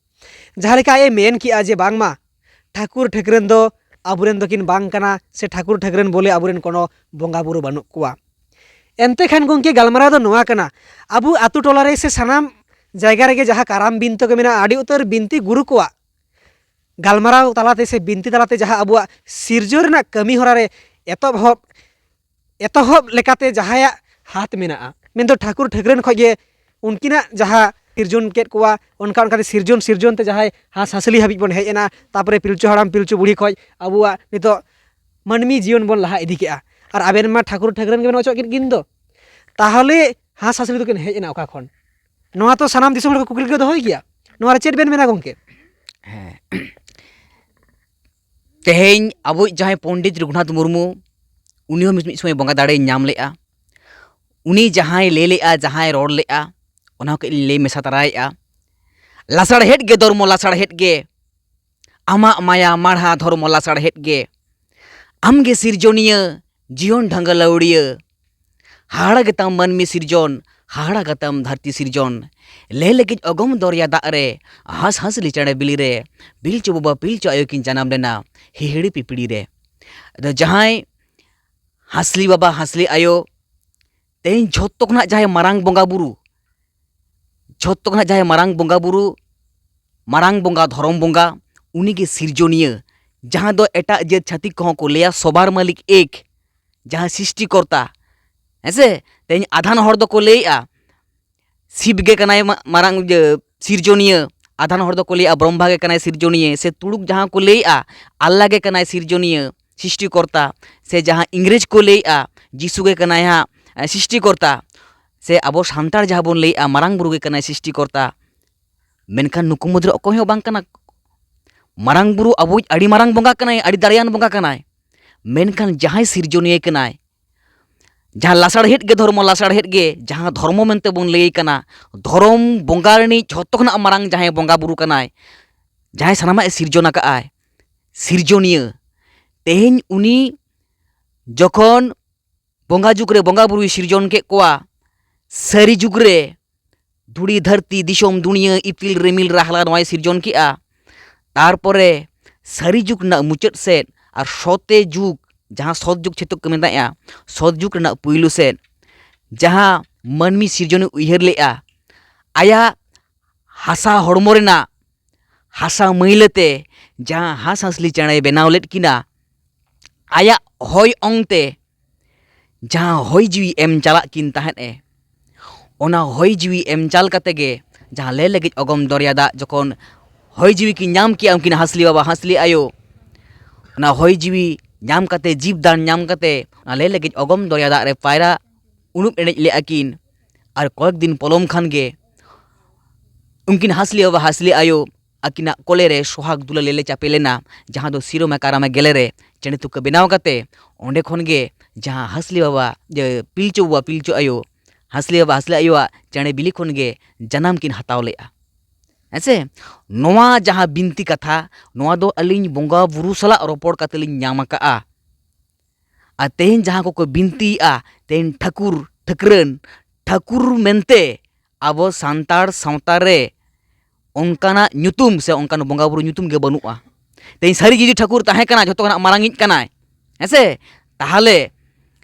ᱡᱟᱦᱟᱸ ᱞᱮᱠᱟ ᱟᱡ ᱮ ᱢᱮᱱ ᱠᱮᱜᱼᱟ ᱡᱮ ᱵᱟᱝᱢᱟ ᱴᱷᱟᱹᱠᱩᱨ ᱴᱷᱟᱹᱠᱨᱟᱹᱱ ᱫᱚ ᱟᱵᱚᱨᱮᱱ ᱫᱚᱠᱤᱱ ᱵᱟᱝ ᱠᱟᱱᱟ, ᱥᱮ ᱴᱷᱟᱹᱠᱩᱨ ᱴᱷᱟᱹᱠᱨᱟᱹᱱ ᱵᱚᱞᱮ ᱟᱵᱚᱨᱮᱱ ᱠᱳᱱᱳ ᱵᱚᱸᱜᱟ ᱵᱩᱨᱩ ᱵᱟᱹᱱᱩᱜ ᱠᱚᱣᱟ᱾ ᱮᱱᱛᱮ ᱠᱷᱟᱱ ᱜᱚᱢᱠᱮ, ᱜᱟᱞᱢᱟᱨᱟᱣ ᱫᱚ ᱱᱚᱣᱟ ᱠᱟᱱᱟ, ᱟᱵᱚ ᱟᱛᱳ ᱴᱚᱞᱟ ᱨᱮ ᱥᱮ ᱥᱟᱱᱟᱢ ᱡᱟᱭᱜᱟ ᱨᱮᱜᱮ ᱡᱟᱦᱟᱸ ᱠᱟᱨᱟᱢ ᱵᱤᱱᱛᱤ ᱠᱚ ᱢᱮᱱᱟᱜᱼᱟ, ᱟᱹᱰᱤ ᱩᱛᱟᱹᱨ ᱵᱤᱱᱛᱤ ᱜᱩᱨᱩ ᱠᱚᱣᱟᱜ ᱜᱟᱞᱢᱟᱨᱟᱣ ᱛᱟᱞᱟᱛᱮ ᱥᱮ ᱵᱤᱱᱛᱤ ᱛᱟᱞᱟᱛᱮ ᱡᱟᱦᱟᱸ ᱟᱵᱚᱣᱟᱜ ᱥᱤᱨᱡᱚᱱ ᱨᱮᱱᱟᱜ ᱠᱟᱹᱢᱤ ᱦᱚᱨᱟ ᱨᱮ ᱮᱛᱚᱦᱚᱵ, ᱮᱛᱚᱦᱚᱵ ᱞᱮᱠᱟᱛᱮ ᱡᱟᱦᱟᱸᱭᱟᱜ ᱦᱟᱛ ᱢᱮᱱᱟᱜᱼᱟ, ᱢᱮᱱᱫᱚ ᱴᱷᱟᱹᱠᱩᱨ ᱴᱷᱟᱹᱠᱨᱟᱹᱱ ᱠᱷᱚᱱ ᱜᱮ ᱩᱱᱠᱤᱱᱟᱜ ᱡᱟᱦᱟᱸ ᱥᱤᱨᱡᱚᱱ ᱠᱮᱫ ᱠᱚᱣᱟ, ᱚᱱᱠᱟ ᱚᱱᱠᱟᱛᱮ ᱥᱤᱨᱡᱚᱱ ᱥᱤᱨᱡᱚᱱ ᱛᱮ ᱡᱟᱦᱟᱸᱭ ᱦᱟᱸᱥ ᱦᱟᱸᱥᱞᱤ ᱦᱟᱹᱵᱤᱡ ᱵᱚᱱ ᱦᱮᱡ ᱮᱱᱟ, ᱛᱟᱨᱯᱚᱨᱮ ᱯᱤᱞᱪᱩ ᱦᱟᱲᱟᱢ ᱯᱤᱞᱪᱩ ᱵᱩᱲᱦᱤ ᱠᱷᱚᱱ ᱟᱵᱚᱣᱟᱜ ᱱᱤᱛᱚᱜ ᱢᱟᱹᱱᱢᱤ ᱡᱤᱭᱚᱱ ᱵᱚᱱ ᱞᱟᱦᱟ ᱤᱫᱤ ᱠᱮᱜᱼᱟ᱾ ᱟᱨ ᱟᱵᱮᱱ ᱢᱟ ᱴᱷᱟᱹᱠᱩᱨ ᱴᱷᱟᱹᱠᱨᱟᱹᱱ ᱜᱮᱵᱮᱱ ᱚᱪᱚᱜ ᱠᱮᱫ ᱠᱤᱱ ᱫᱚ, ᱛᱟᱦᱚᱞᱮ ᱦᱟᱸᱥ ᱦᱟᱸᱥᱞᱤ ᱫᱚᱠᱤᱱ ᱦᱮᱡ ᱮᱱᱟ ᱚᱠᱟ ᱠᱷᱚᱱ? ᱱᱚᱣᱟ ᱛᱚ ᱥᱟᱱᱟᱢ ᱫᱤᱥᱚᱢ ᱦᱚᱲ ᱠᱚ ᱠᱩᱠᱞᱤ ᱠᱚ ᱫᱚᱦᱚᱭ ᱜᱮᱭᱟ᱾ ᱱᱚᱣᱟ ᱨᱮ ᱪᱮᱫ ᱵᱮᱱ ᱢᱮᱱᱟ ᱜᱚᱢᱠᱮ? ᱦᱮᱸ᱾ ᱛᱮᱦᱮᱧ ᱟᱵᱚᱭᱤᱡ ᱡᱟᱦᱟᱸᱭ ᱯᱚᱱᱰᱤᱛ ᱨᱚᱜᱷᱩᱱᱟᱛᱷ ᱢᱩᱨᱢᱩ, ᱩᱱᱤ ᱦᱚᱸ ᱢᱤᱫ ᱥᱚᱢᱚᱭ ᱵᱚᱸᱜᱟ ᱫᱟᱲᱮᱭ ᱧᱟᱢ ᱞᱮᱜᱼᱟ᱾ ᱩᱱᱤ ᱡᱟᱦᱟᱸᱭ ᱞᱟᱹᱭ ᱞᱮᱜᱼᱟ, ᱡᱟᱦᱟᱸᱭ ᱨᱚᱲ ᱞᱮᱜᱼᱟ, ᱚᱱᱟ ᱦᱚᱸ ᱠᱟᱹᱡ ᱞᱤᱧ ᱞᱟᱹᱭ ᱢᱮᱥᱟ ᱛᱟᱨᱟᱭᱮᱜᱼᱟ᱾ ᱞᱟᱥᱟᱲᱦᱮᱫ ᱜᱮ ᱫᱷᱚᱨᱢᱚ, ᱞᱟᱥᱟᱲᱦᱮᱫ ᱜᱮ ᱟᱢᱟᱜ ᱢᱟᱭᱟ ᱢᱟᱲᱦᱟ ᱫᱷᱚᱨᱢᱚ, ᱞᱟᱥᱟᱲᱦᱮᱫ ᱜᱮ ᱟᱢᱜᱮ ᱥᱤᱨᱡᱚᱱᱤᱭᱟᱹ, ᱡᱤᱭᱚᱱ ᱰᱷᱟᱝᱜᱟ ᱞᱟᱹᱣᱲᱤᱭᱟᱹ᱾ ᱦᱟᱦᱟᱲᱟ ᱜᱮᱛᱟᱢ ᱢᱟᱹᱱᱢᱤ ᱥᱤᱨᱡᱚᱱ, ᱦᱟᱦᱟᱲᱟ ᱜᱮᱛᱟᱢ ᱫᱷᱟᱹᱨᱛᱤ ᱥᱤᱨᱡᱚᱱ᱾ ᱞᱮ ᱞᱮᱜᱮᱡ ᱚᱜᱚᱢ ᱫᱚᱨᱭᱟ ᱫᱟᱜ ᱨᱮ, ᱦᱟᱸᱥ ᱦᱟᱸᱥᱞᱤ ᱪᱮᱬᱮ ᱵᱤᱞᱤ ᱨᱮ, ᱯᱤᱞᱪᱩ ᱵᱟᱵᱟ ᱯᱤᱞᱪᱩ ᱟᱭᱳ ᱠᱤᱱ ᱡᱟᱱᱟᱢ ᱞᱮᱱᱟ ᱦᱤᱦᱤᱲᱤ ᱯᱤᱯᱤᱲᱤ ᱨᱮ᱾ ᱟᱫᱚ ᱡᱟᱦᱟᱸᱭ ᱦᱟᱸᱥᱞᱤ ᱵᱟᱵᱟ ᱦᱟᱸᱥᱞᱤ ᱟᱭᱳ ᱛᱮᱦᱮᱧ ᱡᱷᱚᱛᱚ ᱠᱷᱚᱱᱟᱜ ᱡᱟᱦᱟᱸᱭ ᱢᱟᱨᱟᱝ ᱵᱚᱸᱜᱟ ᱵᱩᱨᱩ, ᱡᱷᱚᱛᱚ ᱠᱷᱚᱱᱟᱜ ᱡᱟᱦᱟᱸᱭ ᱢᱟᱨᱟᱝ ᱵᱚᱸᱜᱟ ᱵᱩᱨᱩ, ᱢᱟᱨᱟᱝ ᱵᱚᱸᱜᱟ, ᱫᱷᱚᱨᱚᱢ ᱵᱚᱸᱜᱟ, ᱩᱱᱤᱜᱮ ᱥᱤᱨᱡᱚᱱᱤᱭᱟᱹ, ᱡᱟᱦᱟᱸ ᱫᱚ ᱮᱴᱟᱜ ᱡᱟᱹᱛ ᱪᱷᱟᱹᱛᱤᱠ ᱠᱚᱦᱚᱸ ᱠᱚ ᱞᱟᱹᱭᱟ ᱥᱚᱵᱟᱨ ᱢᱟᱹᱞᱤᱠ ᱮᱠ, ᱡᱟᱦᱟᱸ ᱥᱨᱤᱥᱴᱤᱠᱚᱨᱛᱟ᱾ ᱦᱮᱸᱥᱮ? ᱛᱮᱦᱮᱧ ᱟᱫᱷᱟᱱ ᱦᱚᱲ ᱫᱚᱠᱚ ᱞᱟᱹᱭᱮᱜᱼᱟ ᱥᱤᱵ ᱜᱮ ᱠᱟᱱᱟᱭ ᱢᱟ-, ᱢᱟᱨᱟᱝ ᱤᱭᱟᱹ ᱥᱤᱨᱡᱚᱱᱤᱭᱟᱹ, ᱟᱫᱷᱟᱱ ᱦᱚᱲ ᱫᱚᱠᱚ ᱞᱟᱹᱭᱮᱜᱼᱟ ᱵᱨᱚᱦᱢᱟ ᱜᱮ ᱠᱟᱱᱟᱭ ᱥᱤᱨᱡᱚᱱᱤᱭᱟᱹ, ᱥᱮ ᱛᱩᱲᱩᱠ ᱡᱟᱦᱟᱸ ᱠᱚ ᱞᱟᱹᱭᱮᱜᱼᱟ ᱟᱞᱞᱟ ᱜᱮ ᱠᱟᱱᱟᱭ ᱥᱤᱨᱡᱚᱱᱤᱭᱟᱹ, ᱥᱨᱤᱥᱴᱤᱠᱚᱨᱛᱟ, ᱥᱮ ᱡᱟᱦᱟᱸ ᱤᱝᱨᱮᱡᱽ ᱠᱚ ᱞᱟᱹᱭᱮᱜᱼᱟ ᱡᱤᱥᱩ ᱜᱮ ᱠᱟᱱᱟᱭ ᱦᱟᱸᱜ ᱮ, ᱥᱨᱤᱥᱴᱤᱠᱚᱨᱛᱟ, ᱥᱮ ᱟᱵᱚ ᱥᱟᱱᱛᱟᱲ ᱡᱟᱦᱟᱸ ᱵᱚᱱ ᱞᱟᱹᱭᱮᱜᱼᱟ ᱢᱟᱨᱟᱝ ᱵᱩᱨᱩ ᱜᱮ ᱠᱟᱱᱟᱭ ᱥᱨᱤᱥᱴᱤᱠᱚᱨᱛᱟ, ᱢᱮᱱᱠᱷᱟᱱ ᱱᱩᱠᱩ ᱢᱩᱫᱽᱨᱮ ᱚᱠᱚᱭ ᱦᱚᱸ ᱵᱟᱝ ᱠᱟᱱᱟ᱾ ᱢᱟᱨᱟᱝ ᱵᱩᱨᱩ ᱟᱵᱚᱭᱤᱡ ᱟᱹᱰᱤ ᱢᱟᱨᱟᱝ ᱵᱚᱸᱜᱟ ᱠᱟᱱᱟᱭ, ᱟᱹᱰᱤ ᱫᱟᱲᱮᱭᱟᱱ ᱵᱚᱸᱜᱟ ᱠᱟᱱᱟᱭ, ᱢᱮᱱᱠᱷᱟᱱ ᱡᱟᱦᱟᱸᱭ ᱥᱤᱨᱡᱚᱱᱤᱭᱟᱹ ᱠᱟᱱᱟᱭ, ᱡᱟᱦᱟᱸ ᱞᱟᱥᱟᱲᱦᱮᱫ ᱜᱮ ᱫᱷᱚᱨᱢᱚ, ᱞᱟᱥᱟᱲᱦᱮᱫ ᱜᱮ ᱡᱟᱦᱟᱸ ᱫᱷᱚᱨᱢᱚ ᱢᱮᱱᱛᱮ ᱵᱚᱱ ᱞᱟᱹᱭ ᱠᱟᱱᱟ, ᱫᱷᱚᱨᱚᱢ ᱵᱚᱸᱜᱟ ᱨᱤᱱᱤᱡ ᱡᱷᱚᱛᱚ ᱠᱷᱚᱱᱟᱜ ᱢᱟᱨᱟᱝ ᱡᱟᱦᱟᱸᱭ ᱵᱚᱸᱜᱟ ᱵᱩᱨᱩ ᱠᱟᱱᱟᱭ, ᱡᱟᱦᱟᱸᱭ ᱥᱟᱱᱟᱢᱟᱜ ᱮ ᱥᱤᱨᱡᱚᱱ ᱟᱠᱟᱫ ᱟᱭ, ᱥᱤᱨᱡᱚᱱᱤᱭᱟᱹ, ᱛᱮᱦᱮᱧ ᱩᱱᱤ ᱡᱚᱠᱷᱚᱱ ᱵᱚᱸᱜᱟ ᱡᱩᱜᱽ ᱨᱮ ᱵᱚᱸᱜᱟ ᱵᱩᱨᱩᱭ ᱥᱤᱨᱡᱚᱱ ᱠᱮᱫ ᱠᱚᱣᱟ, ᱥᱟᱹᱨᱤ ᱡᱩᱜᱽ ᱨᱮ ᱫᱷᱩᱲᱤ ᱫᱷᱟᱹᱨᱛᱤ ᱫᱤᱥᱚᱢ ᱫᱩᱱᱤᱭᱟᱹ ᱤᱯᱤᱞ ᱨᱤᱢᱤᱞ ᱨᱟᱦᱞᱟ ᱱᱚᱣᱟᱭ ᱥᱤᱨᱡᱚᱱ ᱠᱮᱜᱼᱟ᱾ ᱛᱟᱨᱯᱚᱨᱮ ᱥᱟᱹᱨᱤ ᱡᱩᱜᱽ ᱨᱮᱱᱟᱜ ᱢᱩᱪᱟᱹᱫ ᱥᱮᱫ ᱟᱨ ᱥᱚᱛᱮ ᱡᱩᱜᱽ, ᱡᱟᱦᱟᱸ ᱥᱚᱛ ᱡᱩᱜᱽ ᱪᱷᱮᱛᱚ ᱠᱚ ᱢᱮᱛᱟᱜᱼᱟ, ᱥᱚᱛ ᱡᱩᱜᱽ ᱨᱮᱱᱟᱜ ᱯᱩᱭᱞᱩ ᱥᱮᱫ ᱡᱟᱦᱟᱸ ᱢᱟᱹᱱᱢᱤ ᱥᱤᱨᱡᱚᱱᱮ ᱩᱭᱦᱟᱹᱨ ᱞᱮᱜᱼᱟ, ᱟᱭᱟᱜ ᱦᱟᱥᱟ ᱦᱚᱲᱢᱚ ᱨᱮᱱᱟᱜ ᱦᱟᱥᱟ ᱢᱟᱹᱭᱞᱟᱹ ᱛᱮ ᱡᱟᱦᱟᱸ ᱦᱟᱸᱥ ᱦᱟᱸᱥᱞᱤ ᱪᱮᱬᱮᱭ ᱵᱮᱱᱟᱣ ᱞᱮᱫ ᱠᱤᱱᱟ, ᱟᱭᱟᱜ ᱦᱚᱭ ᱚᱝ ᱛᱮ ᱡᱟᱦᱟᱸ ᱦᱚᱭ ᱡᱤᱣᱤ ᱮᱢ ᱪᱟᱞᱟᱜ ᱠᱤᱱ ᱛᱟᱦᱮᱸᱫ ᱮ, ᱚᱱᱟ ᱦᱚᱭ ᱡᱤᱣᱤ ᱮᱢ ᱪᱟᱞ ᱠᱟᱛᱮ ᱜᱮ ᱡᱟᱦᱟᱸ ᱞᱮ ᱞᱮᱜᱮᱡ ᱚᱜᱚᱢ ᱫᱚᱨᱭᱟ ᱫᱟᱜ ᱡᱚᱠᱷᱚᱱ ᱦᱚᱭ ᱡᱤᱣᱤ ᱠᱤᱱ ᱧᱟᱢ ᱠᱮᱜᱼᱟ ᱩᱱᱠᱤᱱ ᱦᱟᱸᱥᱞᱤ ᱵᱟᱵᱟ ᱦᱟᱸᱥᱞᱤ ᱟᱭᱳ, ᱚᱱᱟ ᱦᱚᱭ ᱡᱤᱣᱤ ᱧᱟᱢ ᱠᱟᱛᱮ, ᱡᱤᱵᱽ ᱫᱟᱱ ᱧᱟᱢ ᱠᱟᱛᱮ, ᱚᱱᱟ ᱞᱮ ᱞᱟᱹᱜᱤᱫ ᱚᱜᱚᱢ ᱫᱚᱨᱭᱟ ᱫᱟᱜ ᱨᱮ ᱯᱟᱭᱨᱟ ᱩᱱᱩᱢ ᱮᱱᱮᱡ ᱞᱮᱫᱼᱟ ᱠᱤᱱ᱾ ᱟᱨ ᱠᱚᱭᱮᱠ ᱫᱤᱱ ᱯᱚᱞᱚᱢ ᱠᱷᱟᱱ ᱜᱮ ᱩᱱᱠᱤᱱ ᱦᱟᱸᱥᱞᱤ ᱵᱟᱵᱟ ᱦᱟᱸᱥᱞᱤ ᱟᱭᱳ ᱟᱹᱠᱤᱱᱟᱜ ᱠᱚᱞᱮ ᱨᱮ ᱥᱚᱦᱟᱜᱽ ᱫᱩᱞᱟᱹᱲ ᱞᱮᱞᱮ ᱪᱟᱯᱮ ᱞᱮᱱᱟ, ᱡᱟᱦᱟᱸ ᱫᱚ ᱥᱤᱨᱚᱢᱟ ᱠᱟᱨᱟᱢᱟ ᱜᱮᱞᱮ ᱨᱮ ᱪᱮᱬᱮ ᱛᱩᱠᱟᱹ ᱵᱮᱱᱟᱣ ᱠᱟᱛᱮ, ᱚᱸᱰᱮ ᱠᱷᱚᱱ ᱜᱮ ᱡᱟᱦᱟᱸ ᱦᱟᱸᱥᱞᱤ ᱵᱟᱵᱟ, ᱡᱮ, ᱯᱤᱞᱪᱩ ᱵᱟᱵᱟ ᱯᱤᱞᱪᱩ ᱟᱭᱳ, ᱦᱟᱸᱥᱞᱤ ᱵᱟᱵᱟ ᱦᱟᱸᱥᱞᱤ ᱟᱭᱳᱣᱟᱜ ᱪᱮᱬᱮ ᱵᱤᱞᱤ ᱠᱷᱚᱱ ᱜᱮ ᱡᱟᱱᱟᱢ ᱠᱤᱱ ᱦᱟᱛᱟᱣ ᱞᱮᱫᱼᱟ᱾ ᱦᱮᱸ ᱥᱮ? ᱱᱚᱣᱟ ᱡᱟᱦᱟᱸ ᱵᱤᱱᱛᱤ ᱠᱟᱛᱷᱟ, ᱱᱚᱣᱟ ᱫᱚ ᱟᱹᱞᱤᱧ ᱵᱚᱸᱜᱟ ᱵᱩᱨᱩ ᱥᱟᱞᱟᱜ ᱨᱚᱯᱚᱲ ᱠᱟᱛᱮ ᱞᱤᱧ ᱧᱟᱢ ᱟᱠᱟᱫᱼᱟ᱾ ᱟᱨ ᱛᱮᱦᱮᱧ ᱡᱟᱦᱟᱸ ᱠᱚᱠᱚ ᱵᱤᱱᱛᱤᱭᱮᱫᱼᱟ, ᱛᱮᱦᱮᱧ ᱴᱷᱟᱹᱠᱩᱨ, ᱴᱷᱟᱹᱠᱨᱟᱹᱱ, ᱴᱷᱟᱹᱠᱩᱨ ᱢᱮᱱᱛᱮ ᱟᱵᱚ ᱥᱟᱱᱛᱟᱲ ᱥᱟᱶᱛᱟ ᱨᱮ ᱚᱱᱠᱟᱱᱟᱜ ᱧᱩᱛᱩᱢ ᱥᱮ ᱚᱱᱠᱟᱱ ᱵᱚᱸᱜᱟ ᱵᱩᱨᱩ ᱧᱩᱛᱩᱢ ᱜᱮ ᱵᱟᱹᱱᱩᱜᱼᱟ᱾ ᱛᱮᱦᱮᱧ ᱥᱟᱹᱨᱤ ᱡᱩᱫᱤ ᱴᱷᱟᱹᱠᱩᱨ ᱛᱟᱦᱮᱸ ᱠᱟᱱᱟ, ᱡᱷᱚᱛᱚ ᱠᱷᱚᱱᱟᱜ ᱢᱟᱨᱟᱝᱤᱡ ᱠᱟᱱᱟᱭ, ᱦᱮᱸ ᱥᱮ? ᱛᱟᱦᱚᱞᱮ,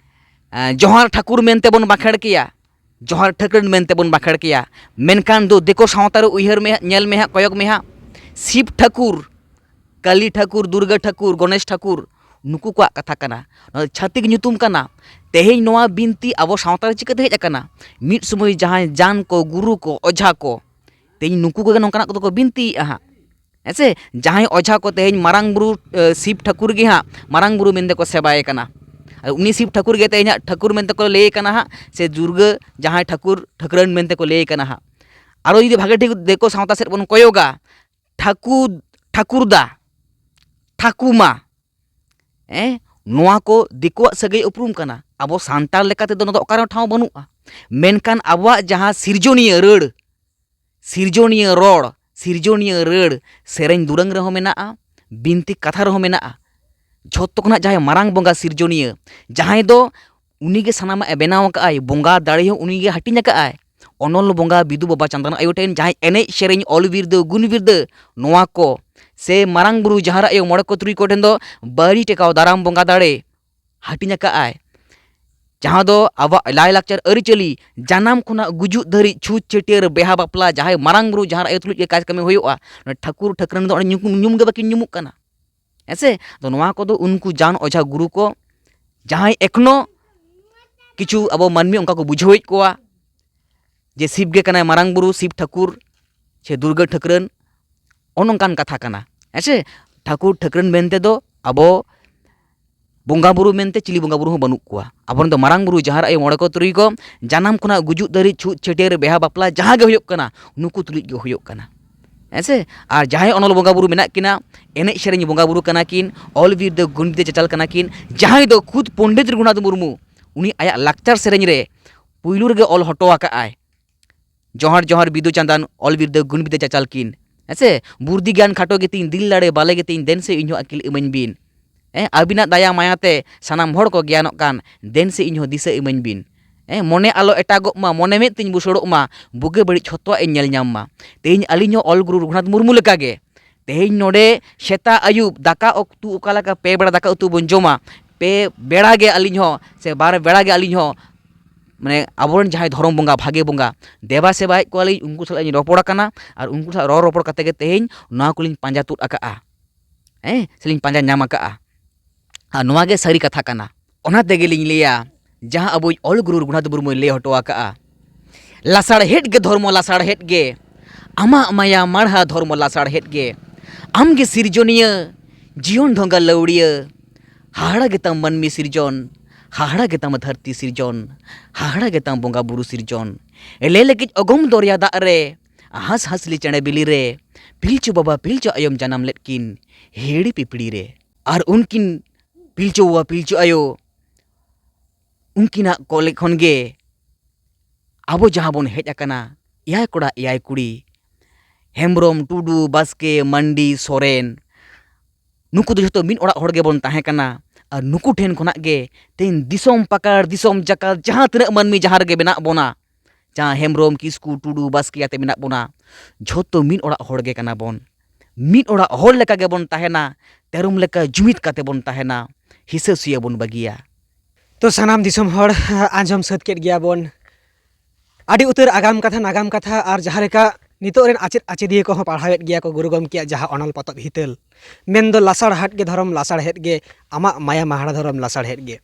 ᱮᱸ, ᱡᱚᱦᱟᱨ ᱴᱷᱟᱹᱠᱩᱨ ᱢᱮᱱᱛᱮ ᱵᱚᱱ ᱵᱟᱸᱠᱷᱮᱲ ᱠᱮᱭᱟ, ᱡᱚᱦᱟᱨ ᱴᱷᱟᱹᱠᱨᱟᱹᱱ ᱢᱮᱱᱛᱮ ᱵᱚᱱ ᱵᱟᱸᱠᱷᱮᱲ ᱠᱮᱭᱟ᱾ ᱢᱮᱱᱠᱷᱟᱱ ᱫᱚ ᱫᱤᱠᱩ ᱥᱟᱶᱛᱟ ᱨᱮ ᱩᱭᱦᱟᱹᱨ ᱢᱮ ᱦᱟᱸᱜ, ᱧᱮᱞ ᱢᱮ ᱦᱟᱸᱜ, ᱠᱚᱭᱚᱜ ᱢᱮ ᱦᱟᱸᱜ, ᱥᱤᱵ ᱴᱷᱟᱹᱠᱩᱨ, ᱠᱟᱹᱞᱤ ᱴᱷᱟᱹᱠᱩᱨ, ᱫᱩᱨᱜᱟᱹ ᱴᱷᱟᱹᱠᱩᱨ, ᱜᱚᱱᱮᱥ ᱴᱷᱟᱹᱠᱩᱨ, ᱱᱩᱠᱩ ᱠᱚᱣᱟᱜ ᱠᱟᱛᱷᱟ ᱠᱟᱱᱟ᱾ ᱱᱚᱣᱟ ᱫᱚ ᱪᱷᱟᱹᱛᱤᱠ ᱧᱩᱛᱩᱢ ᱠᱟᱱᱟ᱾ ᱛᱮᱦᱮᱧ ᱱᱚᱣᱟ ᱵᱤᱱᱛᱤ ᱟᱵᱚ ᱥᱟᱶᱛᱟ ᱨᱮ ᱪᱤᱠᱟᱹᱛᱮ ᱦᱮᱡ ᱟᱠᱟᱱᱟ? ᱢᱤᱫ ᱥᱚᱢᱚᱭ ᱡᱟᱦᱟᱸᱭ ᱡᱟᱱ ᱠᱚ, ᱜᱩᱨᱩ ᱠᱚ, ᱚᱡᱷᱟ ᱠᱚ, ᱛᱮᱦᱮᱧ ᱱᱩᱠᱩ ᱠᱚᱜᱮ ᱱᱚᱝᱠᱟᱱᱟᱜ ᱠᱚᱫᱚ ᱠᱚ ᱵᱤᱱᱛᱤᱭᱮᱫᱼᱟ ᱦᱟᱸᱜ᱾ ᱦᱮᱸ ᱥᱮ? ᱡᱟᱦᱟᱸᱭ ᱚᱡᱷᱟ ᱠᱚ ᱛᱮᱦᱮᱧ ᱢᱟᱨᱟᱝ ᱵᱩᱨᱩ, ᱮ, ᱥᱤᱵ ᱴᱷᱟᱹᱠᱩᱨ ᱜᱮ ᱦᱟᱸᱜ ᱢᱟᱨᱟᱝ ᱵᱩᱨᱩ ᱢᱮᱱᱛᱮ ᱠᱚ ᱥᱮᱵᱟᱭᱮ ᱠᱟᱱᱟ᱾ ᱟᱨ ᱩᱱᱤ ᱥᱤᱵ ᱴᱷᱟᱹᱠᱩᱨ ᱜᱮ ᱛᱮᱦᱮᱧ ᱦᱟᱸᱜ ᱴᱷᱟᱹᱠᱩᱨ ᱢᱮᱱᱛᱮ ᱠᱚ ᱞᱟᱹᱭᱮ ᱠᱟᱱᱟ ᱦᱟᱸᱜ, ᱥᱮ ᱫᱩᱨᱜᱟᱹ ᱡᱟᱦᱟᱸᱭ ᱴᱷᱟᱹᱠᱩᱨ, ᱴᱷᱟᱹᱠᱨᱟᱹᱱ ᱢᱮᱱᱛᱮ ᱠᱚ ᱞᱟᱹᱭᱮ ᱠᱟᱱᱟ ᱦᱟᱸᱜ᱾ ᱟᱨᱚ ᱡᱩᱫᱤ ᱵᱷᱟᱜᱮ ᱴᱷᱤᱠ ᱫᱤᱠᱩ ᱥᱟᱶᱛᱟ ᱥᱮᱫ ᱵᱚᱱ ᱠᱚᱭᱚᱜᱟ, ᱴᱷᱟᱹᱠᱩ-, ᱴᱷᱟᱹᱠᱩᱨᱫᱟ, ᱴᱷᱟᱹᱠᱩᱢᱟ, ᱦᱮᱸ, ᱱᱚᱣᱟ ᱠᱚ ᱫᱤᱠᱩᱣᱟᱜ ᱥᱟᱹᱜᱟᱹᱭ ᱩᱯᱨᱩᱢ ᱠᱟᱱᱟ᱾ ᱟᱵᱚ ᱥᱟᱱᱛᱟᱲ ᱞᱮᱠᱟ ᱛᱮᱫᱚ ᱱᱚᱣᱟ ᱫᱚ ᱚᱠᱟ ᱨᱮᱦᱚᱸ ᱴᱷᱟᱶ ᱵᱟᱹᱱᱩᱜᱼᱟ᱾ ᱢᱮᱱᱠᱷᱟᱱ ᱟᱵᱚᱣᱟᱜ ᱡᱟᱦᱟᱸ ᱥᱤᱨᱡᱚᱱᱤᱭᱟᱹ ᱨᱟᱹᱲ, ᱥᱤᱨᱡᱚᱱᱤᱭᱟᱹ ᱨᱚᱲ, ᱥᱤᱨᱡᱚᱱᱤᱭᱟᱹ ᱨᱟᱹᱲ, ᱥᱮᱨᱮᱧ ᱫᱩᱨᱟᱹᱝ ᱨᱮᱦᱚᱸ ᱢᱮᱱᱟᱜᱼᱟ, ᱵᱤᱱᱛᱤ ᱠᱟᱛᱷᱟ ᱨᱮᱦᱚᱸ ᱢᱮᱱᱟᱜᱼᱟ᱾ ᱡᱷᱚᱛᱚ ᱠᱷᱚᱱᱟᱜ ᱡᱟᱦᱟᱸᱭ ᱢᱟᱨᱟᱝ ᱵᱚᱸᱜᱟ ᱥᱤᱨᱡᱚᱱᱤᱭᱟᱹ, ᱡᱟᱦᱟᱸᱭ ᱫᱚ ᱩᱱᱤᱜᱮ ᱥᱟᱱᱟᱢᱟᱜ ᱮ ᱵᱮᱱᱟᱣ ᱟᱠᱟᱫᱼᱟᱭ, ᱵᱚᱸᱜᱟ ᱫᱟᱲᱮ ᱦᱚᱸ ᱩᱱᱤᱜᱮ ᱦᱟᱹᱴᱤᱧ ᱟᱠᱟᱫᱼᱟᱭ᱾ ᱚᱱᱚᱞ ᱵᱚᱸᱜᱟ ᱵᱤᱫᱩ ᱵᱟᱵᱟ ᱪᱟᱸᱫᱟᱱ ᱟᱭᱳ ᱴᱷᱮᱱ ᱡᱟᱦᱟᱸᱭ ᱮᱱᱮᱡ ᱥᱮᱨᱮᱧ, ᱚᱞ ᱵᱤᱨᱫᱟᱹ, ᱜᱩᱱ ᱵᱤᱨᱫᱟᱹ, ᱱᱚᱣᱟ ᱠᱚ, ᱥᱮ ᱢᱟᱨᱟᱝ ᱵᱩᱨᱩ ᱡᱟᱦᱮᱨ ᱟᱭᱳ ᱢᱚᱬᱮ ᱠᱚ ᱛᱩᱨᱩᱭ ᱠᱚ ᱴᱷᱮᱱ ᱫᱚ ᱵᱟᱹᱨᱤ ᱴᱮᱠᱟᱣ ᱫᱟᱨᱟᱢ ᱵᱚᱸᱜᱟ ᱫᱟᱲᱮ ᱦᱟᱹᱴᱤᱧ ᱟᱠᱟᱫᱼᱟᱭ᱾ ᱡᱟᱦᱟᱸ ᱫᱚ ᱟᱵᱚᱣᱟᱜ ᱞᱟᱭᱼᱞᱟᱠᱪᱟᱨ ᱟᱹᱨᱤᱪᱟᱹᱞᱤ, ᱡᱟᱱᱟᱢ ᱠᱷᱚᱱᱟᱜ ᱜᱩᱡᱩᱜ ᱫᱷᱟᱹᱨᱤᱡ, ᱪᱷᱩᱛ ᱪᱷᱟᱹᱴᱭᱟᱹᱨ, ᱵᱮᱦᱟ ᱵᱟᱯᱞᱟ, ᱡᱟᱦᱟᱸᱭ ᱢᱟᱨᱟᱝ ᱵᱩᱨᱩ ᱡᱟᱦᱮᱨ ᱟᱭᱳ ᱛᱩᱞᱩᱡ ᱜᱮ ᱠᱟᱡᱽ ᱠᱟᱹᱢᱤ ᱦᱩᱭᱩᱜᱼᱟ, ᱱᱚᱰᱮ ᱴᱷᱟᱹᱠᱩᱨ ᱴᱷᱟᱹᱠᱨᱟᱹᱱ ᱫᱚ ᱚᱸᱰᱮ ᱧᱩᱛᱩᱢ, ᱧᱩᱢ ᱜᱮ ᱵᱟᱹᱠᱤᱱ ᱧᱩᱢᱩᱜ ᱠᱟᱱᱟ᱾ ᱦᱮᱸ ᱥᱮ? ᱛᱚ, ᱱᱚᱣᱟ ᱠᱚᱫᱚ ᱩᱱᱠᱩ ᱡᱟᱱ ᱚᱡᱷᱟ ᱜᱩᱨᱩ ᱠᱚ, ᱡᱟᱦᱟᱸᱭ ᱮᱠᱷᱚᱱᱳ ᱠᱤᱪᱷᱩ ᱟᱵᱚ ᱢᱟᱹᱱᱢᱤ ᱚᱱᱠᱟ ᱠᱚ ᱵᱩᱡᱷᱟᱹᱣᱮᱫ ᱠᱚᱣᱟ ᱡᱮ ᱥᱤᱵ ᱜᱮ ᱠᱟᱱᱟᱭ ᱢᱟᱨᱟᱝ ᱵᱩᱨᱩ, ᱥᱤᱵ ᱴᱷᱟᱹᱠᱩᱨ ᱥᱮ ᱫᱩᱨᱜᱟᱹ ᱴᱷᱟᱹᱠᱨᱟᱹᱱ, ᱚᱱ ᱚᱱᱠᱟᱱ ᱠᱟᱛᱷᱟ ᱠᱟᱱᱟ᱾ ᱦᱮᱸ ᱥᱮ? ᱴᱷᱟᱹᱠᱩᱨ ᱴᱷᱟᱹᱠᱨᱟᱹᱱ ᱢᱮᱱᱛᱮ ᱫᱚ ᱟᱵᱚ ᱵᱚᱸᱜᱟ ᱵᱩᱨᱩ ᱢᱮᱱᱛᱮ ᱪᱤᱞᱤ ᱵᱚᱸᱜᱟ ᱵᱩᱨᱩ ᱦᱚᱸ ᱵᱟᱹᱱᱩᱜ ᱠᱚᱣᱟ᱾ ᱟᱵᱚᱨᱮᱱ ᱫᱚ ᱢᱟᱨᱟᱝ ᱵᱩᱨᱩ, ᱡᱟᱦᱮᱨ ᱟᱭᱳ, ᱢᱚᱬᱮ ᱠᱚ ᱛᱩᱨᱩᱭ ᱠᱚ, ᱡᱟᱱᱟᱢ ᱠᱷᱚᱱᱟᱜ ᱜᱩᱡᱩᱜ ᱫᱷᱟᱹᱨᱤᱡ, ᱪᱷᱩᱛ ᱪᱷᱟᱹᱴᱭᱟᱹᱨ, ᱵᱤᱦᱟ ᱵᱟᱯᱞᱟ, ᱡᱟᱦᱟᱸ ᱜᱮ ᱦᱩᱭᱩᱜ ᱠᱟᱱᱟ, ᱱᱩᱠᱩ ᱛᱩᱞᱩᱡ ᱜᱮ ᱦᱩᱭᱩᱜ ᱠᱟᱱᱟ᱾ ᱦᱮᱸ ᱥᱮ? ᱟᱨ ᱡᱟᱦᱟᱸᱭ ᱚᱱᱚᱞ ᱵᱚᱸᱜᱟ ᱵᱩᱨᱩ ᱢᱮᱱᱟᱜ ᱠᱤᱱᱟ, ᱮᱱᱮᱡ ᱥᱮᱨᱮᱧ ᱵᱚᱸᱜᱟ ᱵᱩᱨᱩ ᱠᱟᱱᱟ ᱠᱤᱱ, ᱚᱞ ᱵᱤᱨᱫᱟᱹ ᱜᱩᱱ ᱵᱤᱨᱫᱟᱹ ᱪᱟᱪᱟᱞ ᱠᱟᱱᱟ ᱠᱤᱱ, ᱡᱟᱦᱟᱸᱭ ᱫᱚ ᱠᱷᱩᱫ ᱯᱚᱱᱰᱤᱛ ᱨᱚᱜᱷᱩᱱᱟᱛᱷ ᱢᱩᱨᱢᱩ ᱩᱱᱤ ᱟᱭᱟᱜ ᱞᱟᱠᱪᱟᱨ ᱥᱮᱨᱮᱧ ᱨᱮ ᱯᱩᱭᱞᱩ ᱨᱮᱜᱮ ᱚᱞ ᱦᱚᱴᱚ ᱟᱠᱟᱫ ᱟᱭ, "ᱡᱚᱦᱟᱨ ᱡᱚᱦᱟᱨ ᱵᱤᱫᱩ ᱪᱟᱸᱫᱟᱱ, ᱚᱞ ᱵᱤᱨᱫᱟᱹ ᱜᱩᱱ ᱵᱤᱨᱫᱟᱹ ᱪᱟᱪᱟᱞ ᱠᱤᱱ, ᱦᱮᱸ ᱥᱮ, ᱵᱩᱨᱫᱤ ᱜᱮᱭᱟᱱ ᱠᱷᱟᱴᱚ ᱜᱮᱛᱤᱧ, ᱫᱤᱞ ᱫᱟᱲᱮ ᱵᱟᱞᱮ ᱜᱮᱛᱤᱧ, ᱫᱮᱱ ᱥᱮ ᱤᱧ ᱦᱚᱸ ᱟᱹᱠᱤᱞ ᱤᱢᱟᱹᱧ ᱵᱤᱱ᱾ ᱦᱮᱸ, ᱟᱹᱵᱤᱱᱟᱜ ᱫᱟᱭᱟ ᱢᱟᱭᱟ ᱛᱮ ᱥᱟᱱᱟᱢ ᱦᱚᱲ ᱠᱚ ᱜᱮᱭᱟᱱᱚᱜ ᱠᱟᱱ, ᱫᱮᱱ ᱥᱮ ᱤᱧ ᱦᱚᱸ ᱫᱤᱥᱟᱹ ᱤᱢᱟᱹᱧ ᱵᱤᱱ᱾ ᱦᱮᱸ, ᱢᱚᱱᱮ ᱟᱞᱚ ᱮᱴᱟᱜᱚᱜ ᱢᱟ, ᱢᱚᱱᱮ ᱢᱮᱫ ᱛᱤᱧ ᱵᱩᱥᱟᱹᱲᱚᱜ ᱢᱟ, ᱵᱩᱜᱤ ᱵᱟᱹᱲᱤᱡ ᱡᱷᱚᱛᱚᱣᱟᱜ ᱤᱧ ᱧᱮᱞ ᱧᱟᱢ ᱢᱟ᱾ ᱛᱮᱦᱮᱧ ᱟᱹᱞᱤᱧ ᱦᱚᱸ ᱚᱞ ᱜᱩᱨᱩ ᱨᱚᱜᱷᱩᱱᱟᱛᱷ ᱢᱩᱨᱢᱩ ᱞᱮᱠᱟᱜᱮ ᱛᱮᱦᱮᱧ ᱱᱚᱰᱮ ᱥᱮᱛᱟᱜ ᱟᱹᱭᱩᱵ ᱫᱟᱠᱟ ᱩᱛᱩ, ᱚᱠᱟ ᱞᱮᱠᱟ ᱯᱮ ᱵᱮᱲᱟ ᱫᱟᱠᱟ ᱩᱛᱩ ᱵᱚᱱ ᱡᱚᱢᱟ, ᱯᱮ ᱵᱮᱲᱟ ᱜᱮ ᱟᱹᱞᱤᱧ ᱦᱚᱸ ᱥᱮ ᱵᱟᱨ ᱵᱮᱲᱟ ᱜᱮ ᱟᱹᱞᱤᱧ ᱦᱚᱸ, ᱢᱟᱱᱮ, ᱟᱵᱚᱨᱮᱱ ᱡᱟᱦᱟᱸᱭ ᱫᱷᱚᱨᱚᱢ ᱵᱚᱸᱜᱟ, ᱵᱷᱟᱜᱮ ᱵᱚᱸᱜᱟ, ᱫᱮᱵᱟ ᱥᱮᱵᱟᱭᱮᱫ ᱠᱚᱣᱟᱞᱤᱧ, ᱩᱱᱠᱩ ᱥᱟᱞᱟᱜ ᱤᱧ ᱨᱚᱯᱚᱲ ᱟᱠᱟᱱᱟ ᱟᱨ ᱩᱱᱠᱩ ᱥᱟᱞᱟᱜ ᱨᱚᱲ ᱨᱚᱯᱚᱲ ᱠᱟᱛᱮ ᱜᱮ ᱛᱮᱦᱮᱧ ᱱᱚᱣᱟ ᱠᱚᱞᱤᱧ ᱯᱟᱸᱡᱟ ᱛᱩᱫ ᱟᱠᱟᱜᱼᱟ, ᱦᱮᱸ, ᱥᱮᱞᱤᱧ ᱯᱟᱸᱡᱟ ᱧᱟᱢ ᱟᱠᱟᱜᱼᱟ᱾ ᱟᱨ ᱱᱚᱣᱟ ᱜᱮ ᱥᱟᱹᱨᱤ ᱠᱟᱛᱷᱟ ᱠᱟᱱᱟ᱾ ᱚᱱᱟ ᱛᱮᱜᱮᱞᱤᱧ ᱞᱟᱹᱭᱟ, ᱡᱟᱦᱟᱸ ᱟᱵᱚᱭᱤᱡ ᱚᱞ ᱜᱩᱨᱩ ᱨᱚᱜᱷᱩᱱᱟᱛᱷ ᱢᱩᱨᱢᱩᱭ ᱞᱟᱹᱭ ᱦᱚᱴᱚ ᱟᱠᱟᱜᱼᱟ, "ᱞᱟᱥᱟᱲᱦᱮᱫ ᱜᱮ ᱫᱷᱚᱨᱢᱚ ᱞᱟᱥᱟᱲᱦᱮᱫ ᱜᱮ, ᱟᱢᱟᱜ ᱢᱟᱭᱟ ᱢᱟᱲᱦᱟ ᱫᱷᱚᱨᱢᱚ ᱞᱟᱥᱟᱲᱦᱮᱫ ᱜᱮ, ᱟᱢᱜᱮ ᱥᱤᱨᱡᱚᱱᱤᱭᱟᱹ, ᱡᱤᱭᱚᱱ ᱰᱷᱚᱸᱜᱟ ᱞᱟᱹᱣᱲᱤᱭᱟᱹ, ᱦᱟᱦᱟᱲᱟ ᱜᱮᱛᱟᱢ ᱢᱟᱹᱱᱢᱤ ᱥᱤᱨᱡᱚᱱ, ᱦᱟᱦᱟᱲᱟ ᱜᱮᱛᱟᱢ ᱫᱷᱟᱹᱨᱛᱤ ᱥᱤᱨᱡᱚᱱ, ᱦᱟᱦᱟᱲᱟ ᱜᱮᱛᱟᱢ ᱵᱚᱸᱜᱟ ᱵᱩᱨᱩ ᱥᱤᱨᱡᱚᱱ, ᱞᱮ ᱞᱮᱠᱤᱡ ᱚᱜᱚᱢ ᱫᱚᱨᱭᱟ ᱫᱟᱜ ᱨᱮ, ᱦᱟᱸᱥ ᱦᱟᱸᱥᱞᱤ ᱪᱮᱬᱮ ᱵᱤᱞᱤ ᱨᱮ, ᱯᱤᱞᱪᱩ ᱵᱟᱵᱟ ᱯᱤᱞᱪᱩ ᱟᱭᱳᱢ ᱡᱟᱱᱟᱢ ᱞᱮᱫ ᱠᱤᱱ ᱦᱤᱦᱤᱲᱤ ᱯᱤᱯᱤᱲᱤ ᱨᱮ, ᱟᱨ ᱩᱱᱠᱤᱱ ᱯᱤᱞᱪᱩ ᱵᱟᱵᱟ ᱯᱤᱞᱪᱩ ᱟᱭᱳ, ᱩᱱᱠᱤᱱᱟᱜ ᱠᱚᱞᱮ ᱠᱷᱚᱱ ᱜᱮ ᱟᱵᱚ ᱡᱟᱦᱟᱸ ᱵᱚᱱ ᱦᱮᱡ ᱟᱠᱟᱱᱟ, ᱮᱭᱟᱭ ᱠᱚᱲᱟ ᱮᱭᱟᱭ ᱠᱩᱲᱤ, ᱦᱮᱢᱵᱨᱚᱢ, ᱴᱩᱰᱩ, ᱵᱟᱥᱠᱮ, ᱢᱟᱱᱰᱤ, ᱥᱚᱨᱮᱱ, ᱱᱩᱠᱩ ᱫᱚ ᱡᱷᱚᱛᱚ ᱢᱤᱫ ᱚᱲᱟᱜ ᱦᱚᱲ ᱜᱮᱵᱚᱱ ᱛᱟᱦᱮᱸ ᱠᱟᱱᱟ᱾ ᱟᱨ ᱱᱩᱠᱩ ᱴᱷᱮᱱ ᱠᱷᱚᱱᱟᱜ ᱜᱮ ᱛᱮᱦᱮᱧ ᱫᱤᱥᱚᱢ ᱯᱟᱠᱟᱲ, ᱫᱤᱥᱚᱢ ᱡᱟᱠᱟᱛ, ᱡᱟᱦᱟᱸ ᱛᱤᱱᱟᱹᱜ ᱢᱟᱹᱱᱢᱤ ᱡᱟᱦᱟᱸ ᱨᱮᱜᱮ ᱢᱮᱱᱟᱜ ᱵᱚᱱᱟ, ᱡᱟᱦᱟᱸ ᱦᱮᱢᱵᱨᱚᱢ, ᱠᱤᱥᱠᱩ, ᱴᱩᱰᱩ, ᱵᱟᱥᱠᱮ ᱟᱛᱮ ᱢᱮᱱᱟᱜ ᱵᱚᱱᱟ, ᱡᱷᱚᱛᱚ ᱢᱤᱫ ᱚᱲᱟᱜ ᱦᱚᱲ ᱜᱮ ᱠᱟᱱᱟ ᱵᱚᱱ᱾ ᱢᱤᱫ ᱚᱲᱟᱜ ᱦᱚᱲ ᱞᱮᱠᱟ ᱜᱮᱵᱚᱱ ᱛᱟᱦᱮᱱᱟ, ᱛᱮᱨᱚᱢ ᱞᱮᱠᱟ ᱡᱩᱢᱤᱫ ᱠᱟᱛᱮ ᱵᱚᱱ ᱛᱟᱦᱮᱱᱟ, ᱦᱤᱥᱟᱹ ᱥᱩᱭᱟᱹ ᱵᱚᱱ ᱵᱟᱹᱜᱤᱭᱟ᱾ ᱛᱚ ᱥᱟᱱᱟᱢ ᱫᱤᱥᱚᱢ ᱦᱚᱲ, ᱟᱸᱡᱚᱢ ᱥᱟᱹᱛ ᱠᱮᱫ ᱜᱮᱭᱟ ᱵᱚᱱ ᱟᱹᱰᱤ ᱩᱛᱟᱹᱨ ᱟᱜᱟᱢ ᱠᱟᱛᱷᱟ, ᱱᱟᱜᱟᱢ ᱠᱟᱛᱷᱟ, ᱟᱨ ᱡᱟᱦᱟᱸ ᱞᱮᱠᱟ ᱱᱤᱛᱚᱜ ᱨᱮᱱ ᱟᱪᱮᱫ ᱟᱪᱮᱫᱤᱭᱟᱹ ᱠᱚᱦᱚᱸ ᱯᱟᱲᱦᱟᱣᱮᱫ ᱜᱮᱭᱟ ᱠᱚ ᱜᱩᱨᱩ ᱜᱚᱢᱠᱮᱭᱟᱜ ᱡᱟᱦᱟᱸ ᱚᱱᱚᱞ ᱯᱚᱛᱚᱵ ᱦᱤᱛᱟᱹᱞ, ᱢᱮᱱᱫᱚ ᱞᱟᱥᱟᱲᱦᱟᱴ ᱜᱮ ᱫᱷᱚᱨᱚᱢ ᱞᱟᱥᱟᱲᱦᱮᱫ ᱜᱮ, ᱟᱢᱟᱜ ᱢᱟᱭᱟ ᱢᱟᱦᱟᱲᱟ ᱫᱷᱚᱨᱚᱢ ᱞᱟᱥᱟᱲᱦᱮᱫ ᱜᱮ᱾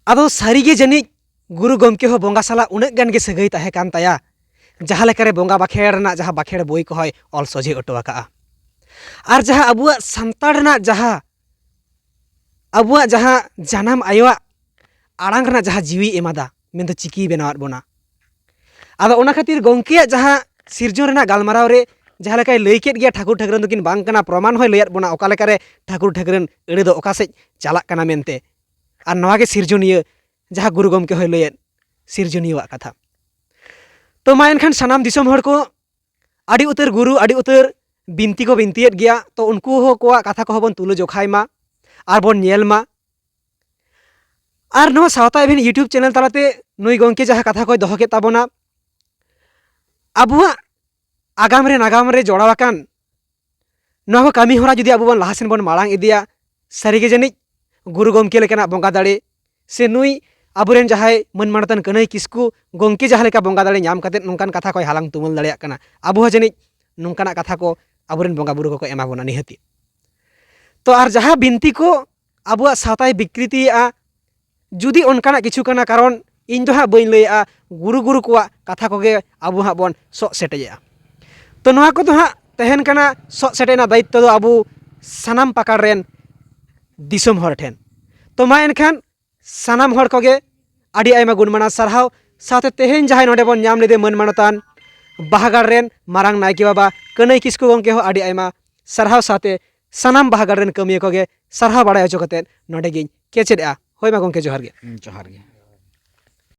ᱟᱫᱚ ᱥᱟᱹᱨᱤᱜᱮ ᱡᱟᱹᱱᱤᱡ ᱜᱩᱨᱩ ᱜᱚᱢᱠᱮ ᱦᱚᱸ ᱵᱚᱸᱜᱟ ᱥᱟᱞᱟᱜ ᱩᱱᱟᱹᱜ ᱜᱟᱱ ᱜᱮ ᱥᱟᱹᱜᱟᱹᱭ ᱛᱟᱦᱮᱸ ᱠᱟᱱ ᱛᱟᱭᱟ, ᱡᱟᱦᱟᱸ ᱞᱮᱠᱟᱨᱮ ᱵᱚᱸᱜᱟ ᱵᱟᱠᱷᱮᱲ ᱨᱮᱱᱟᱜ ᱡᱟᱦᱟᱸ ᱵᱟᱠᱷᱮᱲ ᱵᱳᱭ ᱠᱚᱦᱚᱸᱭ ᱚᱞ ᱥᱚᱡᱷᱮ ᱦᱚᱴᱚ ᱟᱠᱟᱜᱼᱟ᱾ ᱟᱨ ᱡᱟᱦᱟᱸ ᱟᱵᱚᱣᱟᱜ ᱥᱟᱱᱛᱟᱲ ᱨᱮᱱᱟᱜ ᱡᱟᱦᱟᱸ ᱟᱵᱚᱣᱟᱜ ᱡᱟᱦᱟᱸ ᱡᱟᱱᱟᱢ ᱟᱭᱳᱣᱟᱜ ᱟᱲᱟᱝ ᱨᱮᱱᱟᱜ ᱡᱟᱦᱟᱸ ᱡᱤᱣᱤ ᱮᱢᱟᱫᱟ, ᱢᱮᱱᱫᱚ ᱪᱤᱠᱤᱭ ᱵᱮᱱᱟᱣᱟᱫ ᱵᱚᱱᱟ᱾ ᱟᱫᱚ ᱚᱱᱟ ᱠᱷᱟᱹᱛᱤᱨ ᱜᱚᱢᱠᱮᱭᱟᱜ ᱡᱟᱦᱟᱸ ᱥᱤᱨᱡᱚᱱ ᱨᱮᱱᱟᱜ ᱜᱟᱞᱢᱟᱨᱟᱣ ᱨᱮ ᱡᱟᱦᱟᱸ ᱞᱮᱠᱟᱭ ᱞᱟᱹᱭ ᱠᱮᱫ ᱜᱮᱭᱟ, ᱴᱷᱟᱹᱠᱩᱨ ᱴᱷᱟᱹᱠᱨᱟᱹᱱ ᱫᱚᱠᱤᱱ ᱵᱟᱝ ᱠᱟᱱᱟ, ᱯᱨᱚᱢᱟᱱ ᱦᱚᱸᱭ ᱞᱟᱹᱭᱟᱫ ᱵᱚᱱᱟ ᱚᱠᱟ ᱞᱮᱠᱟᱨᱮ ᱴᱷᱟᱹᱠᱩᱨ ᱴᱷᱟᱹᱠᱨᱟᱹᱱ ᱟᱹᱲᱟᱹ ᱫᱚ ᱚᱠᱟ ᱥᱮᱫ ᱪᱟᱞᱟᱜ ᱠᱟᱱᱟ ᱢᱮᱱᱛᱮ᱾ ᱟᱨ ᱱᱚᱣᱟ ᱜᱮ ᱥᱤᱨᱡᱚᱱᱤᱭᱟᱹ, ᱡᱟᱦᱟᱸ ᱜᱩᱨᱩ ᱜᱚᱢᱠᱮ ᱦᱚᱸᱭ ᱞᱟᱹᱭᱮᱫ, ᱥᱤᱨᱡᱚᱱᱤᱭᱟᱹᱣᱟᱜ ᱠᱟᱛᱷᱟ᱾ ᱛᱚ ᱢᱟ ᱮᱱᱠᱷᱟᱱ ᱥᱟᱱᱟᱢ ᱫᱤᱥᱚᱢ ᱦᱚᱲ ᱠᱚ ᱟᱹᱰᱤ ᱩᱛᱟᱹᱨ ᱜᱩᱨᱩ, ᱟᱹᱰᱤ ᱩᱛᱟᱹᱨ ᱵᱤᱱᱛᱤ ᱠᱚ ᱵᱤᱱᱛᱤᱭᱮᱫ ᱜᱮᱭᱟ, ᱛᱚ ᱩᱱᱠᱩ ᱦᱚᱸ ᱠᱚᱣᱟᱜ ᱠᱟᱛᱷᱟ ᱠᱚᱦᱚᱸ ᱵᱚᱱ ᱛᱩᱞᱟᱹ ᱡᱚᱠᱷᱟᱭ ᱢᱟ ᱟᱨ ᱵᱚᱱ ᱧᱮᱞ ᱢᱟ᱾ ᱟᱨ ᱱᱚᱣᱟ ᱥᱟᱶᱛᱟ ᱮᱵᱷᱮᱱ YouTube ᱪᱮᱱᱮᱞ ᱛᱟᱞᱟᱛᱮ ᱱᱩᱭ ᱜᱚᱢᱠᱮ ᱡᱟᱦᱟᱸ ᱠᱟᱛᱷᱟ ᱠᱚᱭ ᱫᱚᱦᱚ ᱠᱮᱫ ᱛᱟᱵᱚᱱᱟ, ᱟᱵᱚᱣᱟᱜ ᱟᱜᱟᱢ ᱨᱮ ᱱᱟᱜᱟᱢ ᱨᱮ ᱡᱚᱲᱟᱣ ᱟᱠᱟᱱ ᱱᱚᱣᱟ ᱠᱚ ᱠᱟᱹᱢᱤ ᱦᱚᱨᱟ ᱡᱩᱫᱤ ᱟᱵᱚ ᱵᱚᱱ ᱞᱟᱦᱟ ᱥᱮᱱ ᱵᱚᱱ ᱢᱟᱲᱟᱝ ᱤᱫᱤᱭᱟ, ᱥᱟᱹᱨᱤᱜᱮ ᱡᱟᱹᱱᱤᱡ ᱜᱩᱨᱩ ᱜᱚᱢᱠᱮ ᱞᱮᱠᱟᱱᱟᱜ ᱵᱚᱸᱜᱟ ᱫᱟᱲᱮ ᱥᱮ ᱱᱩᱭ ᱟᱵᱚᱨᱮᱱ ᱡᱟᱦᱟᱸᱭ ᱢᱟᱹᱱ ᱢᱟᱱᱚᱛᱟᱱ ᱠᱟᱹᱱᱟᱹᱭ ᱠᱤᱥᱠᱩ ᱜᱚᱢᱠᱮ ᱡᱟᱦᱟᱸ ᱞᱮᱠᱟ ᱵᱚᱸᱜᱟ ᱫᱟᱲᱮ ᱧᱟᱢ ᱠᱟᱛᱮᱫ ᱱᱚᱝᱠᱟᱱ ᱠᱟᱛᱷᱟ ᱠᱚᱭ ᱦᱟᱞᱟᱝ ᱛᱩᱢᱟᱹᱞ ᱫᱟᱲᱮᱭᱟᱜ ᱠᱟᱱᱟ, ᱟᱵᱚ ᱦᱚᱸ ᱡᱟᱹᱱᱤᱡ ᱱᱚᱝᱠᱟᱱᱟᱜ ᱠᱟᱛᱷᱟ ᱠᱚ ᱟᱵᱚᱨᱮᱱ ᱵᱚᱸᱜᱟ ᱵᱩᱨᱩ ᱠᱚᱠᱚ ᱮᱢᱟ ᱵᱚᱱᱟ ᱱᱤᱦᱟᱹᱛᱤ᱾ ᱛᱚ ᱟᱨ ᱡᱟᱦᱟᱸ ᱵᱤᱱᱛᱤ ᱠᱚ ᱟᱵᱚᱣᱟᱜ ᱥᱟᱶᱛᱟᱭ ᱵᱤᱠᱨᱤᱛᱤᱭᱮᱫᱼᱟ, ᱡᱩᱫᱤ ᱚᱱᱠᱟᱱᱟᱜ ᱠᱤᱪᱷᱩ ᱠᱟᱱᱟ, ᱠᱟᱨᱚᱱ ᱤᱧ ᱫᱚ ᱦᱟᱸᱜ ᱵᱟᱹᱧ ᱞᱟᱹᱭᱮᱫᱼᱟ, ᱜᱩᱨᱩ ᱜᱩᱨᱩ ᱠᱚᱣᱟᱜ ᱠᱟᱛᱷᱟ ᱠᱚᱜᱮ ᱟᱵᱚ ᱦᱟᱸᱜ ᱵᱚᱱ ᱥᱚᱜ ᱥᱮᱴᱮᱡᱮᱜᱼᱟ᱾ ᱛᱚ ᱱᱚᱣᱟ ᱠᱚᱫᱚ ᱦᱟᱸᱜ ᱛᱟᱦᱮᱱ ᱠᱟᱱᱟ, ᱥᱚᱜ ᱥᱮᱴᱮᱡ ᱨᱮᱱᱟᱜ ᱫᱟᱭᱤᱛᱛᱚ ᱫᱚ ᱟᱵᱚ ᱥᱟᱱᱟᱢ ᱯᱟᱠᱟᱲ ᱨᱮᱱ ᱫᱤᱥᱚᱢ ᱦᱚᱲ ᱴᱷᱮᱱ᱾ ᱛᱚ ᱢᱟ ᱮᱱᱠᱷᱟᱱ ᱥᱟᱱᱟᱢ ᱦᱚᱲ ᱠᱚᱜᱮ ᱟᱹᱰᱤ ᱟᱭᱢᱟ ᱜᱩᱱ ᱢᱟᱱᱟᱣ ᱥᱟᱨᱦᱟᱣ, ᱥᱟᱶᱛᱮ ᱛᱮᱦᱮᱧ ᱡᱟᱦᱟᱸᱭ ᱱᱚᱰᱮ ᱵᱚᱱ ᱧᱟᱢ ᱞᱮᱫᱮ ᱢᱟᱹᱱ ᱢᱟᱱᱚᱛᱟᱱ ᱵᱟᱦᱟᱜᱟᱲ ᱨᱮᱱ ᱢᱟᱨᱟᱝ ᱱᱟᱭᱠᱮ ᱵᱟᱵᱟ ᱠᱟᱹᱱᱟᱹᱭ ᱠᱤᱥᱠᱩ ᱜᱚᱢᱠᱮ ᱦᱚᱸ ᱟᱹᱰᱤ ᱟᱭᱢᱟ ᱥᱟᱨᱦᱟᱣ, ᱥᱟᱶᱛᱮ ᱥᱟᱱᱟᱢ ᱵᱟᱦᱟᱜᱟᱲ ᱨᱮᱱ ᱠᱟᱹᱢᱤᱭᱟᱹ ᱠᱚᱜᱮ ᱥᱟᱨᱦᱟᱣ ᱵᱟᱲᱟᱭ ᱦᱚᱪᱚ ᱠᱟᱛᱮᱫ ᱱᱚᱰᱮ ᱜᱤᱧ ᱠᱮᱪᱮᱫᱼᱟ᱾ ᱦᱳᱭ ᱢᱟ ᱜᱚᱢᱠᱮ, ᱡᱚᱦᱟᱨ ᱜᱮ᱾ ᱦᱩᱸ, ᱡᱚᱦᱟᱨ ᱜᱮ᱾